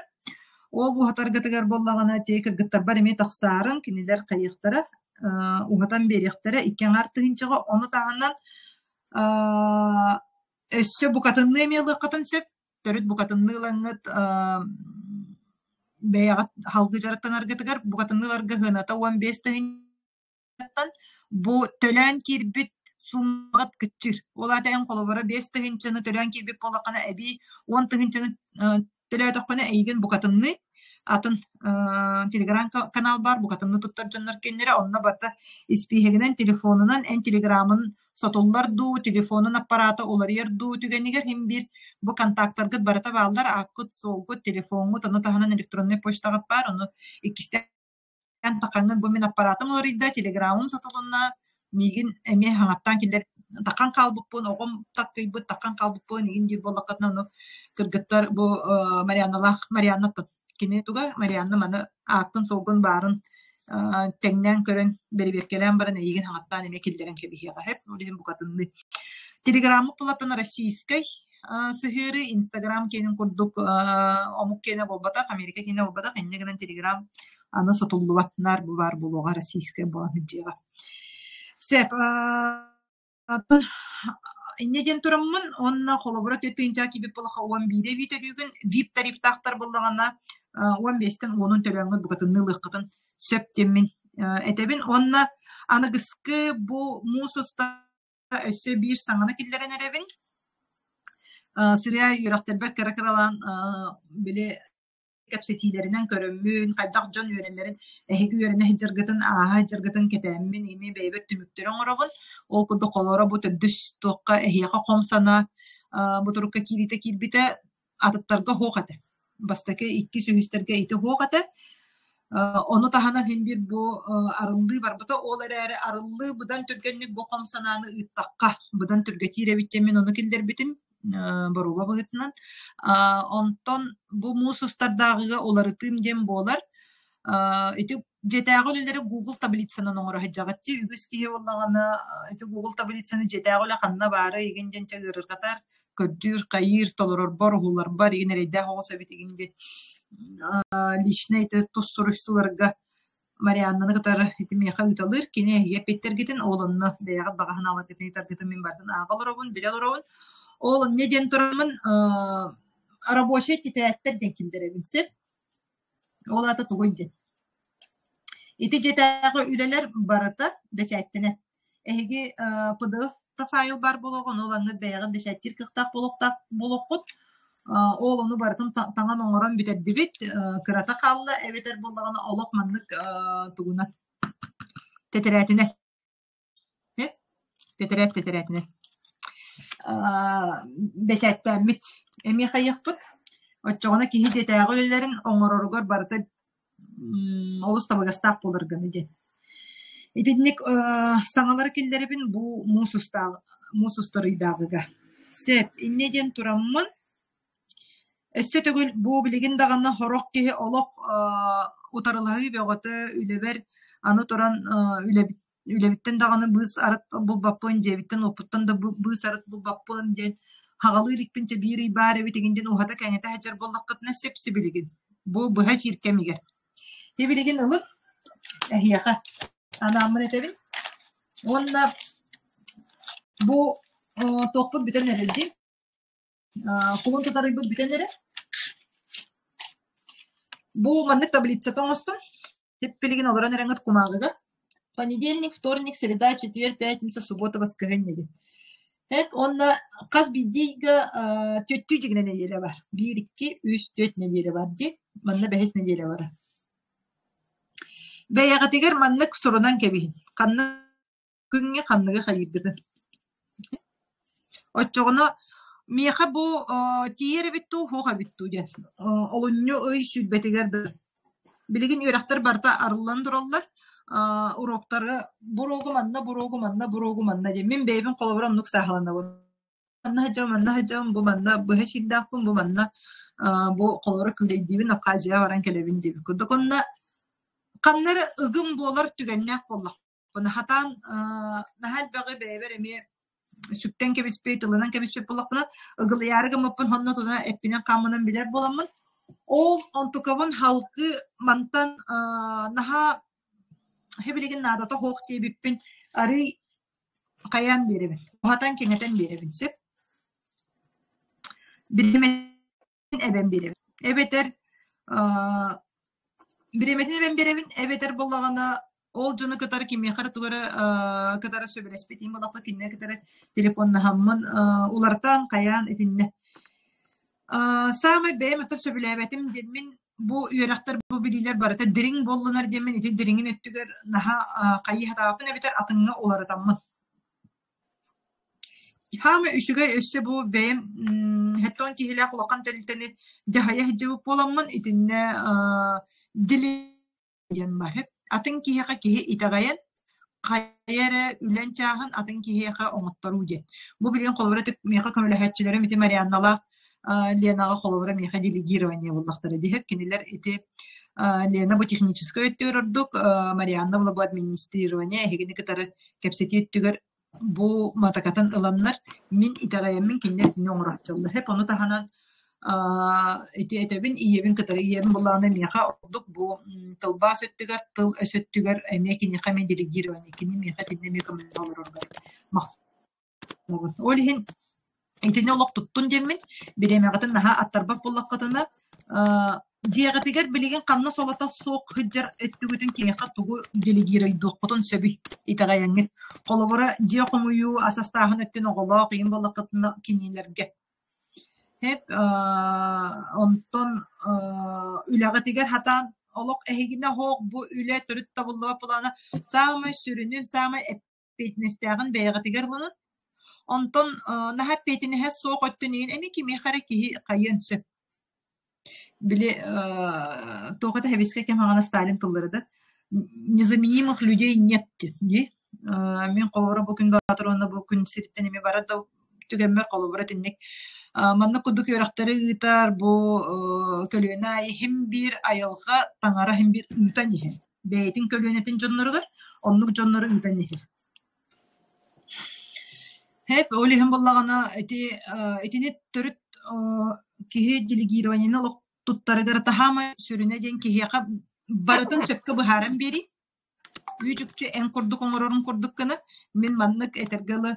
Ол уһатаргытыгар буоллаҕына тиэ кыргыттарбар эмиэ тахсаарын кинилэр хайыахтара уһатан биэриэхтэрэ 2,5 тыһыынчаҕа. Ону таһынан өссө букатынныы эмиэ ылыаххытын сөп. Төрүт букатынныы ылаҥҥыт бэйэҕит салгыы дьарыктанаргытыгар букатынныы ыларга сыаната 15 тыһыынчаттан бу төлөөн киирбит суумаҕыт кыччыыр. Ол аата эн холобура 5 тыһыынчаны төлөөн киирбит буоллаххына эбии 10 тыһыынчаны төлөөтөххүнэ эйигин букатынныы атын телеграм канал баар букатынныы туттар дьоннор кинилэрэ онно барыта испииһэгинэн телефонунан эн телеграмын сотуллар дуу, телефонун аппарата уларыйар дуу түгэнигэр син биир бу контактаргыт барыта бааллар, ааккыт-суолгут, телефоҥҥут, ону таһынан электроннай почтаҕыт баар, ону иккистээн тахаҥҥын бу мин аппаратым уларыйда, телеграмым сотулунна, миигин эмиэ хаҥаттаан киллэр тахан хаалбыппын, оҕом таккыйбыт, тахан хаалбыппын, игин диир буоллаххытына, ону кыргыттар бу Марианналаах Марианна Кини туга Марианна маны ааккын-суолгун баарын тэҥнээн көрөн, бэрэбиэркэлээн баран эйигин хаҥаттаан эмиэ киллэрэн кэбиһиэҕэ сөп. Ол иһин букатынныы. Телеграммыт тулатын российскай сыһыары, Инстаграм киэнин курдук омук киэнэ буолбатах, Америка киэнэ буолбатах, инньэ гынан Телеграм аны сотуллубат наар бу баар буолуоҕа российскай буолан сылдьыаҕа. Сөп. Инньэ диэн тураммын уонна холобура 4 тыһыынчаҕа киирбит буоллахха 11 эбии төлүүгүн, VIP тарифтаахтар буоллаҕына 15-тэн 10-ун төлөөҥҥүт букатынныы ылыаххытын сөп диэммин этэбин. Уонна аныгыскы бу муус уста өссө биир саҥаны киллэрэн эрэбин. Сырыа үөрэхтэрбэр кыра-кыралаан били кэпсэтиилэринэн көрөммүн, хайдах дьон үөрэнэрин, эһиги үөрэнэ сылдьаргытын, ааһа сылдьаргытын кэтээммин, эмиэ бэйэбэр түмүктэри оҥоробун. Ол курдук холоро бу төрдүс туохха эһиэхэ хом санаа бу турукка киириитэ киирбитэ атыттарга суох этэ. Бастакы иккис үһүстэргэ ити суох этэ. Ону таһынан син биир бу арыллыы барбыта. Ол эрээри арыллыы быдан түргэнник бу хом санааны ыыттахха быдан түргэтиир эбит диэн мин ону киллэрбитим боруоба быһыытынан. Онтон бу муус устардааҕыга уларытыым диэн буолар. Ити дьиэтээҕи үлэлэри Google таблицанан оҥоро сылдьаҕыт дии. Үгүс киһи буоллаҕына ити Google таблицаны дьиэтээҕи үлэ ханна баарый игин диэн дьэ ыарырҕатар, көрдүүр, хайыыр, толорорбор, уһуларбар игин эрэйдээх оҕус эбит игин диэн личнэй ити тус суруйсууларга Марианнаны кытары ити миэхэ ыыталыыр, кини эһиги эппиттэргитин ол онно бэйэҕит баҕа санааларгытын ыытаргытын мин барытын ааҕа олоробун, билэ олоробун. Ол инньэ диэн тураммын рабочай тэтэрээттэр диэн киллэрэбин сөп. Ол аата тугуй диэн. Ити дьиэтээҕи үлэлэр барыта бэчээттэнэн. Эһиги PDF файл баар буолуоҕа, ону ылаҥҥыт бэйэҕит бэчээттиир кыахтаах буолуохтаах буолуоххут. Ол ону барытын таҥан оҥорон бүтэрдибит, кырата хаалла эбэтэр буоллаҕына олох маннык тугунан тэтэрээтинэн тэтэрээт тэтэрээтинэн бэчээттээммит эмиэ хайыахпыт. Оччоҕуна киһи дьиэтээҕи үлэлэрин оҥороругар барыта олус табыгастаах буолар гына диэн. Итинник саҥалары киллэрэбин бу муус устаах муус устар ыйдааҕыга. Сөп, инньэ диэн тураммын Өссө төгүл бу билигин даҕаны сорох киһи олох утарылаһыы бөҕөтө үлэбэр аны туран үлэбиттэн даҕаны быыс арыт булбаппын, дьиэбиттэн-уоппуттан да быыс арыт булбаппын диэн хаҕалыы иликпин чэ биир ый баар эбит игин диэн уһата-кэҥэтэ сылдьар буоллаххытына сип-сибилигин бу быһа эфир кэмигэр. Сибилигин ылын эһиэхэ анааммын этэбин уонна бу туохпут бүтэн эрэр дии Кулун тутарыйбыт бүтэн эрэр. Бу маннык таблицата оҥостон, тип билигин олорон эрэҥҥит кумааҕыга понедельник, вторник, среда, четверг, пятница, суббота, воскресенье диэн. Эт уонна хас биирдиигэ түөттүү дьигинэ нэдиэлэ бар. Биир, икки, үс, түөрт нэдиэлэ бар дии. Манна бэһис нэдиэлэ бара. Бэйэҕитигэр маннык сурунан кэбиһин. Ханна күҥҥэ ханныгы хайыыргытын. Оччоҕуна миэхэ бу тиийэр эбит дуу, суох эбит дуу диэн. Олунньу ый сүүрбэтигэр да билигин үөрэхтэр барыта арыллан тураллар. Уроктары буруогу манна, буруогу манна, буруогу манна диэн. Мин бэйэбин холобура оннук сааһыланабын. Манна сылдьабын, манна сылдьабын, бу манна быһа эфирдаахпын, бу манна бу холобура күүлэйдиибин, Абхазияҕа баран кэлэбин диэбит курдук. Онно ханна эрэ ыгым буолар түгэннээх буоллах Хатаан наһаа элбэҕи бэйэбэр эмиэ сүктэн кэбиспит, ылынан кэбиспит буоллахпына, ыгылыйаары гыммыппын сонно тута эппинэн-хааммынан билэр буоламмын, ол онтукабын халкы мантан наһаа билигин наадата суох диэбиппин арыый хайаан биэрэбин, уһатан кэҥэтэн биэрэбин сөп. Билимэтин эбэн биэрэбин. Эбэтэр бириэмэтин эбэн биэрэбин, эбэтэр буоллаҕына ол дьону кытары кимиэхэ эрэ тугу эрэ кытары сөбүлэспит им буоллахпына кинилэри кытары телефоннаһаммын уларытан хайаан итиннэ. Саамай бэйэм өттө сөбүлээбэтим диэн мин бу үөрэхтэр бу билиилэр барыта дириҥ буоллунар диэммин ити дириҥин өттүгэр наһаа хайыы сатаабаппын эбэтэр атыҥҥа уларытаммын. Хаама үчүгэй өссө бу бэйэм хэттон киһилээх улахан тэрилтэни дьаһайа сылдьыбыт буоламмын итиннэ дили диэн баар. Атын киһиэхэ киһи итэҕэйэн, хайа эрэ үлэн чааһын атын киһиэхэ оҥотторуу диэн. Бу билигин холобура миэхэ көмөлөһөөччүлэрим ити Марианналаах Ленаҕа холобура миэхэ делегирование буллахтара диһэр. Кинилэр ити Лена бу техническэй өттүгэр ордук, Марианна була бу администрирование эһигини кытары кэпсэтии өттүгэр бу матакатын ыланнар мин итэҕэйэммин кинилэр итини оҥорооччулар. Хэп ону таһынан ити этэбин ийэбин кытары ийэбин буллаҕына миэхэ ордук бу тылбаас өттүгэр, тыл-өс өттүгэр эмиэ киниэхэ эмиэ делегирование, кини миэхэ итиннэ эмиэ көмөлөһө олорорго махтанабын. Ол иһин Итини олох туттун диэммин, бириэмэҕитин наһаа аттарбат буоллаххытына, дьиэҕитигэр билигин ханна солото суох сылдьар өттүгүтүн кимиэхэ тугу делегируйдуоххутун сөбүй итэҕэйэҥҥит. Холобура, дьиэ хомуйуу, ас астааһын өттүн оҕолоох ийэм буоллаххытына кинилэргэ. Эп онтон үлэҕитигэр хатаан олох эһигинэ оһох бу үлэ төрүт табыллыбат былаана саамай сүрүнүн, саамай эппиэтинэстээҕин бэйэҕитигэр ылынын. Онтон наһаа эппиэтинэһэ суох өттүн иһин эмиэ кимиэхэ эрэ киһи хайыан сөп. Били туох этэ сэбиэскэй кэм аҕана Сталин тыллара да незаменимых людей нет дии. Мин холобура бу күн Баатыр уонна бу күн сириттэн эмиэ барар да түгэммэр холобура итинник маннык курдук үөрэхтэри ыытар бу көлүөнэ аайы иһин биир айылҕа таҥара иһин биир ыытан иһэр. Бэйэтин көлүөнэтин дьонноругар оннук дьоннору ыытан иһэр. Хэп, ол иһин буоллаҕына ити итини төрүт киһи делегированиены олох туттарыгар таһаамай сүрүнэ диэн киһиэхэ барытын сөпкө быһааран биэрии. Үүт-үкчү эн курдук оҥорорун курдук гына мин маннык этэргэ дылы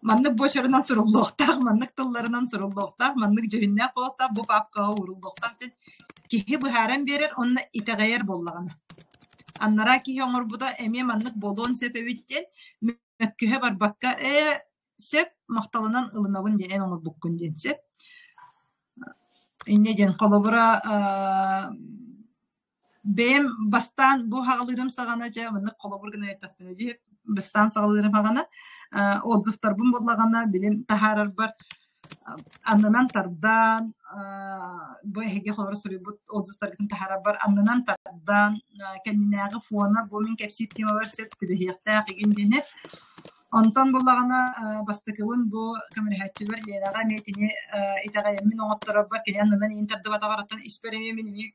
маннык буочарынан суруллуохтаах, маннык тылларынан суруллуохтаах, маннык дьүһүннээх буолуохтаах, бу паапкаҕа ууруллуохтаах диэн киһи быһааран биэрэр уонна итэҕэйэр буоллаҕына. Анараа киһи оҥорбута эмиэ маннык буолуон сөп эбит диэн мөккүһэ барбакка ээ сөп махталынан ылынабын диэн эн оҥорбуккун диэн сөп. Инньэ диэн холобура Бэйэм бастаан бу саҕалыырым саҕана дьэ маннык холобур гынан эттэхпинэ дии бастаан саҕалыырым саҕана отзывтарбын буоллаҕына билим таһаарарбар аннынан тардан бу эһиги холобур суруйбут отзывтаргытын таһаарарбар аннынан тардан кэннинээҕи фона бу мин кэпсиир темабар сөп түбэһиэхтээх игин диэни Онтон буллаҕына бастакыбын бу көмөлөһөөччүбэр Лераҕа эмиэ кини итэҕэйэммин оҥотторорбор кини аннынан иин тардыбатаҕарыттан испэр эмиэ мин эмиэ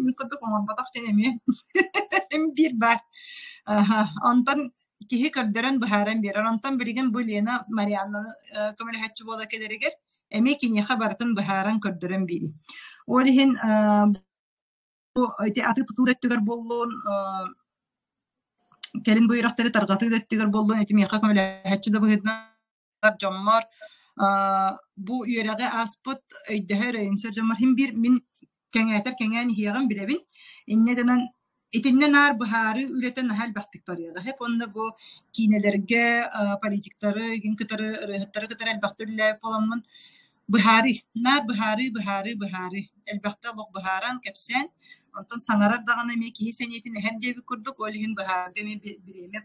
мин курдук оҥорботох диэн эмиэ биир баар. Онтон киһи көрдөрөн быһааран биэрэр. Онтон билигин бу Лена Марианнаны көмөлөһөөччү буола кэлэригэр эмиэ киниэхэ барытын быһааран көрдөрөн биэрии. Ол иһин бу ити атыы-тутуу өттүгэр буоллун, кэлин бу үөрэхтэри тарҕатыы да өттүгэр буоллун, ити миэхэ көмөлөһөөччү да быһыытынан дьоммор бу үөрэҕи ааспыт өйдөһөр, өйөнсөр дьоммор син биир мин кэҥээтэр кэҥээн иһиэҕин билэбин. Инньэ гынан итиннэ наар быһаарыы үлэтэ наһаа элбэхтик барыаҕа. Сөп уонна бу киинэлэргэ политиктары игин кытары, ырыаһыттары кытары элбэхтик үлэлээбит буоламмын Быһаарыы, наар быһаарыы, быһаарыы, быһаарыы. Элбэхтэ олох быһааран, кэпсээн, онтон саҥарар даҕаны эмиэ киһи сэниэтин эһэр диэбит курдук, ол иһин быһаарга эмиэ бириэмэ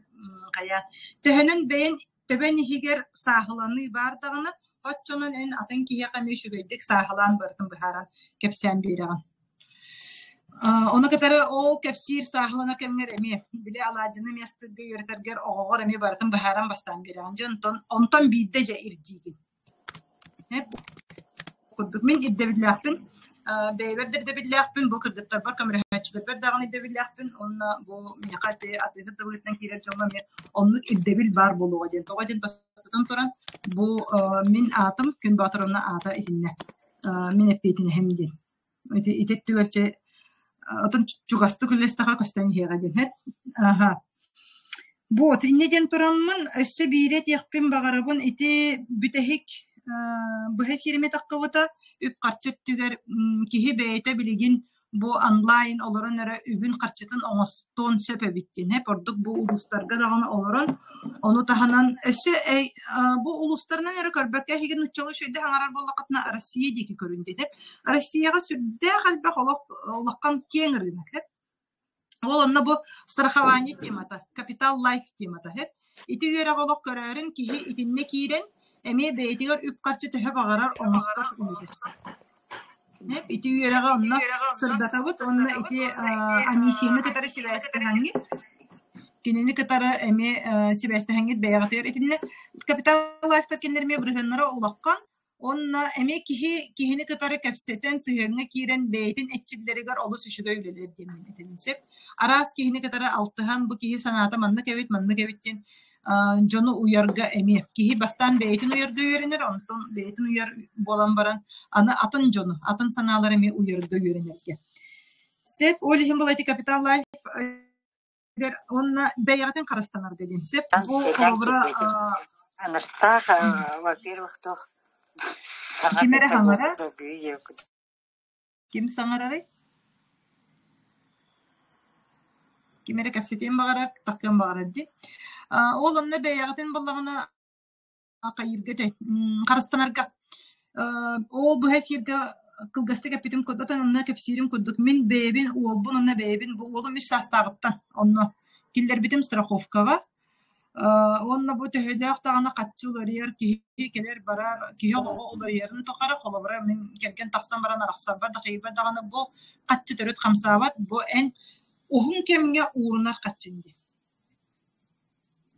хайаан. Төһөнөн бэйэн төбөн иһигэр сааһыланыы баар даҕаны, оччонон эн атын киһиэхэ эмиэ үчүгэйдик сааһылаан барытын быһааран кэпсээн биэрэҕин. Ону кытары ол кэпсиир сааһылана кэмҥэр эмиэ били алаадьыны эмиэ астыырга үөрэтэргэр оҕоҕор эмиэ барытын быһааран бастаан биэрэҕин. Дьэ онтон онтон биирдэ дьэ ирдиигин. Курдук мин ирдэбиллээхпин, бэйэбэр да ирдэбиллээхпин, бу кыргыттарбар көмөлөһөөччүлэрбэр даҕаны ирдэбиллээхпин уонна бу миэхэ ити атыыһыт да быһыытынан киирэр дьоҥҥо эмиэ оннук ирдэбил баар буолуоҕа диэн. Тоҕо диэн бастатан туран, бу мин аатым Күн Боотуровна аата итиннэ. Мин эппиэтинэһим диэн. Ити ити өттүгэр чэ отон чугастык үллэстэххэ көстөн иһиэҕэ диэн. Аха. Вот, инньэ диэн тураммын, өссө биири этиэхпин баҕарабын, ити бүтэһик быһа кииримэ таххыбыта, үп-харчы өттүгэр киһи бэйэтэ билигин бу онлайн олорон эрэ үбүн-харчытын оҥостуон сөп эбит диэн, эп ордук бу улуустарга даҕаны олорон, ону таһынан өссө бу улуустарынан эрэ көрбөккө эһиги нууччалыы үчүгэйдик аҥарар буоллаххытына Россия диэки көрүн диэн, Россияҕа сүрдээх элбэх олох улахан киэҥ ырыынак Ол онно бу страхование темата, капитал лайф темата сөп. Ити үөрэх олох көрөөрүн киһи итиннэ киирэн эмиэ бэйэтигэр үп-харчы төһө баҕарар оҥостор үлэтэ. Сөп. Ити үөрэҕи онно сырдатабыт уонна ити Анисияны кытары сибээстэһэҥҥит, кинини кытары эмиэ сибээстэһэҥҥит бэйэҕитигэр итиннэ капитал лайфтар кинилэр эмиэ бырыһыаннара улахан Уонна эмиэ киһи киһини кытары кэпсэтэн, сыһыаҥҥа киирэн бэйэтин эччиллэригэр олус үчүгэй үлэлиир диэн мин этэбин сөп. Араас киһини кытары алтыһан бу киһи санаата маннык эбит, маннык эбит диэн дьону уйарга эмиэ. Киһи бастаан бэйэтин уйарга үөрэнэр, онтон бэйэтин уйар буолан баран аны атын дьону, атын санаалары эмиэ уйарга үөрэнэргэ. Сөп, ол иһин бұл эти Capital Life уонна бэйэҕитин харыстанарга диэн сөп. Бу холобура Аныртаах, во-первых, туох саҥа ким эрэ кытта саҥарар? долгуйуу диэбиккит. Ким саҥарарый? Ким эрэ кэпсэтиэн баҕарар, таххыан баҕарар дии. Ол онно бэйэҕитин буоллаҕына хайыырга этэй харыстанарга ол быһа эфиргэ кылгастык эппитим курдук онно кэпсиирим курдук мин бэйэбин уолбун уонна бэйэбин бу уолум үс саастааҕыттан онно киллэрбитим страховкаҕа уонна бу төһөлөөх даҕаны хаччы уларыйар киһи кэлэр барар киһи олоҕо уларыйарын тухары холобура мин кэргэн тахсан баран арахсарбар да хайыыбар даҕаны бу хаччы төрүт хамсаабат бу эн уһун кэмҥэ уурунар хаччын диэн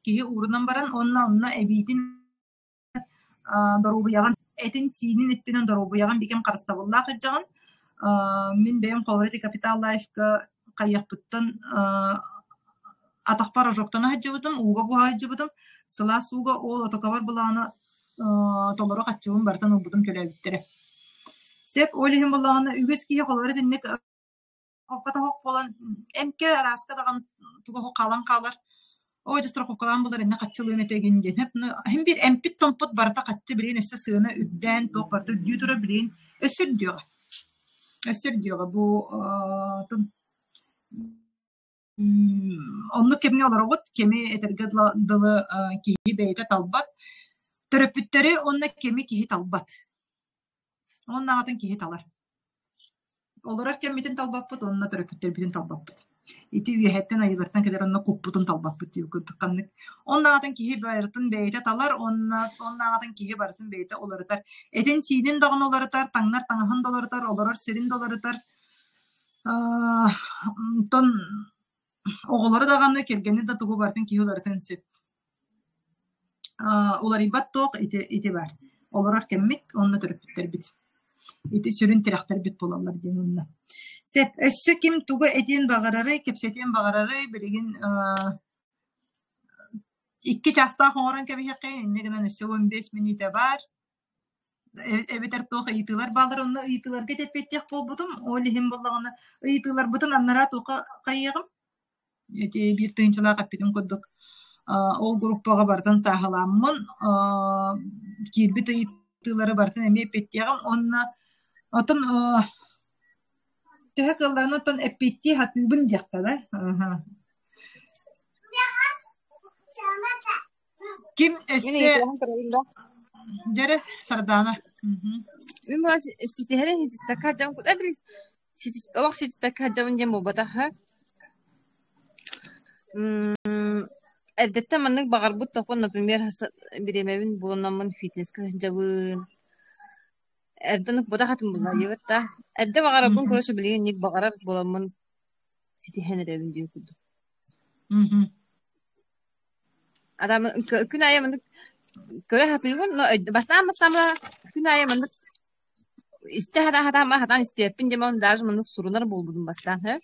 Киһи уурунан баран уонна онно эбиитин Доруобуйаҕын этин-сиинин өттүнэн доруобуйаҕын бикэм харыстабыллаах сылдьаҕын. Мин бэйэм холобура ити Капитал Лайфка хайыахпыттан атахпар ожогтана сылдьыбытым, ууга буһа сылдьыбытым. Сылаас ууга ол отокабар былаана толору хаччыбын барытын ылбытым төлөөбүттэрэ. Сөп, ол иһин буоллаҕына үгүс киһи холобура итинник хоппотоһох буолан эмкэ арааска даҕаны тугу хаалан хаалар. Оо, дьэ страховкалаан булар иннэ хаччылыам этэ игин диэн. Иһин биир эмпит-томпут барыта хаччы билигин өссө сыана үрдээн туох барыта үрдүү турар билигин өссө үрдүөҕэ. Өссө үрдүөҕэ бу Оннук кэмҥэ олоробут, кими этэргэ дылы киһи бэйэтэ талбат, төрөппүттэри уонна кими киһи талбат. Уонна аҕатын киһи талар. Олорор кэммитин талбаппыт уонна төрөппүттэрбитин талбаппыт. Ити үөһэттэн айыылартан кэлэр онно куппутун талбаппыт диир курдук ханнык. Онно аҕатын киһи барытын бэйэтэ талар уонна онно аҕатын киһи барытын бэйэтэ уларытар. Этин-сиинин даҕаны уларытар, таҥнар таҥаһын да уларытар, олорор сирин да уларытар. Онтон оҕолору даҕаны, кэргэни да тугу барытын киһи уларытан сөп. Уларыйбат туох ити ити баар. Олорор кэммит уонна төрөппүттэрбит. Ити сүрүн тирэхтэрбит буолаллар диэн онно. Сөп. Өссө ким тугу этиэн баҕарарый, кэпсэтиэн баҕарарый билигин икки чаастаах оҥорон кэбиһиэххэ, инньэ гынан өссө 15 мүнүүтэ баар. Эбэтэр туох ыйытыылар бааллар онно ыйытыыларга тэппиэттиэх буолбутум. Ол иһин буоллаҕына ыйытыыларбытын аннараа туохха хайыаҕым? Ити биир тыһыынчалаах эппитим курдук ол группаҕа барытын сааһылааммын киирбит ыйытыылары барытын эмиэ эппиэттиэҕим уонна оттон төһө кыалларынан оттон эппиэттии сатыыбын диэххэ да. Ким Мин өссө ыйытыаҕым көрөбүн да. Дьэрэ Сардаана. Мин була ситиһэрин ситиспэккэ сылдьабын куда били ситис олох ситиспэккэ сылдьабын диэн буолбатах һэ. Эрдэттэн маннык баҕарбыт тохпун, например, бириэмэбин булунаммын фитнескэ сылдьабын. Эрдэ ыныкпытах этим буолла диэбит да. Эрдэ баҕарарбын короче билигин инник баҕарар буоламмын ситиһэн эрэбин диэн курдук. Адам күн аайы маннык көрө сатыыбын, но бастаан бастаан күн аайы маннык истэ сатаан сатаан сатаан истиэппин диэн даже маннык сурунар буолбутум бастаан һэ.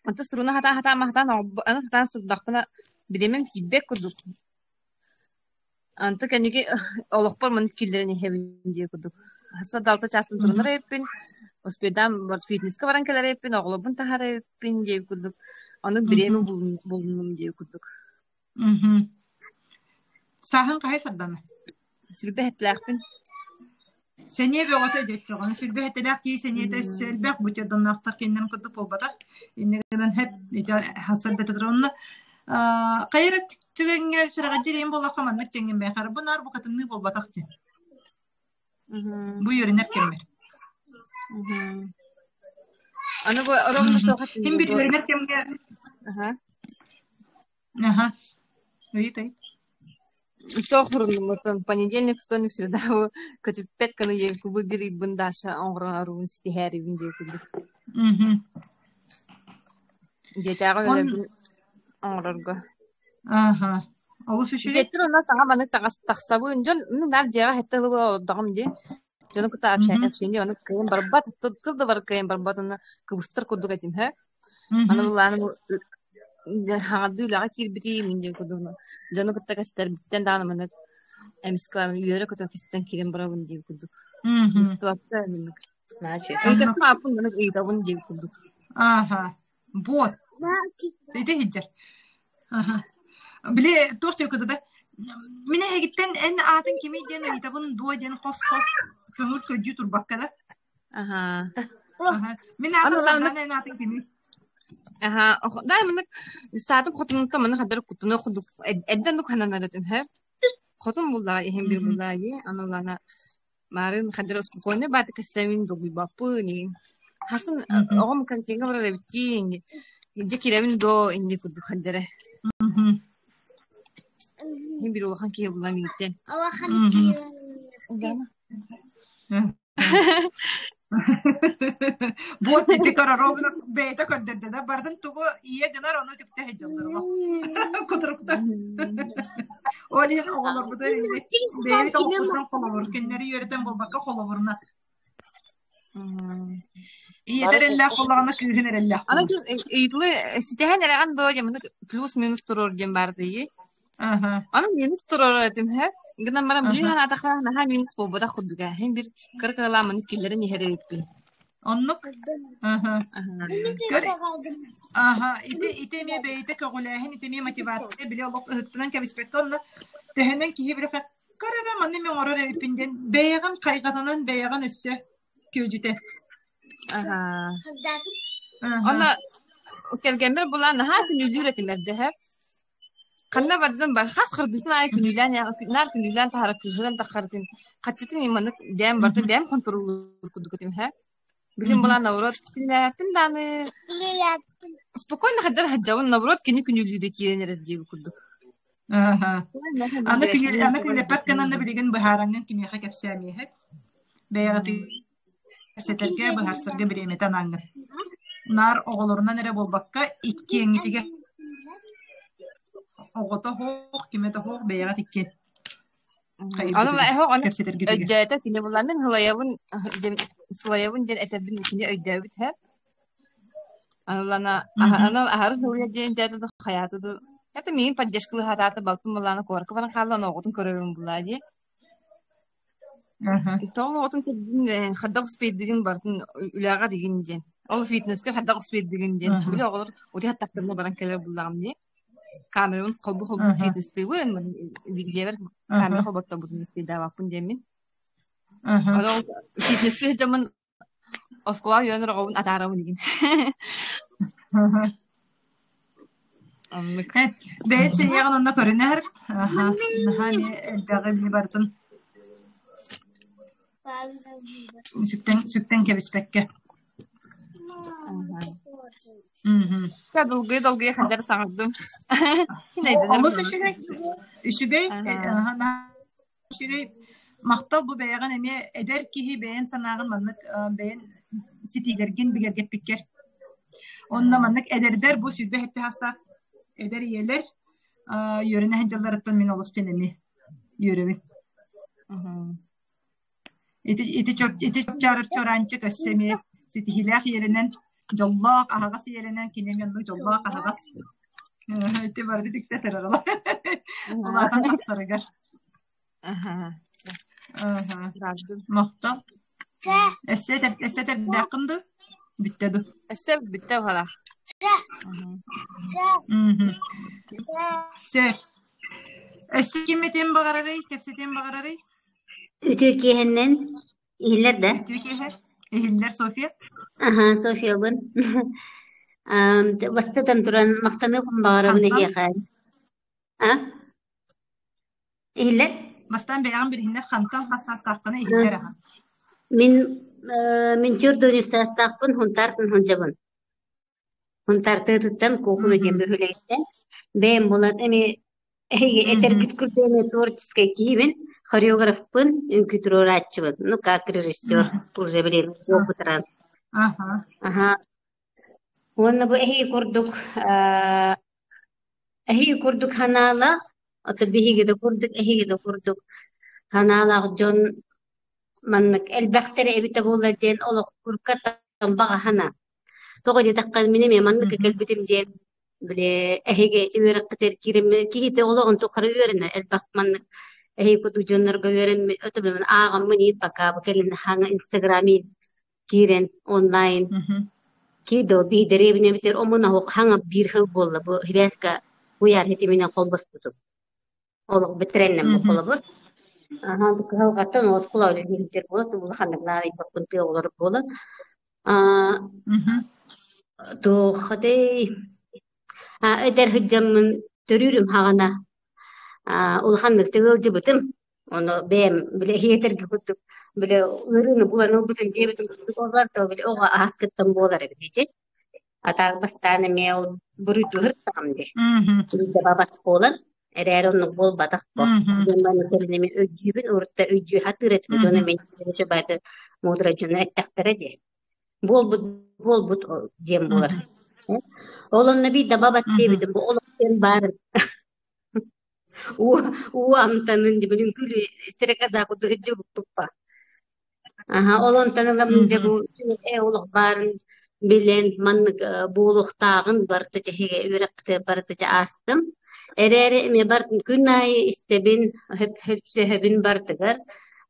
Онтон суруна сатаан сатаан сатаан аны сатаан сурдахпына бириэмэм тиийбэт курдук. Онтон кэнники олохпор маннык киллэрэн иһэбин диye курдук. Хасса да алта чаастан турунар эбиппин, успейдаан фитнеска баран кэлэр эбиппин, оҕолорбун таһаар эбиппин диye курдук. Оннук бириэмэ булуннум диye курдук. Сааһын хаһай сардана? Сүрбэ эһэтилээхпин. Сэниэ бөҕөтө дьөччөҕүн сүрбэ эһэтилээх киһи сэниэтэ өссө элбэх бу дьонноохтор кинилэрин курдук буолбатах. Инньэ гынан хэп ити хасар бэтэтэр онно хайа эрэ түгэҥҥэ сүрэҕэлдьиир ийэм буоллахха маннык тэҥҥин бэйэхэр бу наар букатынныы буолбатах диэн. Бу үөрэнэр кэммэр. Аны бу ровно суох Ким бир үөрэнэр кэмҥэ Аха. Ыйытай. Суох муруннуммутун понедельник, вторник, среда бу көтүппэт гына диэн бу биир ыйбын Даша оҥорон оруубун ситиһээрибин диye курдук. Дьиэтээҕи үлэбин оҥорорго. Аха. Олус үчүгэй. Дьиэттэн онно саҥа маннык таҥас тахсабын. Дьон ну наар дьиэҕэ сэттэ ыла олордоҕум дии. Дьону кытта общение ону кыайан барбат, тыл да бар кыайан барбат уонна кыбыстар курдук этим һэ. Аны былааны хаҥардыы үлэҕэ киирбитим мин диэн курдук дьону кытта кэпсэтэрбиттэн даҕаны маннык эмискэ үөрэ-көтө кэпсэтэн киирэн барабын диэн курдук. Мустубакка маннык. Ыйытыахпын ааппын маннык ыйытабын диэн курдук. Ааха. Вот. Ити иһдьэр. Аха. Били туох диэки да мин эһигиттэн эн аатын кимий диэн ыйытабын дуо диэн хос-хос көҥүл көрдүү турбакка да Аха. Аха. Мин аатым Сардаана, эн аатыҥ кимий? Аха, да маннык саатым хотунуттан маннык хаддар куттуна курдук эрдэ оннук хананар этим һэ. Хотун буллаҕа иһин бир буллаҕа дии, аны улаана маарын хаддар спокойно бааты кэстэмин долгуйбаппын игин. Хасын оҕом карантиҥҥа барар эбиттиин дьэ кирэбин доо инни курдук хаддара. Иһин бир улахан киһи булла миигиттэн. Вот ити көрөр бэйэтэ көрдөрдө да бардын тугу ийэ гынар ону түктэ сылдьаллар олох кутуруктар. Ол иһин оҕолорбутун бэйэбит олохпутунан холобур, кинилэри үөрэтэн буолбакка холобурунан. Ийэтэ эрэллээх буоллаҕына кыыһын эрэллээх Аны буолар. ыйытылы ситиһэн эрэҕин дуо диэн мындык плюс-минус туруор диэн баар дии. Аны минус туруорар этим һэ. Гынан баран билии санаатахха наһаа минус буолбатах курдук ээ. Һин бир кыра-кыралаан маннык киллэрэн иһэр эбиппин. Оннук. Көр, аха, ити ити эмиэ бэйэтэ көҕүлээһин, ити эмиэ мотивация, били олох ыһыктынан кэбиспэккэ онно төһөнөн киһи били көр эрэ манны мен оҥорор эбиппин диэн бэйэҕин хайҕатанан бэйэҕин өссө күөдьүтэ. Аха. Онно кэргэммэр булан наһаа күнүүлүүр этим эрдэ Ханна бардым бар хас хардыытын аайы күнүүлээн наар күнүүлээн таһара кыыһыран таххарытын хаччытын маннык бэйэм барытын бэйэм хонтуруоллуур курдук этим һэ. Билин булан наоборот күнүүлээппин даҕаны спокойно хайдах сылдьабын наоборот кини күнүүлүүрэ киирэн эрэр диэбит курдук. Аны күнү аны күнүлэппэт гынан билигин быһаараҥҥын киниэхэ кэпсээмиэһэ. Бэйэҕитин кэпсэтэргэ, быһаарсарга бириэмэтэ анааҥҥын. Наар оҕолорунан эрэ буолбакка, иккиэҥҥитигэр оҕото суох, кимэ да суох, бэйэҕит иккиэн Ону хайыыргытыгар, кэпсэтэргитигэр. өйдөөтө кини була мин сылайабын диэн сылайабын диэн этэбин кини өйдөөбүт һэ. Аналана анал аһары сылыйа диэн диэтэ да хайаата да это миигин поддержкалыы сатаата балтым былаана куоракка баран хаалла оҕотун көрөрүм булаа дии. Тоҕо оҕотун көрдүн хайдах успейдигин барытын үлэҕэ дигин диэн. Ол фитнескэ хайдах успейдигин диэн. Били оҕолор утуйа тахтарына баран кэлэр буллаҕым дии. Камерабын холбу-холбу фитнестыыбын, дьиэбэр камера холботтобутун успейдаабаппын диэммин. Ол фитнестыы сылдьаммын оскуола үөрэнэр оҕобун атаарабын игин. Оннук. Бэйэт сэниэҕин онно көрүнэр. Наһаа эмиэ элбэҕи били барытын сүктэн сүктэн кэбиспэккэ. Чэ, долгуйа-долгуйа хайдах саҥардым. Олус үчүгэй. Үчүгэй. Үчүгэй. Махтал бу бэйэҕин эмиэ эдэр киһи бэйэн санааҕын маннык бэйэн ситиилэргин бигэргэппиккэр. Онно маннык эдэрдэр бу 27 саастаах эдэр ийэлэр үөрэнэ сылдьалларыттан мин олус дьэн эмиэ үөрэбин. Ити ити ити чарар чораанчык өссө эмиэ ситиһиилээх ийэлэнэн дьоллоох аһаҕас ийэлэнэн кини эмиэ оннук дьоллоох аһаҕас ити барыта диктатор улаатан тахсарыгар. Махтал. Өссө өссө этэрдээххин дуу? Бүттэ дуу? Өссө бүттэ уһалаах. Сөп. Өссө ким этиэн баҕарарый, кэпсэтиэн баҕарарый? Үтүө киэһэннэн иһиллэр да? Үтүө киэһэ. Иһиллэр Софья. Аһаа, Софьябын. Бастатан туран махтаныахпын баҕарабын Хантан? эһиэхэ. А? Иһиллэр? Бастаан бэйэҕин билиһиннэр хантан хас саастааххына иһиллэр аха. Мин мин 4 саастаахпын, Хунтаартан сылдьабын. Хунтаартыытыттан Куокуну диэн бөһүөлэгиттэн. Бэйэм булан эмиэ эһиги этэргит курдук эмиэ творческай киһибин, хореографпын, үҥкүү туруорааччыбын. Ну, как режиссер уже билигин уопутуран. Аха. Уонна бу эһиги курдук эһиги курдук санаалаах, ото биһиги да курдук, эһиги да курдук санаалаах дьон маннык элбэхтэрэ эбитэ буоллар диэн олох курка баҕа санаа. Тоҕо диэтэххэ, мин эмиэ маннык кэлбитим диэн, били эһиги ити үөрэххитигэр киирэммин киһитэ олоҕун тухары үөрэнэр элбэх маннык эһиги курдук дьоннорго үөрэммит өтөбүн ааҕаммын иит пока бу кэлин хаҥа инстаграми киирэн онлайн киирдэ биир дэриэбинэбитигэр омунаһу хаҥа биир сыл буолла бу хибээска куйаар ситиминэн холбоспутум. Олох бүтэрэннэн бу холобур. Аха кыһалҕаттан оскуола үлэлиир буола улаханнык наадыйбаппын тыа олорор буолан. Аа туоххатэй эдэр сылдьаммын төрүүрүм хаҕана улаханнык тыалдьыбытым. Ону бэйэм били иһиэтэргэ курдук били ыарыыны булан ылбытым диэбитим курдук буолар да били оҕо ааскыттан буолар эбит ити. Атаах бастаан эмиэ ол буруйдуу сырыттаҕым дии. Бабат буолан, эрээри оннук буолбатах бо. Дьон маны кэлин эмиэ өйдүүбүн, урут да өйдүү сатыыр этим. Дьон эмиэ баайда муударай дьоно эттэхтэрэ дии. Буолбут буолбут диэн буолар. Ол онно биир да бабат диэбитим, бу олох син баар. Уу уу амтанын дьибилин күлү стрекоза курдук сылдьыбыппыппа. Аха, ол онтон ылам дьэ бу э олох баарын билэн маннык буолуохтааҕын барыта чэһигэ үөрэххитэ барыта чэ аастым. Эрээри эмиэ бартын күн аайы истэбин, хөп-сөһөбүн барытыгар.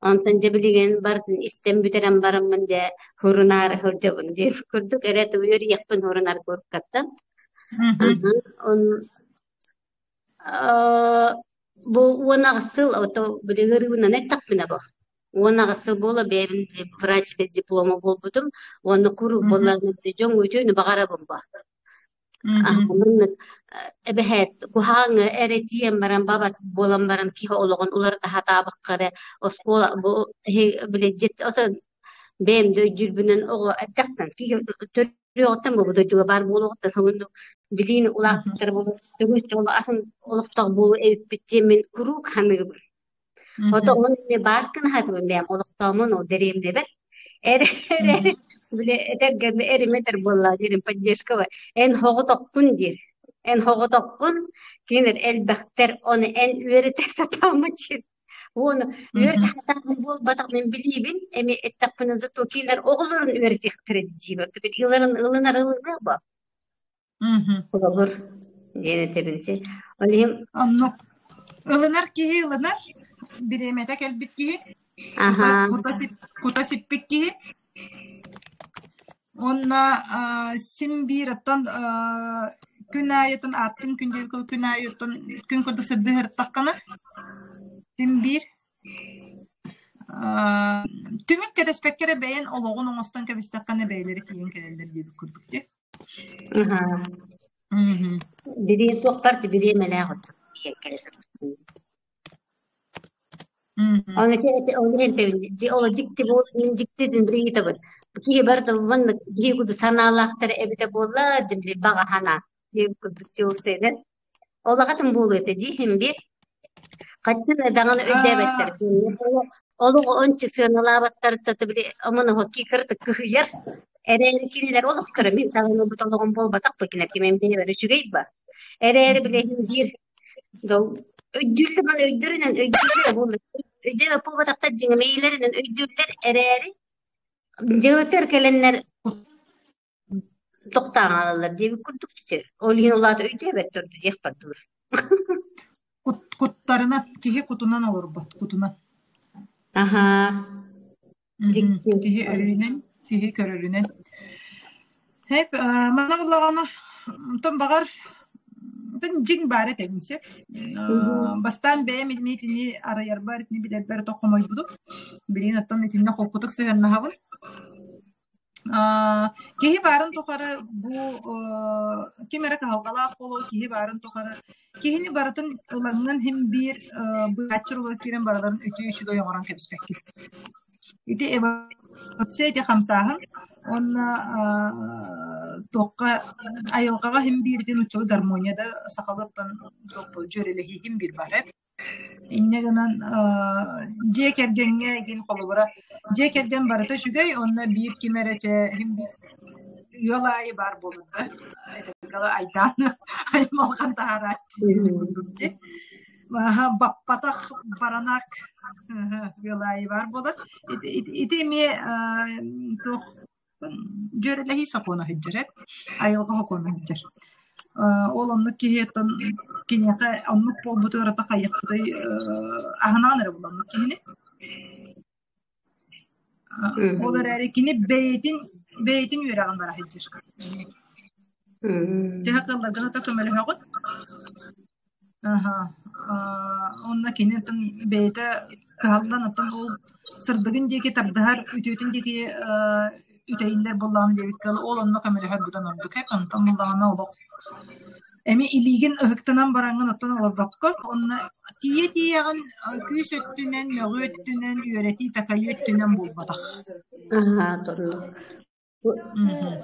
Онтон дьэ билигин барытын истэн бүтэрэн бараммын дьэ хурунаары сылдьабын диир курдук эрэ үөрүйэхпин хурунар куркаттан. Он Бу 18 сыл ото били ыарыыбынан эттэхпинэ бу. 18 сыл буола бэйэбин врач без диплома буолбутум уонна куруук буоллаҕына дьоҥ үтүөнү баҕарабын бу. Маннык эбэһээт куһааҥҥа эрэ тиийэн баран бабат буолан баран киһи олоҕун уларыта сатаабакка эрэ оскуола бу били ото бэйэм да өйдүүрбүнэн оҕо эрдэхтэн киһи төрүөҕүттэн буолбут дойдуга баар буолуоҕуттан сонуннук билиини улааппыттар буолуо төгүл дьолу атын олохтоох буолуу эбиппит диэммин куруук саныыбын. Ото ону эмиэ баар гына бэйэм олохтоомун ол дэриэбинэбэр эрэ эрэ били этэргэ эрим этэр буоллаа диирим поддержкабар эн хоҕотохпун диир эн хоҕотоххун кинилэр элбэхтэр ону эн үөрэтэ сатаама диир Уону үөрэтэ буолбатах мин билиибин эми эттэхпинэ зато кинилэр оҕолорун үөрэтиэхтэрэ диибин. Ыларын ылынар ылыныа бо. Холобур диэн этэбин чи. Ол иһин Оннук. Ылынар киһи ылынар, бириэмэтэ кэлбит киһи, аха кута сиппит киһи. Уонна син биир оттон күн аайытын ааттын күн диэки күн аайытын күн курдук сырдыы сырыттаххына син биир түмүк кэтэспэккэ эрэ бэйэн олоҕун оҥостон кэбистэххинэ бэйэлэрэ тиийэн кэлэллэр диэбит курдук дии. Аха. Бириэ суохпар бириэмэлээх оттон тиийэн кэлэр. Оны ол дьикти буол мин дьиктитин ыйытабын. Киһи барыта маннык киһи курдук санаалаахтар эбитэ буолла дьэ баҕа санаа диэн курдук чуолсайдан. Ол аҕатын буолуо этэ дии иһин биир. Хаччын даҕаны өйдөөбөттөр. Олоҕу ончу сыаналаабаттар били омоноһо киикырытык кыһыйар. Эрээри кинилэр олохторо мин даҕаны бу толоҕум буолбатах бу кинилэр кимэн бэйэбэр үчүгэй ба. Эрээри били иһин биир Өйдүүллэр маны өйдөрүнэн өйдүүллэр буолла. Өйдөөбөт буолбатахтар дьиҥэ мэйиилэринэн өйдүүллэр эрээри дьыалатыгар кэлэннэр тохтоон хаалаллар диэбит курдук Ол иһин ол аата өйдөөбөттөр диэх бардылар. Куттарынан киһи кутунан олорбот кутунан. Аһаа. Киһи өрүүнэн, киһи көрөрүнэн. Хэп, манна буллаҕына, онтон баҕар, онтон дьиҥ баара этэбин сөп. Бастаан бэйэм итини итини арайарбар, итини билэрбэр тоххомойбутум. Билигин оттон итиннэ холкутук сыһыаннаһабын. Киһи баарын тухары бу ким эрэ кыһалҕалаах буолуо, киһи баарын тухары киһини барытын ылаҥҥын иһин биир быһааччы ыла киирэн барыларын үтүө үчүгэй оҥорон кэбиспэккин. Ити эволюция ити хамсааһын уонна туохха айылҕаҕа иһин биир ити нууччалыы гармония да сахалыттан дьүөрэлэһии иһин биир баар Инньэ гынан дьиэ кэргэҥҥэ игин холобура дьиэ кэргэн барыта үчүгэй уонна биир ким эрэ чэ иһин ыал аайы баар буолар да этэргэ айдаан аймалҕан таһаарааччы курдук дии. Баппатах баранак ыал аайы баар буолар. Ити эмиэ туох Дьүөрэлэһии сокуона сылдьар эбит, айылҕа сокуона сылдьар. Ол оннук киһи оттон киниэхэ оннук буолбуту ырата хайыахпытый аһынаан эрэ буолла оннук киһини. Ол эрээри кини бэйэтин бэйэтин үөрэҕин бара сылдьар. Төһө кыалларгын ото көмөлөһөҕүн. Аһа, уонна кини оттон бэйэтэ кыһаллан оттон ол сырдыгын диэки тардыһар, үтүөтүн диэки үтэйиллэр буоллаҕына диэбиккэ ол онно көмөлөһөр быдан ордук эбит. Онтон буллаҕына олох эмиэ илиигин ыһыктынан бараҥҥын оттон олорбокко, онно тиийэ-тиийэҕин күүс өттүнэн, мөҕүү өттүнэн, үөрэтии-такайыы өттүнэн буолбатах. Аһаа, оннук.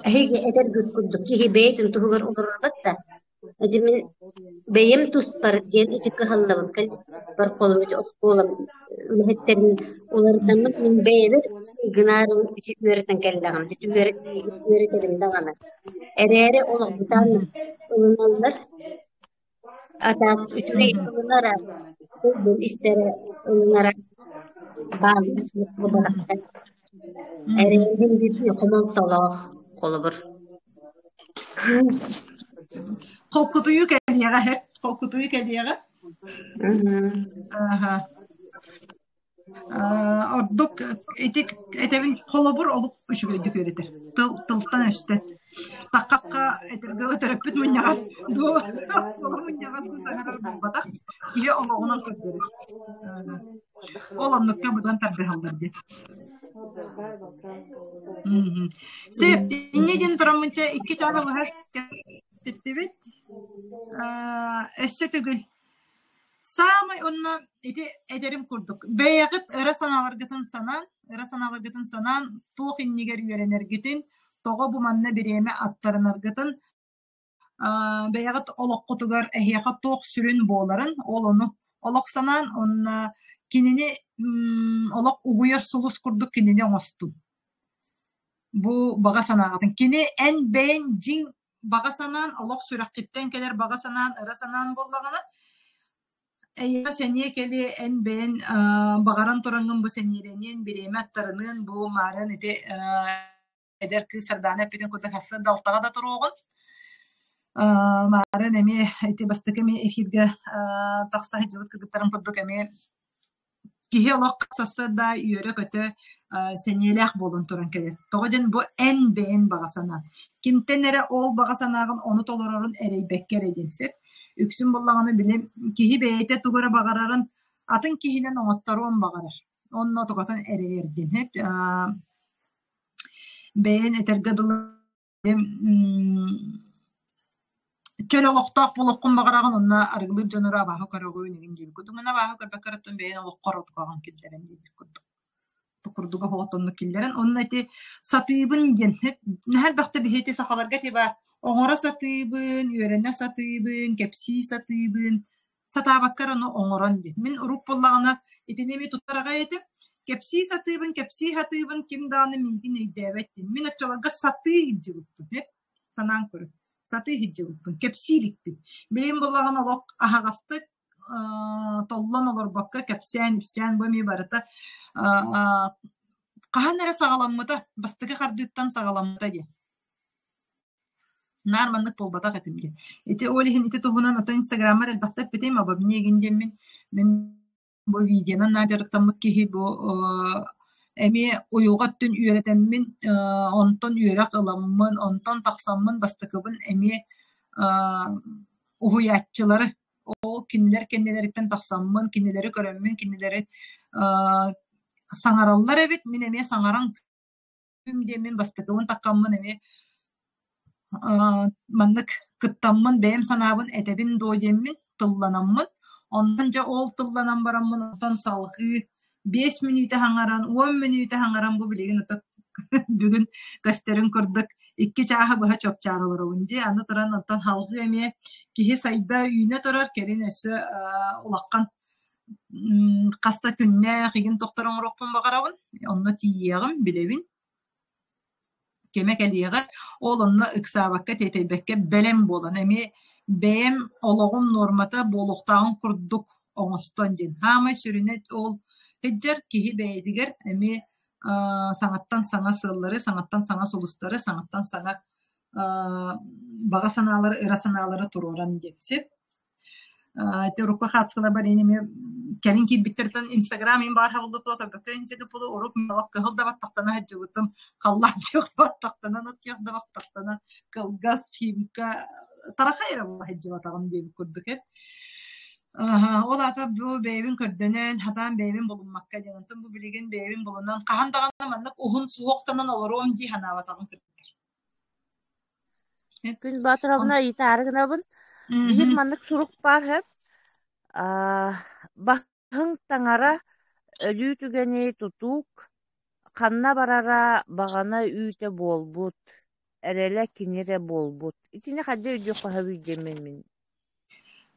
Эһиги этэргит курдук киһи бэйэтин туһугар олорорбот да, ити мин бэйэм туспар диэн ити кыһаллабын коллективпар холобур ити оскуолам үлэһиттэрин уларытаммын мин бэйэбэр гынаарым ити үөрэтэн кэллэҕим ити үөрэтэрим даҕаны эрээри олох бытааннык ылыналлар. Атаак үчүгэй ылынара, тылбын истэрэ, ылынара бааллар буолбатахтар. Эрэйин бүтүн хомолтолоох холобур. Холкутуйуу кэлиэҕэ, холкутуйуу кэлиэҕэ. Аха. Ордук ити этэбин холобур олук үчүгэйдик үөрэтэр. Тыл тылтан өстө. Таххахха этэргэ төрөппүт мунньаҕар дуо оскуола мунньаҕар саҥарар буолбатах. Киһи олоҕунан көрдөрөр. Ол оннукка быдан тардыһаллар диэн. Сөп, инньэ диэн тураммынча икки чааһы быһа кэпсэттибит. Өссө төгүл Саамай онно ити этэрим курдук, бэйэҕит ыра санааларгытын санаан, ыра санааларгытын санаан, туох иннигэр үөрэнэргитин, тоҕо бу манна бириэмэ аттарынаргытын, бэйэҕит олоххутугар эһиэхэ туох сүрүн буоларын, ол ону олох санаан, уонна кинини олох угуйар сулус курдук кинини оҥостун. Бу баҕа санааҕытын. Кини эн бэйэҥ дьиҥ баҕа санаан, олох сүрэххиттэн кэлэр баҕа санаан, ыра санаан буоллаҕына, эйиэхэ сэниэ кэлиэ, эн бэйэҥ баҕаран тураҥҥын бу сэниэлэниэн, бириэмэ аттарыныан, бу маарыан ити эдэр кыыс Сардаана эппитин курдук сарсыарда алтаҕа да туруоҕун. Маарыан эмиэ ити бастакы эмиэ эфиргэ тахса сылдьыбыт кыргыттарым курдук эмиэ Киһи олох сарсыарда үөрэ-көтө, сэниэлээх буолан туран кэлэр. Тоҕо диэн бу эн бэйэҥ баҕа санаан. Кимтэн эрэ ол баҕа санааҕын ону толорорун эрэйбэккэ эрэ диэн сөп. Үксүн буоллаҕына били киһи бэйэтэ тугу эрэ баҕарарын атын киһинэн оҥотторуон баҕарар. Онно тукатын эрэйэр диэн сөп. Бэйэн этэргэ дылы Чөл олохтоох буолуоххун баҕараҕын уонна арыгылыыр дьоннору абааһы көрөҕүн игин диэбит курдук. Мин абааһы көрбөккө эрэ бэйэҥ олоххор отугаҕын киллэрэн диэбит курдук. Бу курдуга оһоҕот киллэрэн уонна ити сатыыбын диэн наһаа элбэхтэ биһи ити сахаларга ити баар оҥоро сатыыбын, үөрэнэ сатыыбын, кэпсии сатыыбын сатаабаккар ону оҥорон диэн. Мин урук буоллаҕына итини эмиэ туттар аҕай этим. Кэпсии сатыыбын, кэпсии сатыыбын, ким даҕаны миигин өйдөөбөт диэн. Мин оччолорго сатыы сылдьыбыппын, санаан көрүҥ. Сатыы сылдьыбыппын, кэпсии иликпин. Билигин буоллаҕына олох аһаҕастык толлон олорбокко кэпсээн-ипсээн бу эмиэ барыта хаһан эрэ саҕаламмыта, бастакы хардыыттан саҕаламмыта диэн. Наар маннык буолбатах этим диэн. Ити ол иһин ити туһунан ото инстаграммар элбэхтэ эппитим, обо мне игин диэммин мин бу видеонан наар дьарыктаммыт киһи бу эмиэ уйулҕа өттүн үөрэтэммин, онтон үөрэх ыламмын, онтон тахсаммын бастакыбын эмиэ уһуйааччылары ол кинилэр кэннилэриттэн тахсаммын, кинилэри көрөммүн, кинилэри саҥараллар эбит, мин эмиэ саҥаран диэммин бастакыбын таххаммын эмиэ маннык кыттаммын бэйэм санаабын этэбин дуо диэммин тылланаммын онтон дьэ ол тылланан бараммын онтон салҕыы 5 мүнүүтэ хаҥаран 10 мүнүүтэ хаҥаран бу билигин ытык бүгүн көстөрүн курдук икки чааһы быһа чопчаар олоробун дии аны туран онтон салҕыы эмиэ киһи сайда үүнэ турар кэлин өссө улахан Хас да күннээх игин тохтор оҥоруохпун баҕарабын, онно тиийиэҕим, билэбин. Кэмэ кэлиэҕэ, ол онно ыксаабакка, тиэтэйбэккэ бэлэм буолан, эмиэ бэйэм олоҕум нуормата буолуохтааҕын курдук оҥостон диэн. Саамай сүрүнэ ол сылдьар киһи бэйэтигэр эмиэ саҥаттан саҥа сыаллары, саҥаттан саҥа сулустары, саҥаттан саҥа баҕа санаалары, ыра санаалары туруоран диэн сөп. Ити урукку хаатыскаларбар ини эмиэ кэлин киирбиттэртэн Инстаграм иин баар хабыллыбыт көрбөккө инчиги пулу урук олох кыһыл да баттахтана сылдьыбытым, халлаан күөх да баттахтанан, от күөх да баттахтана, кылгас химка тарахай эрэ буола сылдьыбатаҕым диэбит курдук эт. Ол аата бу бэйэбин көрдөнөн, хатаан бэйэбин булуммакка диэн, онтон бу билигин бэйэбин булунан, хаһан даҕаны маннык уһун суһуохтанан олоруом дии санаабатаҕым кыргыттар. Күн Боотуровна ыйытаары гынабын. Биир маннык сурук баар һэп. Аа, баһыҥ таҥара өлүү түгэни тутуук, ханна барара баҕана үүтэ буолбут, эрэлэ кини эрэ буолбут. Итини хайда өйдүөххэ сөбүй диэммин мин.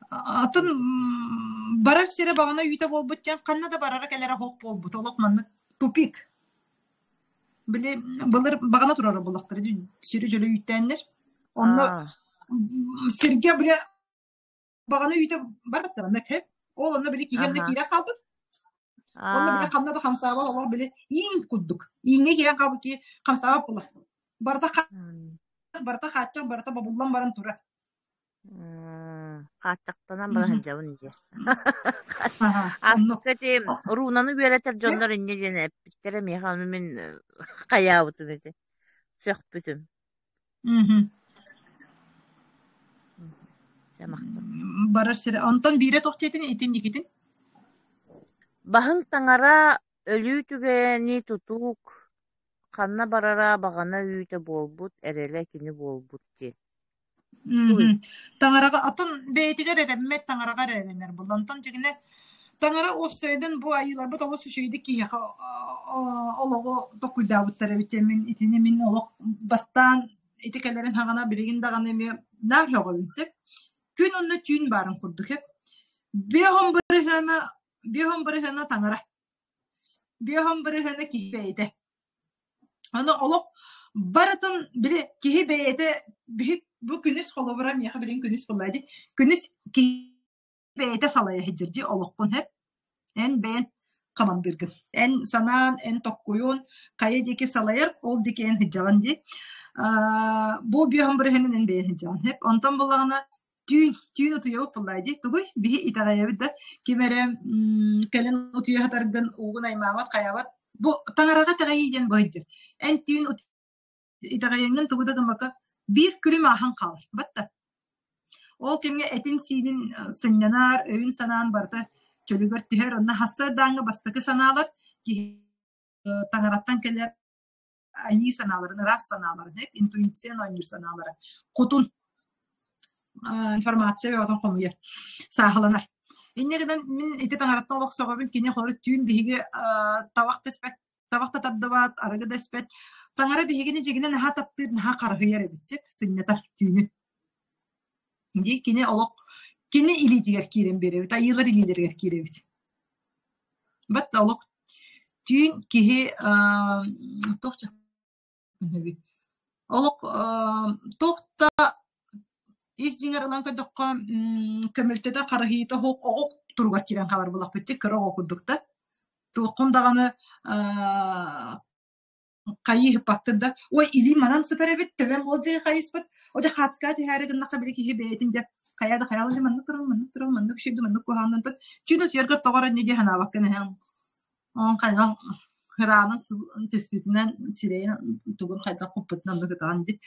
Атын барар сирэ баҕана үүтэ буолбут диэн ханна да барара кэлэрэ суох буолбут. Олох маннык тупик. Били былыр баҕана турара буоллахтара сири дьөлө үүттээннэр. Онно сиргэ били Баҕана үүтэ барбыт манна кэп. Ол онно били киһи онно киирэн хаалбыт. Онно били ханна да хамсаабат олох били иин курдук. Ииҥҥэ киирэн хаалбыт киһи хамсаабат буолар. Барыта барыта хааччах, барыта бобуллан баран турар. Хааччахтанан бара сылдьабын дии. Ааспыкка ити руунаны үөрэтэр дьоннор инньэ диэн эппиттэрэ миэхэ ону мин хайаабытым ити сөхпүтүм. Дьэ махтал. Барар сирэ. Онтон биирэ туох диэтин итин икитин? Баһыҥ таҥара өлүү түгэни тутуук ханна барара баҕана үүтэ буолбут, эрэлэ кини буолбут диэн. Таҥараҕа атын бэйэтигэр эрэммэт таҥараҕа эрэ эрэнэр буолла. Онтон дьиҥинэ таҥара уопсайынан бу айыыларбыт олус үчүгэйдик киһиэхэ олоҕу толкуйдаабыттар эбит мин итини мин олох бастаан ити кэлэрин хаҕана билигин даҕаны эмиэ наар сөҕөбүн сөп. Күн уонна түүн баарын курдук сөп. Биэһон бырыһыана биэһон бырыһыана таҥара. Биэһон бырыһыана киһи бэйэтэ. Аны олох барытын били киһи бэйэтэ биһи бу күнүс холобура миэхэ билигин күнүс буолла дии. Күнүс киһи бэйэтэ салайа сылдьар дии олоххун һэп. Эн бэйэн хамандыыргын. Эн санаан, эн токкуйун хайа диэки салайар, ол диэки эн сылдьаҕын дии. Аа, бу биэһин бырыһынын эн бэйэн сылдьаҕын һэп. Онтон буоллаҕына түүн түүн утуйабыт буоллаа дии. Тугуй? Биһи итэҕэйэбит да ким эрэ кэлин утуйа сытаргын уугун аймаабат, хайаабат. Бу таҥараҕа итэҕэйии диэн бу сылдьар. Эн түүн итэҕэйэҥҥин тугу да гыммакка биир күлүм ааһан хаалар. Батта. Ол кэмҥэ этин-сиинин сынньанар, өйүн-санаан барыта чөлүгэр түһэр. Онно хассардааҥҥы бастакы санаалар киһи таҥараттан кэлэр айыы санааларын, ыраас санааларын, интуицияны оонньуур санаалара кутун информация бөҕөтүн хомуйар, сааһыланар. Инньэ гынан мин ити таҥараттан олох сөҕөбүн, кини холобур түүн биһиги табах да испэт, табах да тардыбат, арыгы да испэт. Таҥара биһигини дьиҥинэн наһаа таптыыр, наһаа харыһыйар эбит сип, сынньатар түүнүн. Дии кини олох кини илиитигэр киирэн биэрэбит, айыылар илиилэригэр киирэбит. Бат олох түүн киһи туох Олох туох да ис дьиҥэр ылан көрдөххө көмөлтөтө харыһыйыта суох оҕо туругар киирэн хаалар буоллахпыт дии кыра оҕо курдук да туоххун даҕаны хайыыһыппаккын да ой илиим манан сытар эбит төбөм ол дьиэ хайыспыт о дьэ хаацкаа түһээри гыннахха били киһи бэйэтин дьэ хайа да хайаал дьэ маннык туран маннык туран маннык үчүгэй маннык куһаҕаннан түүн утуйаргар тоҕо эрэ инньэ дии санаабаккын эһэҥ Онон хайдах кыраанын түспүтүнэн сирэйин тугун хайдах куппутунан оннук ытаҕын дии.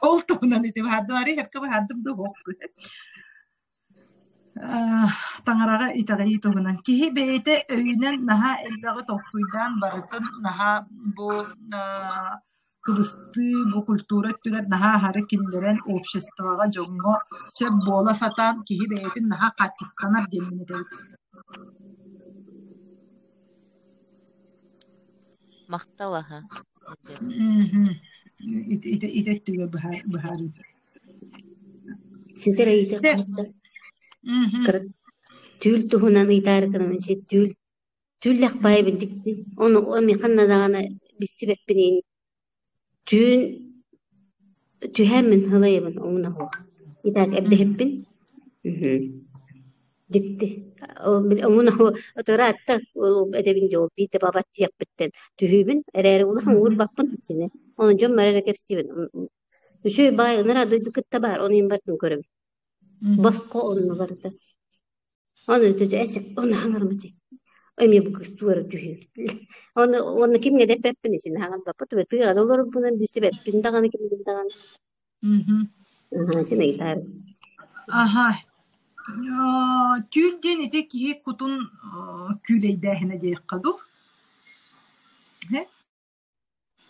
Ол туһунан ити быһаардым, арый сөпкө быһаардым дуу суох дуу. Таҥараҕа итэҕэйии туһунан. Киһи бэйэтэ өйүнэн наһаа элбэҕи толкуйдаан барытын наһаа бу кыбыстыы, бу культура өттүгэр наһаа аһары киллэрэн обществоҕа, дьоҥҥо сөп буола сатаан киһи бэйэтин наһаа хааччахтанар диэммин этэбин. Махтал аһа. Ити ити ити өттүгэр быһаарыы. Ситэр ыйытык Кыра түүл туһунан ыйытаары гынан түүл Түүллэх баайбын дьикти, ону эмиэ ханна даҕаны билсибэппин иһин түүн түһээммин ылайабын омуна суох. Итак эрдэһиппин дьикти омуна ыраатта этэбин дии ол биирдэ бабат диэхпиттэн түһүүбүн эрээри улахан уурбаппын сини ону дьоммор эрэ кэпсиибин үчүгэй баай ыныраа дойду кытта баар ону иһин барытын көрөбүн босхо онно барыта Аны эсик оны хаҥармычы. Эмиэ бу кыыс туора түһүөр. Оны уонна кимҥэ да эппэппин исин хаҥарбаппыт тыаҕа олорорбунан билсибэппин даҕаны киммин даҕаны. Аһаа син ыйытаар. Аха. Түүл диэн ити киһи кутун күүлэйдээһинэ диэххэ дуу?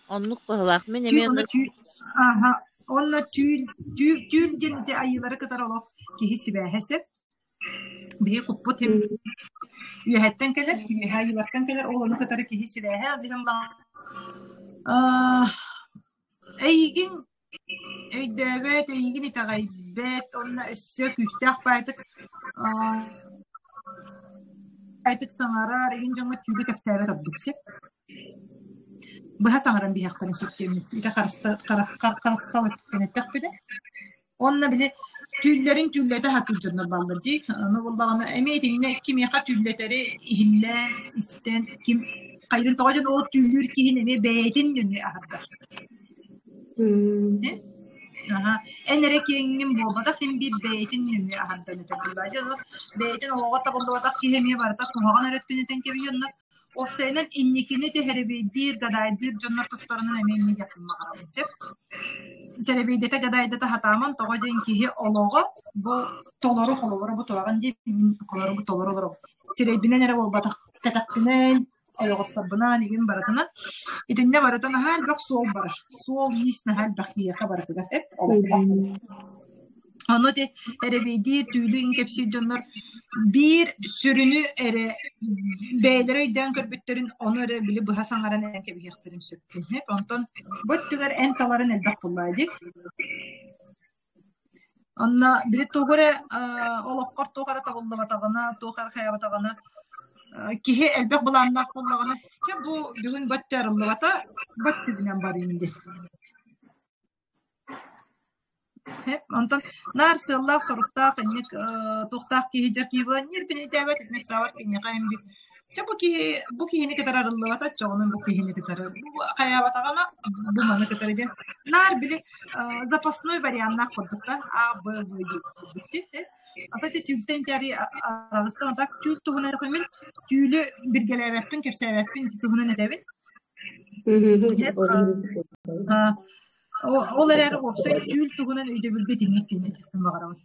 Оннук быһыылаах. Мин Түүл эмиэ онно оннук түүл ааһа онно түүл түүл түүл диэн ити айыылары кытары олох киһи сибээһэ сөп. Биһи куппут им үөһэттэн кэлэр, үөһэ айыылартан кэлэр, ол ону кытары киһи сибээһэ Аа, эйигин өйдөөбөт, эйигин итэҕэйбэт, уонна өссө күүстээх баайдык баайдык саҥарар, игин дьоҥҥо түүлү кэпсээбэт ордук сөп. Быһа саҥаран биһиэхтэрин сөп диэммит. Ити харыстал өттүттэн эттэхпинэ. Уонна били Түүллэрин түүллэтэ сатыыр дьоннор бааллар дии. Ону буоллаҕына эмиэ итиннэ кимиэхэ түүллэтэри иһиллээн, истэн, ким хайдын тоҕо дьон ол түүллүүр киһин эмиэ бэйэтин нөҥүө аһардар. Аха. Эн эрэ киэҥҥин буолбатах, син биир бэйэтин нөҥүө аһардан этэр буоллаҕа. Дьэ, ону бэйэтин олоҕо табыллыбатах киһи эмиэ барыта куһаҕан эрэ өттүн этэн кэбиһиэн Уопсайынан инникини тэһэрэбиэйдиир, гадаайдыыр дьоннор тустарынан эмиэ инньэ диэхпин баҕарабын сөп. Сэрэбиэйдэтэ гадаайдата сатааман, тоҕо диэн киһи олоҕо бу толору холобура бу тураҕын дии, мин холобура бу толору олоробун. Сирэйбинэн эрэ буолбатах, кэтэхпинэн, ойоҕосторбунаан игин барытынан. Итиннэ барыта наһаа элбэх суол барар. Суол-иис наһаа элбэх киһиэхэ барытыгар эп олоххо. Ону ити эрэбиэйдиир, түүлү иҥ кэпсиир дьоннор биир сүрүнү эрэ бэйэлэрэ өйдөөн көрбүттэрин ону эрэ били быһа саҥаран эн кэбиһиэхтэрин сөп диэн. Онтон бу өттүгэр эн таларын элбэх буоллаа дии. Онно били тугу эрэ олоххор туох эрэ табыллыбатаҕына, туох эрэ хайаабатаҕына киһи элбэх былааннаах буоллаҕына, чэ бу бүгүн бу өттө арыллыбата, бу өттүбүнэн барыым диэн. Онтон наар сыаллаах-соруктаах инник туохтаах киһи дьэ киһи буолан ньирбинэйдээбэт итинник саабат киниэхэ эмди чэ бу киһи бу киһини кытары арыллыбата оччоҕуна бу киһини кытары бу хайаабатаҕына бу маны кытары диэн наар били запасной варианнаах курдук да А Б В диэн курдук дии Ата ити түүлтэн тиари араҕыстан ата түүл туһунан мин түүлү билгэлээбэппин кэпсээбэппин ити туһунан этэбин Ол эрээри уопсай түүл туһунан өйдөбүлгэ итинник диэн этиэхпин баҕарабын.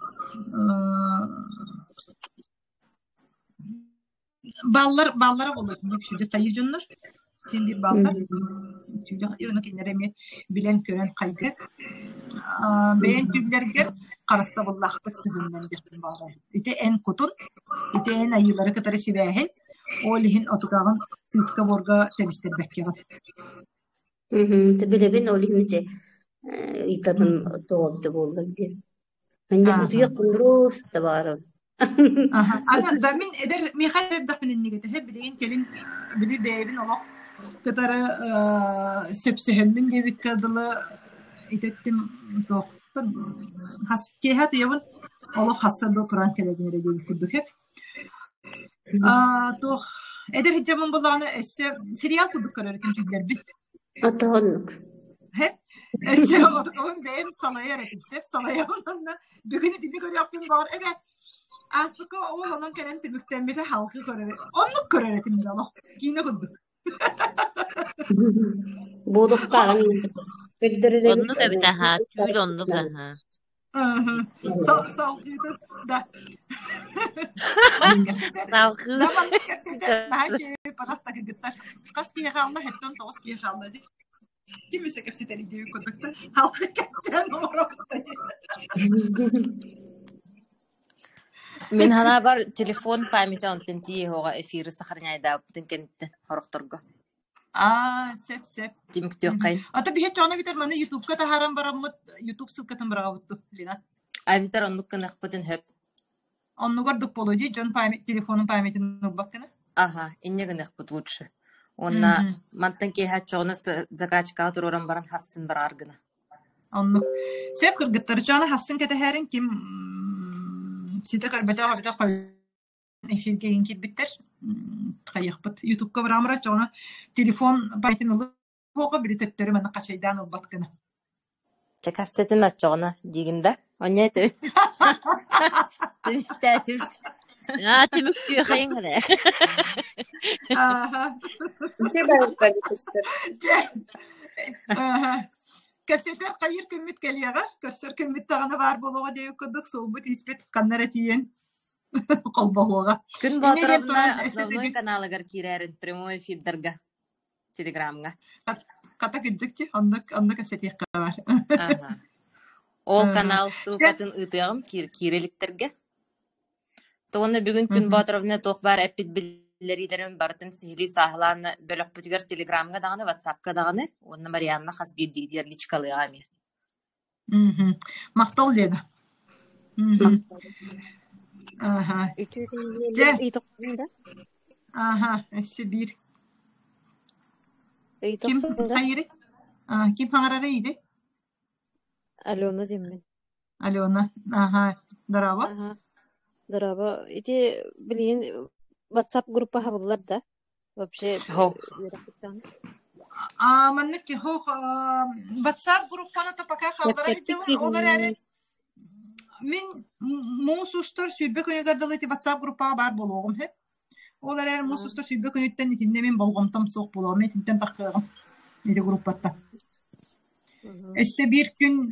Баллар баллара буолуо итинник сүдү хайыы дьоннор. Син биир баллар. Сүдү ону кинилэр эмиэ билэн-көрөн хайгы. Бэйэн түүллэргэр харыстабыллаахтык сыһыаннан диэхпин баҕарабын. Ити эн кутун, ити эн айыылары кытары сибээһин, ол иһин отукаҕын сыыска-буорга тэбистэрбэккэҕин. Билэбин ол иһин дьэ ыйтатын тоҕо буолла диэн. Инде утуйах кундуруус да баарым. Аны да мин эдэр миэхэ эрдэхпин иннигэтэ билигин кэлин били бэйэбин олох кытары сөпсөһөммүн диэбиккэ дылы итэттим туохтан хас киэһэ утуйабын олох хасса да туран кэлэбин эрэ диэбит курдук туох эдэр сылдьаммын буллаҕына өссө сериал курдук көрөр этим түүллэрбит Отоһоннук. Өссө отоһун бэйэм салайар этим сөп салайабын онно бүгүн итини көрүөхпүн баҕар эбэ ааспыкка ол онон кэлэн түмүктэммитэ халкы көрөр оннук көрөр этим да олох киинэ курдук Буолуохтааҕын көрдөрөр Оннук эбит аһаа, түүл оннук аһаа. Салгыытын да. Салгыы. Да маннык кэпсэтэр наһаа үчүгэй параттакыгыттар. Хас киһи хаалла, хэттэн тоҕус киһи хаалла дии. Ким өссө кэпсэтэрий диэбит курдуктар. Халкы кэпсээн олоробут Мин ханаабар телефон памяти онтон тиийиэҕэ эфиры сохраняйдаабыппытын кэнниттэн сорохторго. Аа, сөп сөп. Түмүктүөххэйин. Ата биһи чоно битер маны Ютубка таһааран бараммыт Ютуб ссылкатын быраҕабыт Лена. Абитер оннук гыныахпытын хөп. Оннугар дук боло дии дьон память телефонун памятын ылбат гына. Аха, инньэ гыныахпыт лучше. Уонна мантан киэһэ чоҕуна закачкаҕа туруоран баран хассын бараар гына. Оннук. Сөп кыргыттар чоно хассын кэтэһээрин ким ситэ көрбөтөх эбэтэр эфиргэ иҥ киирбиттэр хайыахпыт ютубка бараамыра чоҕуна телефон памятын ылыһуоҕа били төттөрү манна хачайдаан ылбат гына Чэ кэпсэтин оччоҕуна диигин да? Онньо этэ. Түмүктээтибит. Аа, түмүктүөхайыҥ эрэ. Ааха. Дьэ барыта көстөр. Дьэ. Ааха. Кэпсэтэр хайыр күммүт кэлиэҕэ, көрсөр күммүт даҕаны баар буолуоҕа диэбит курдук суолбут-ииспит ханна эрэ тиийэн холбоһуоҕа. Күн Инньэ диэн Боотуровна туран основной эстетик каналыгар киирээрин прямой эфирдарга, телеграмҥа. хата кырдьык оннук оннук кэпсэтиэххэ баар. Аха. Ол канал ссылкатын ыытыаҕым киирэ иликтэргэ. Уонна бүгүн Күн Боотуровна туох баар эппит биллэриилэрин барытын сиһилии сааһылаан бөлөхпүтүгэр телеграмҥа даҕаны, ватсапка даҕаны уонна Марианна хас биирдиигитигэр личкалыаҕа эмиэ. Махтал Лена. Аха. Дьэ. Аха, өссө биир. Ким хайыры? Ким хаҥарары иди? Алена диэммин. Алена, аха, здорово. Аха, здорово. Ити билигин WhatsApp группа хабыллар да? Вообще Хоп. үөрэхпиттэн. А, маннык хоох WhatsApp группаны то пока хааллара Кэпсэппит сылдьабын. Ол эрээри киһи. мин муус устар 20 күнүгэр дылы ити WhatsApp группаҕа баар буолуоҕум сөп. Ол эрээри муус устар 20 күнүттэн итиннэ мин болҕомтом суох буолуоҕум. Мин итинтэн тахсыаҕым ити группаттан. Өссө биир күн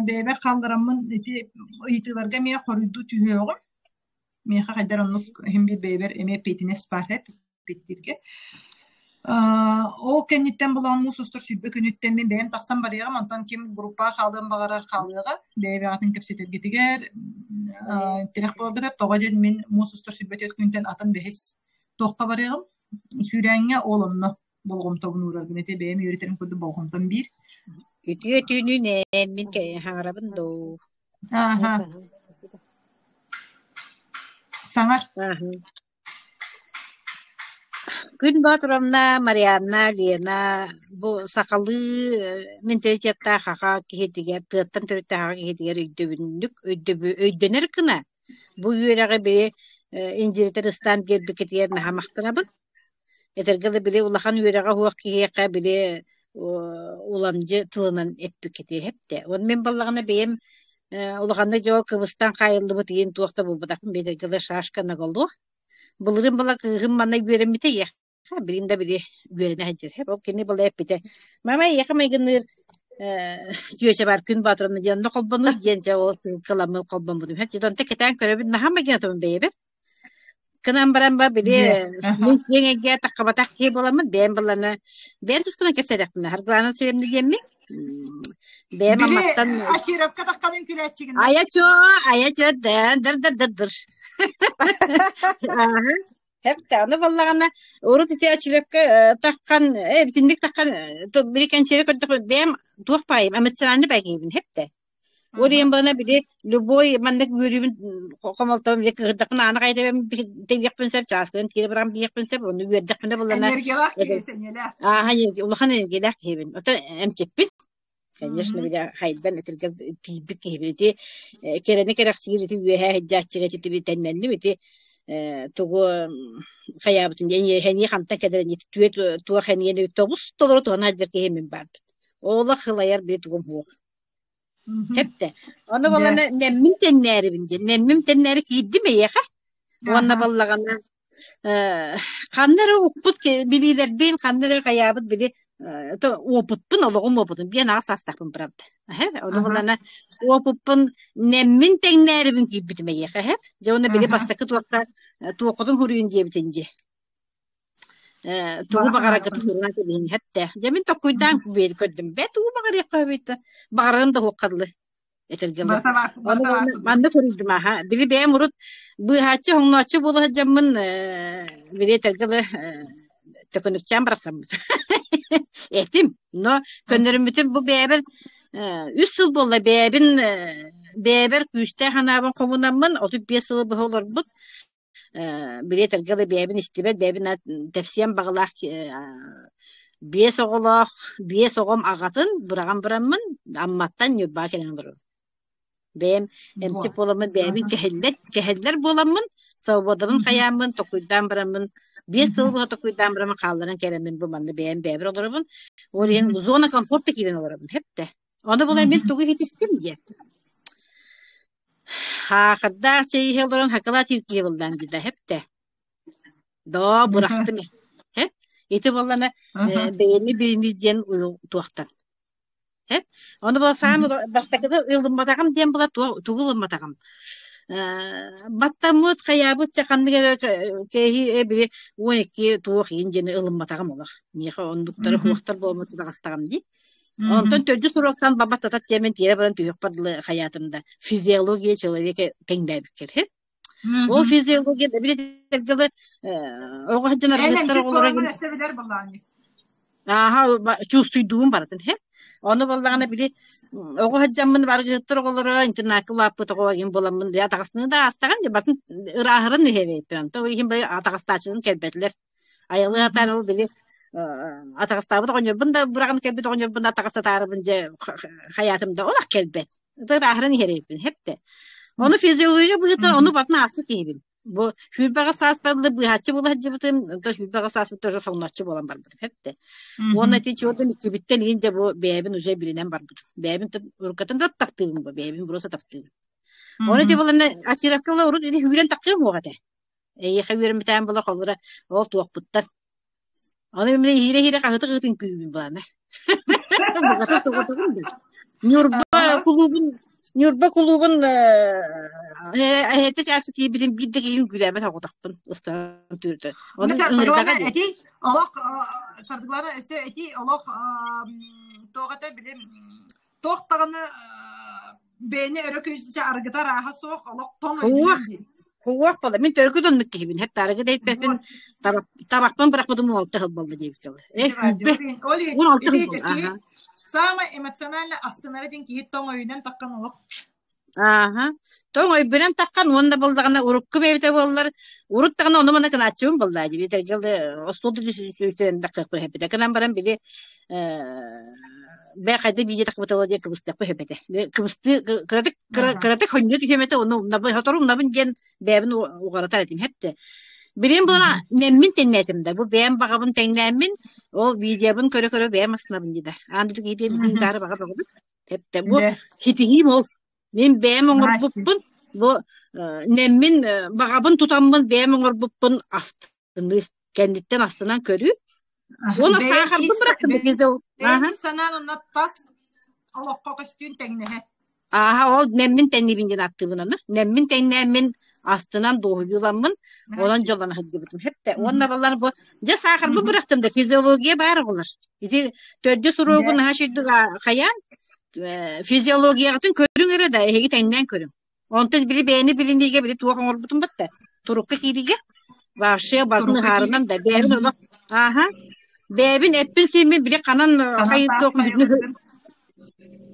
бэйэбэр хааллараммын ити ыйытыыларга эмиэ хоруйдуу түһүөҕүм. Миэхэ хайдар оннук иһин биир бэйэбэр эмиэ эппиэтинэс баар эппиэттииргэ. Ол кэнниттэн булан муус устар 20 күнүттэн мин бэйэм тахсан барыаҕым, онтон ким группаҕа хаалыан баҕарар хаалыаҕа, бэйэ-бэйэҕитин кэпсэтэргитигэр тирэх буоларгытыгар тоҕо диэн мин муус устар 24 күнтэн атын бэһис туохха барыаҕым. Сүүрээҥҥэ ол онно болҕомтобун уурарбын ити бэйэм үөрэтэрим курдук болҕомтом биир. Үтүө түүнүнэн мин хаҥарабын дуу. Ааха. Саҥар. Күн Боотуровна, Марианна, Лена бу сахалыы менталитеттаах аха киһитигэр, тыаттан төрүттээх аха киһитигэр өйдөбүнньүк, өйдөнөр гына бу үөрэҕи били индииритэр ыстаан биэрбиккитигэр наһаа махтанабын. Этэргэ дылы били улахан үөрэҕэ суох киһиэхэ били уламдьы тылынан эппиккитигэр эптэ. Уон мин баллаҕына бэйэм улаханнык дьол кыбыстан хаайыллыбыт иин туох да булбатахпын биэрэргэ дылы шашка наголо. Былырыын бала кыыһым манна үөрэммитэ ийэхэ билин да били үөрэнэ сылдьар. Ол кини была эппитэ. Мама эйиэхэ майгынныыр түөсэ бар күн боотуруна диэн онно холбонуу диэн дьэ ол кыламмын холбоммутум. Онто кэтээн көрөбүн наһаа майгынатабын бэйэбэр. Кынан баран ба били мин киэҥ эйгэ таххабатах киһи буоламмын бэйэм былана бэйэм тускунан кэпсээтэхпинэ Харгылаана сиримни диэммин бэйэм Били Амматтан Ачировка тахханын күлээччигин да? айа чоо айа чоо дыр дыр дыр дыр дыр Ааһа. Хэп аны буоллаҕына урут ити Ачировка таххан бүтүннүк таххан били кэнсиэри көрдөхпүнэ бэйэм туох баайым эмоциональный баайгыбын хэптэ Ол иһин бана били любой маннык үөрүүбүн хомолтобун били кыһырдахпына ааны хайдабын тэйиэхпин сөп, чааскыбын тиэрэ баран биэхпин сөп, ону үөрдэхпинэ буллана Энергиялаах киһи сэниэлээх. ааһа улахан энергиялаах киһибин. Ото эмчиппин. Конечно, били хайдан этиргэ тиийбит киһибин. Ити кэрэни кэрэхсиир ити үөһээ сылдьааччыга ити тэннэнним ити тугу хайаабытын диэн эниэ хантан кэлэрин ити түө туох эниэни тобус толору туһана сылдьар киһи мин баарбын. Олох ылайар били тугум суох. Хэптэ. Ону Дьэ. балана нэммин тэннээрибин диэн. Нэммин тэннээри киирдим эйиэхэ. Уонна Аха. баллаҕана э, ханна эрэ укпут билиилэрбин, ханна эрэ хайаабыт били э, то опытпын, олоҕум опытын биэн аҕыс саастаахпын правда. Эһэ, ону Аха. балана опыппын нэммин тэҥнээрибин киирбитим эйиэхэ, эһэ. Дьэ уонна били Аха. бастакы туохха туоххутун хуруйун диэбитин дии. Тугу Баҕа баҕарарга санаабытын. туһуруҥа кэбиһиҥ эттэ. Дьэ мин токкуйдаан биэри көрдүм. Бэ тугу баҕарыахха эбит баҕарарым да суохха дылы этэргэ дылы. Барыта баар, Ону барыта баар уонна курдук. манна суруйдум аха. Били бэйэм урут быыһааччы, хоҥнооччу буола сылдьаммын били этэргэ дылы төкүнүкчээн барахсаммыт. Этим. Но көннөрүммүтүм бу бэйэбэр үс сыл буолла бэйэбин бэйэбэр күүстээх анаабын хомунаммын 35 сылы быһа олорбут Били этэргэ дылы бэйэбин истибэт, бэйэбин тэпсиэн баҕалаах биэс оҕолоох, биэс оҕом аҕатын быраҕан бараммын Амматтан Ньурбаҕа кэлэн олоробун. Бэйэм эмчит Буо. буоламмын, бэйэбин Аха. кэһиллэр, кэһиллэр буоламмын, свободабын хайааммын, токуйдаан бараммын, 5 сыл быһа токуйдаан бараммын хаалларан кэлэммин бу манна бэйэм бэйэбэр олоробун. Ол иһин зона комфорта киирэн олоробун, хэптэ. Ону була мин тугу иһитистим диэн. Хаахырдаах чэй иһэ олорон хакалаат кииркиэ буоллаан дии да эһэптэ. Доо бырахтым э. Ити буоллана бэйэни билинии диэн туохтан. Эп. Ону була саам бастакыта ылымматаҕым диэн була тугу ылымматаҕым. Баттаммыт хайаабыт чэ ханнык эрэ кэһии били 12 туох иин диэни ылымматаҕым олох. Миэхэ оннуктары хуохтар буолбут таҕыстаҕым дии. Онтон төрдүс уруоктан бабаттатар диэммин тиэрэ баран түһүөхпэр дылы хайаатым да физиология человека тэҥнээбиккэр иһин. Ол физиология билэтэргэ дылы оҕо сылдьан Эн аргыттар эмчит оҕолоро буоламмын өссө билэр буоллаҕыҥ. Ааһа чувствуйдугум барытын иһин. Ону буоллаҕына били оҕо сылдьаммын аргыһыттар оҕолоро интернакка улааппыт оҕо иһин буоламмын атаҕастыны да аастаҕын батын ырааһыран иһэбэйпин. Онтон ол иһин били атаҕастааччыларым кэлбэтилэр. Айылыы сатаан ол били атаҕастаабыт оҕонньорбун да быраҕан кэлбит оҕонньорбун да атаҕастатаарыбын дьэ хайаатым да олох кэлбэт. Ырааһыран иһэр эбиппин, хэптэ. Ону физиология быһыытынан ону батын ааспыт киһибин. Бу сүүрбэҕэ сааспар дылы быыһааччы буола сылдьыбытым, онтон сүүрбэҕэ сааспыт тоже соҥнооччу буолан барбытым, хэптэ. Уонна ити чуордун иккибиттэн иһин дьэ бу бэйэбин уже билинэн барбытым. Бэйэбин уруккатын да таптыыбын бу, бэйэбин просто таптыыбын. Ону ити буланна Ачировка була урут ини сүүрэн тахсыам уох этэ. Эйиэхэ үөрэммитээн була холура ол туохпуттан. Аны мин иһиирэ-иһиирэ хаһыты-хаһыты үҥкүүлүүбүн былаана. Букатын соҕотоҕун да. Ньурба кулуубун Ньурба кулуубун эһэтэ чааска киирбитин биир да киһи үҥкүүлээбэт соҕотохпун ыстаан түүрдэ. Ону ыҥырдаҕа Саргылана дии. этий олох Саргылана өссө этий олох туох этэ били туох даҕаны бэйэни өрө күүстүчэ арыгыта арааһа суох олох тоҥ Хуох, өйдөнөн дии. хуох буолла. Мин төрүкү да оннук киһибин. Хэп арыгы да иһиппэппин, табахпын бырахпытым 16 сыл буолла диэбит тылы. Э, Ити баар дии. сүүрбэ, Ол иһин 16 сыл ити буолла. киһи Аха. самое эмоционально астынара диэн киһи тоҥ өйүнэн таххан олох. Ааһа. Тоҥ өйбүнэн таххан уонна буоллаҕына урукку бэйэбитэ буоллар, урут даҕаны ону-маны кынааччыбын буоллаа дии. Биитэргэ остуол да сүүстэрин таххыахпын эппитэ. Кынан баран били бээ хайда биидьэ тахпытала диэн кыбыстыахпын эппитэ. Кыбыстыы кыратык кыратык хонньо түһүөм этэ, ону умнабын, сотору умнабын диэн бэйэбин уҕаратар этим хэттэ. Билигин була нэммин тэҥнээтим да, бу бэйэм баҕабын тэҥнээммин, ол видеобын көрө-көрө бэйэм астынабын дии да. Аан дойду киһи диэн бүтүн таары баҕа баҕабын. Эптэ бу хитиһиим ол. Мин бэйэм оҥорбуппун, бу нэммин баҕабын тутаммын бэйэм оҥорбуппун астыныы. Кэнниттэн астынан көрүү. Уонна Бэйэҥ саахарбын ис бырахтым бэйэҥ ис санаан онно тас олоххо көстүүн тэҥнэһэ. Ааһа ол нэммин тэҥниибин диэн ааттыыбын аны. Нэммин тэҥнээммин астынан дуоһуйууламмын онон дьоллоно сылдьыбытым. Хэптэ. Уонна баллар бу дьэ саахарбын бырахтым да физиология баар оҕолор. Ити төрдүс уруогу наһаа үчүгдүк хайаан физиологияҕытын көрүҥ эрэ да эһиги тэҥнээн көрүҥ. Онтон били бэйэни билиниигэ били туох оҥорбутум батта. Турукка киириигэ вообще батын Турукка ыһаарынан киирии. да бэйэбин олох ааһа бэйэбин эппин сииммин били ханан Ханан хайыр таас туох бүтүнү хайабытын.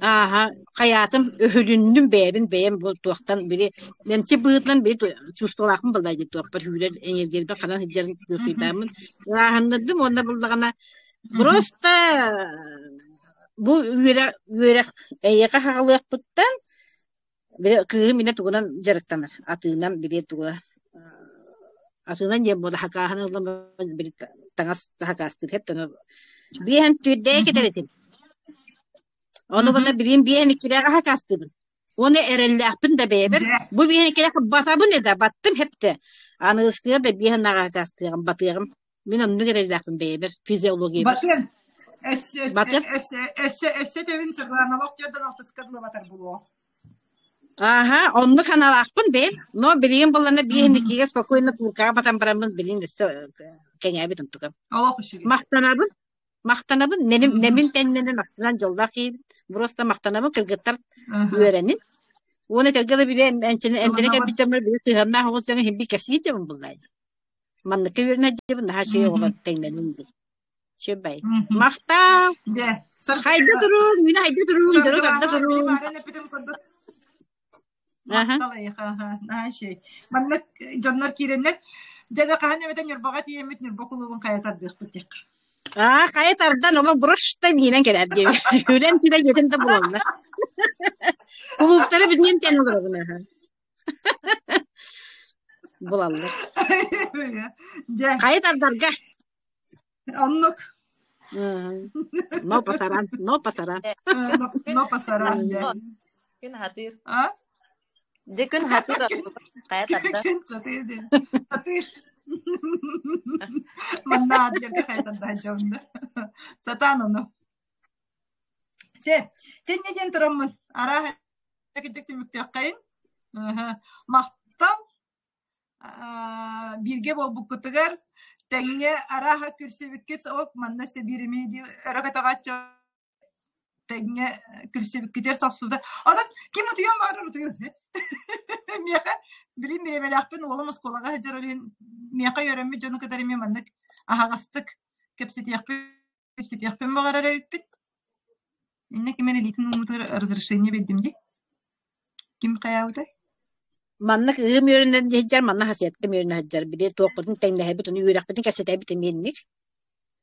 Ааһа, хайаатым, өһүлүннүм бэйэбин бэйэм бу туохтан били эмчи быһыытынан били чувстволаахпын балай дии туохпар сүүрэр эҥэргэрбин ханан сылдьарын чувствуйдааммын ырааһыннардым уонна буллаҕына просто бу үөрэх үөрэх эйиэхэ хаҕалыахпыттан били кыыһым инэ тугунан дьарыктанар атыынан били туга атыынан диэн буола хакааһын ыллам били таҥас хакаастыыр хэп тону биэһэн түүрдээ кэтэр этим Ону уонна билигин биэһин иккилээҕи хакаастыыбын. Уонна эрэллээхпин да бэйэбэр. Бу биэһин иккилээх батабын да баттым хэптэ. Аныгыскыга да биэһин аҕа хакаастыаҕым, батыаҕым. Мин оннук эрэллээхпин бэйэбэр, физиологиябар. Батыан. Өссө Батыам. өссө өссө өссө тэбин Сарданалаах дьонтон алтыска дылы булуо. Ааһа, оннук санаалаахпын бэйэм. Но билигин буллана биэһин иккигэ спокойно кууркаҕа батан бараммын билигин өссө кэҥээбит онтукам. Олох үчүгэй. Махтанабын. Махтанабын, нэмин, нэмин тэннэнэн астынан дьоллоох киһибин. Просто махтанабын, кыргыттар үөрэнин. Уонна этэргэ да били эмчини эмтэнэ кэлбит дьоммор били сыһыаннаах оҕус дьоҥо иһин бии кэпсиир дьоммун буллаайым. Манныкка үөрэнэ дьиэбин наһаа үчүгэй оҕолор тэҥнэнин диэн. Үчүгэй. Махтал! Дьэ, Хайда туруҥ, минэ хайда туруҥ, дьону тарда Саргылаана, били туруҥ. мааран эппитим курдук Аха. Махтал эйиэхэ, аха, наһаа үчүгэй. Маннык дьоннор киирэннэр, дьэ да хаһан эмэтэ Ньурбаҕа тиийэммит Ньурба кулуубун хайа тардыахпыт диэххэ. Аа, хайа тардан олох броштай миинэн кэлээр диэбит. Үрэн түлэ дьиэтин да булаллар. Кулууптары бүтүнэн тэн олоробун аха. Булаллар. Дьэ. Хайа тардарга. Оннук. Но пасаран, но пасаран. Но пасаран, дьэ. Күн хатыыр. А? Дьэ күн хатыыр хайа тардар. Күн сатыыр диэн. Сатыыр. Манна аадьарга хайа тардаан дьонно. Сатаан ону. Се, тенне диэн тураммын. Арааһа кырдьык түмүктүөххэйин. Махтал бииргэ буолбуккутугар тэҥҥэ арааһа күлсүбүккүт ол манна сэбиэримий дии өрө көтөҕөөччү тэҥҥэ күлсүбүккүтүгэр сапсыбыта. Онон ким утуйуон баҕарар утуйун. Миэхэ билин бириэмэлээхпин уолум оскуолаҕа сылдьар ол иһин миэхэ үөрэммит дьону кытары эмиэ маннык аһаҕастык кэпсэтиэхпин кэпсэтиэхпин баҕарар эбиппит. Иннэ ким эрэ илиитин ууммутугар разрешение биэрдим дии. Ким хайаабытай? Маннык ыым үөрэнэн сылдьар, манна хасыатка үөрэнэ сылдьар. Били туохпутун тэҥнэһэбит, ону үөрэхпитин кэпсэтэбит эмиэ инник.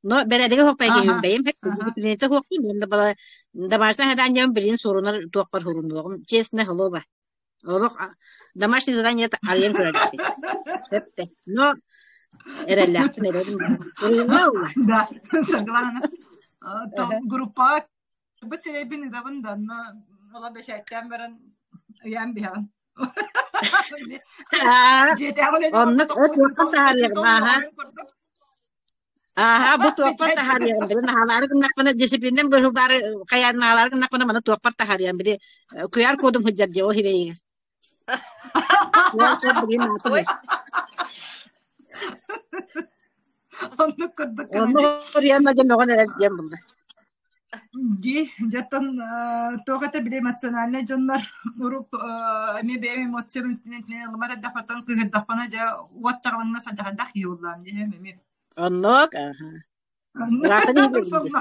Но бэрээдэгэ хуох киһибин бэйэм хэт дисциплината хуохпун уонна бала домашнее заданием билин суорунар туохпар хурунуоҕум честное слово. Олох домашнее задание арыйан көрөр Сөптө. Но эрэллээхпин эрэлим Уруйла ула. Да, согласна. Группа бу сирэйбин ыдабын да, но ола бэшээттээн баран ыйаан биһэҕин. Оннук туохха таһаарыаҕым ааһа. Ааһа бу туохпар таһаарыаҕым били наһаалаары гыннахпына дисциплинем быһылдаары хайаан наһаалаары гыннахпына маны туохпар таһаарыам били куйаар кодум сылдьар дии ол хирэйигэр. Куйаар код билигин наата Ой. Оннук курдук Онно оруйан диэн мөҕөн эрэр диэн булла. Дии, дьэттэн туох этэ били эмоциональнай дьоннор уруп эмиэ бэйэм эмоциябын ылымат эрдэхпиттэн кыыһырдахпына дьэ уот чаҕылыҥна садьахайдах киһи буоллаам диэм эмиэ. Оннук аха. Ыраахтан иһиллэбин.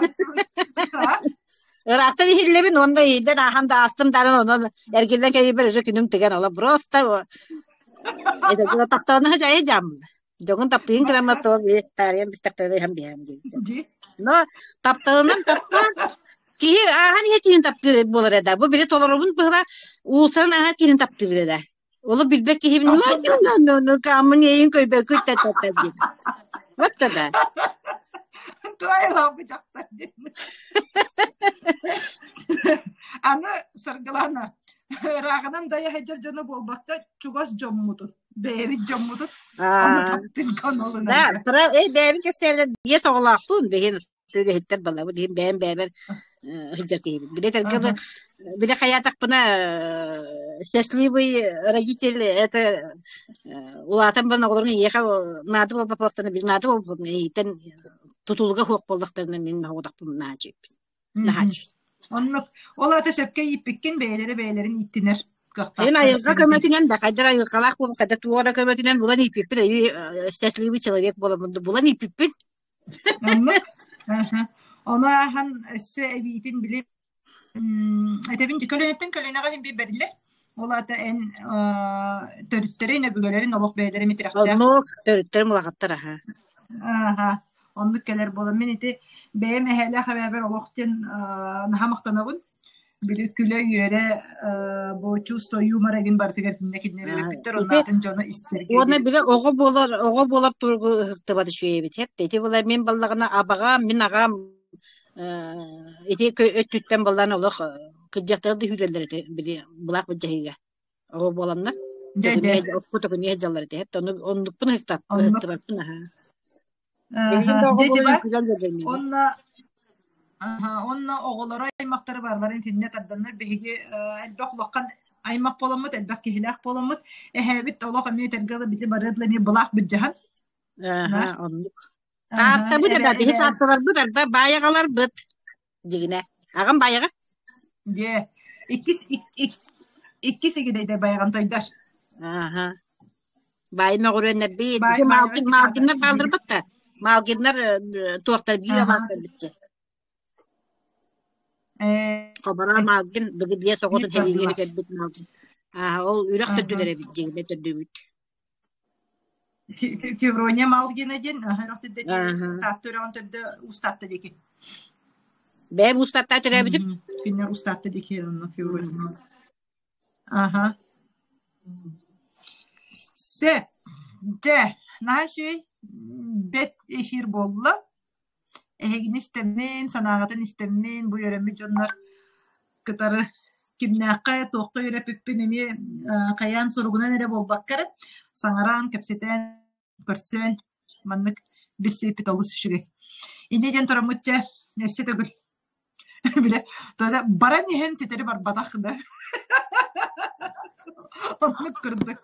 Ыраахтан иһиллэбин уонна иһиллэн аахан да аастым даран онон эргиллэн кэлиибэр уже күнүм тыган ола просто это тапталына жайы жам. Дьоҥун таптыын кыраммат туох бии таарыйан бистэхтэрэ иһэн биһээн диэбитэ. Но тапталынан таптаан киһи ааһан иһэ киһини таптыыр буолар эда. Бу били толоробун быһыла уулсаран ааһан киһини таптыыр эда. Олу билбэт киһибин ну ну ну каммын эйин көйбөккүт та та та диэн. Вот тогда. Туайылаах дьахтар диэн. Аны Саргылана ырааҕынан дайа сылдьар дьоно буолбакка чугас дьоммутун бэйэбит дьоммутун ону таптыырга Да, про эй бэйэбин кэпсээбинэ биэс оҕолоохпун биһин үлэһиттэр балабыт иһин бэйэм бэйэбэр сылдьар киһибин. Били этэргэ били хайаатахпына счастливый родитель это улаатан баран оҕолорун эйиэхэ наада буолбаппыттан биз наада буолбуппун эйиттэн тутулуга суох буоллахтарына мин оҕотохпун наачыйпын. Наһааччы. Оннук. Ол аата сөпкө ииппиккин бэйэлэрэ бэйэлэрин ииттинэр Эн айылҕа көмөтүнэн да хайдар айылҕалаах буолан хайда туох эрэ көмөтүнэн булан ииппиппин счастливый человек буоламмын булан ииппиппин. Оннук. Ону ааһан өссө эбиитин били этэбин көлүөнэттэн көлүөнэҕэ иһин биир бэриллэр. Ол аата эн төрүттэрин, өбүгэлэрин олох бэйэлэрэ митирэхтээх. Оннук төрүттэрим улахаттар аха. Ааха. Оннук кэлэр буолан мин ити бэйэм эһээлээх эбээбэр олох диэн наһаа махтанабын. Били күлэ-үөрэ бу чувство юмора игин барытыгар итиннэ кинилэр үөрэппиттэр, Ити онноотун дьону истэргэ уонна диэн. били оҕо буолар туругу ыһыктыбат үчүгэйбит эт. Ити буолар мин баллаҕына абаҕам, мин аҕам ити өттүттэн баллан олох кырдьахтара да сүүрэллэр этэ били былаах былдьаһыыга. Оҕо буоланнар Дьэ дьэ. окко төкүнүйэ дьаллар этэ. Ону оннукпун Оннук. ыһыктыбаппын аһаа. Билигин да оҕо Дьэ буолан дьэ үҥкүүлэн дьаллар Онно онно оҕолоро аймахтары барыларын итиннэ тарданнар биһиги элбэх улахан аймах буоламмыт, элбэх киһилээх буоламмыт, эһээбит олох эмиэ этэргэ дылы били барыа дылы эмиэ былаах былдьаһан. Аха, оннук. Тааттабыт да биһи таатталарбыт арда баайаҕаларбыт дьигинэ. Аҕам баайаҕа? Дьэ, иккис иккис игидэйдэр байаҕантайдар. Аха. Баай мөҕүрүөннэрбит. Ити Малгиннар баалларбыт да. Малгиннар туохтар биир алаастарбыт Хоборо Малгин быгы биэс оҕотун сэриигэ сүтэрбит Малгин. Аа, ол үрэх төрдүлэр эбит дьиҥинэ төрдүбүт. Феврония Малгина диэн үрэх төрдө Таатта үрэҕин төрдө Уус Таатта диэки. Бэйэм Уус Таатта төрөөбүтүм. Кинилэр Уус Таатта диэки онно Феврония. Аха. Сөп. Дьэ, наһаа үчүгэй бэт эфир буолла. Эһигини истэммин, санааҕытын истэммин, бу үөрэммит дьоннор кытары кимнээххэ, туохха үөрэппиппин эмиэ хайаан суругунан эрэ буолбакка эрэ, саҥаран, кэпсэтэн, көрсөн маннык билсибиппит олус үчүгэй. Инньэ диэн тураммыт дьэ, өссө төгүл Бile баран иһэн ситэри барбатах да. Оннук курдук.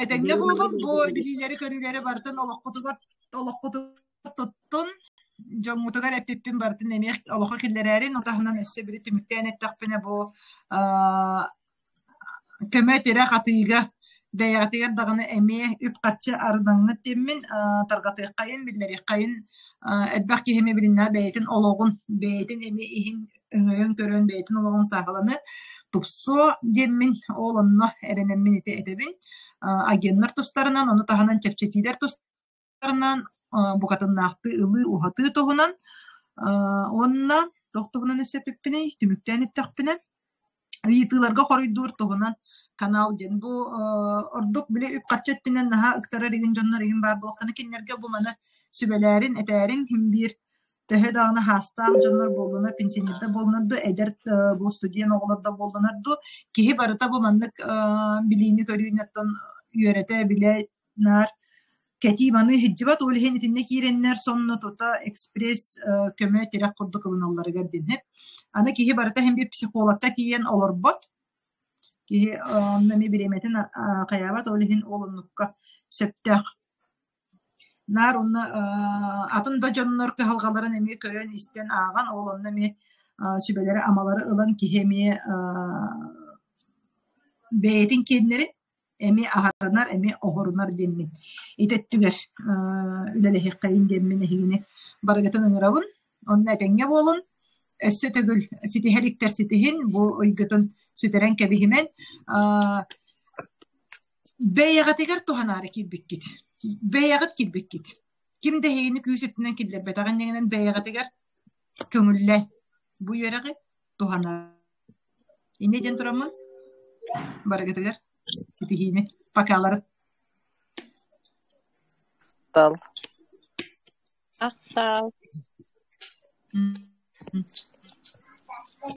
Этэҥҥэ буолун, бу билиилэри-көрүүлэри барытын олоххутугар олоххутугар туттун, дьоҥҥутугар эппиппин барытын эмиэ олоххо киллэрээрин, ол таһынан өссө бири түмүктээн эттэхпинэ бу көмө-тирэх атыыга бэйэҕитигэр даҕаны эмиэ үп-харчы арынаҥҥыт диэммин тарҕатыаххайын, биллэриэххэйин элбэх киһи эмиэ билиннэҕэ бэйэтин олоҕун, бэйэтин эмиэ иһин өҥөйөн көрөн бэйэтин олоҕун сааһыланы тупсуо диэммин ол онно эрэнэммин ити этэбин. Агеннар тустарынан, ону таһынан чэпчэтиилэр тустарынан. букатыннаахтыы ылыы уһатыы туһунан уонна туох туһунан өссө эппиппиний түмүктээн эттэхпинэ ыйытыыларга хоруйдуур туһунан канал диэн бу ордук били үп-харчы өттүнэн наһаа ыктарар игин дьоннор игин баар буолуохтана кинилэргэ бу маны сүбэлээрин этээрин иһин биир төһө даҕаны хаастаах дьоннор буоллунар пенсионердар буоллунар дуу эдэр бу студент оҕолор да буоллунар дуу киһи барыта бу маннык билиини-көрүүнү оттон үөрэтэ билэ наар кэтии-маныы сылдьыбат, ол иһин итиннэ киирэннэр сонно тута экспресс көмө тирэх курдук ылыналларыгар дэнэр. Аны киһи барыта иһин биир психологка тиийэн олорбот, киһи онно эмиэ бириэмэтин хайаабат, ол иһин ол оннукка сөптөөх. Наар онно атын да дьоннор кыһалҕаларын эмиэ көрөн-истэн ааҕан, ол онно эмиэ сүбэлэри-амалары ылан киһи эмиэ бэйэтин киэннэрин эмиэ аһарынар, эмиэ оһорунар диэммин ити өттүгэр үлэлэһиэххэйин диэммин эһигини барыгытын ыҥырабын. Онно этэҥҥэ буолун. Өссө төгүл ситиһэ иликтэр ситиһин, бу ыйгытын сүтэрэн кэбиһимэн. Бэйэҕитигэр туһанаары киирбиккит. Бэйэҕит киирбиккит. Ким да эһигини күүс өттүнэн киллэрбэтэҕин иннигинэн бэйэҕитигэр көҥүллээ. Бу үөрэҕи туһанар. Инньэ диэн тураммын барыгытыгар ситиһиини покалары. Тал. Ахтал. М.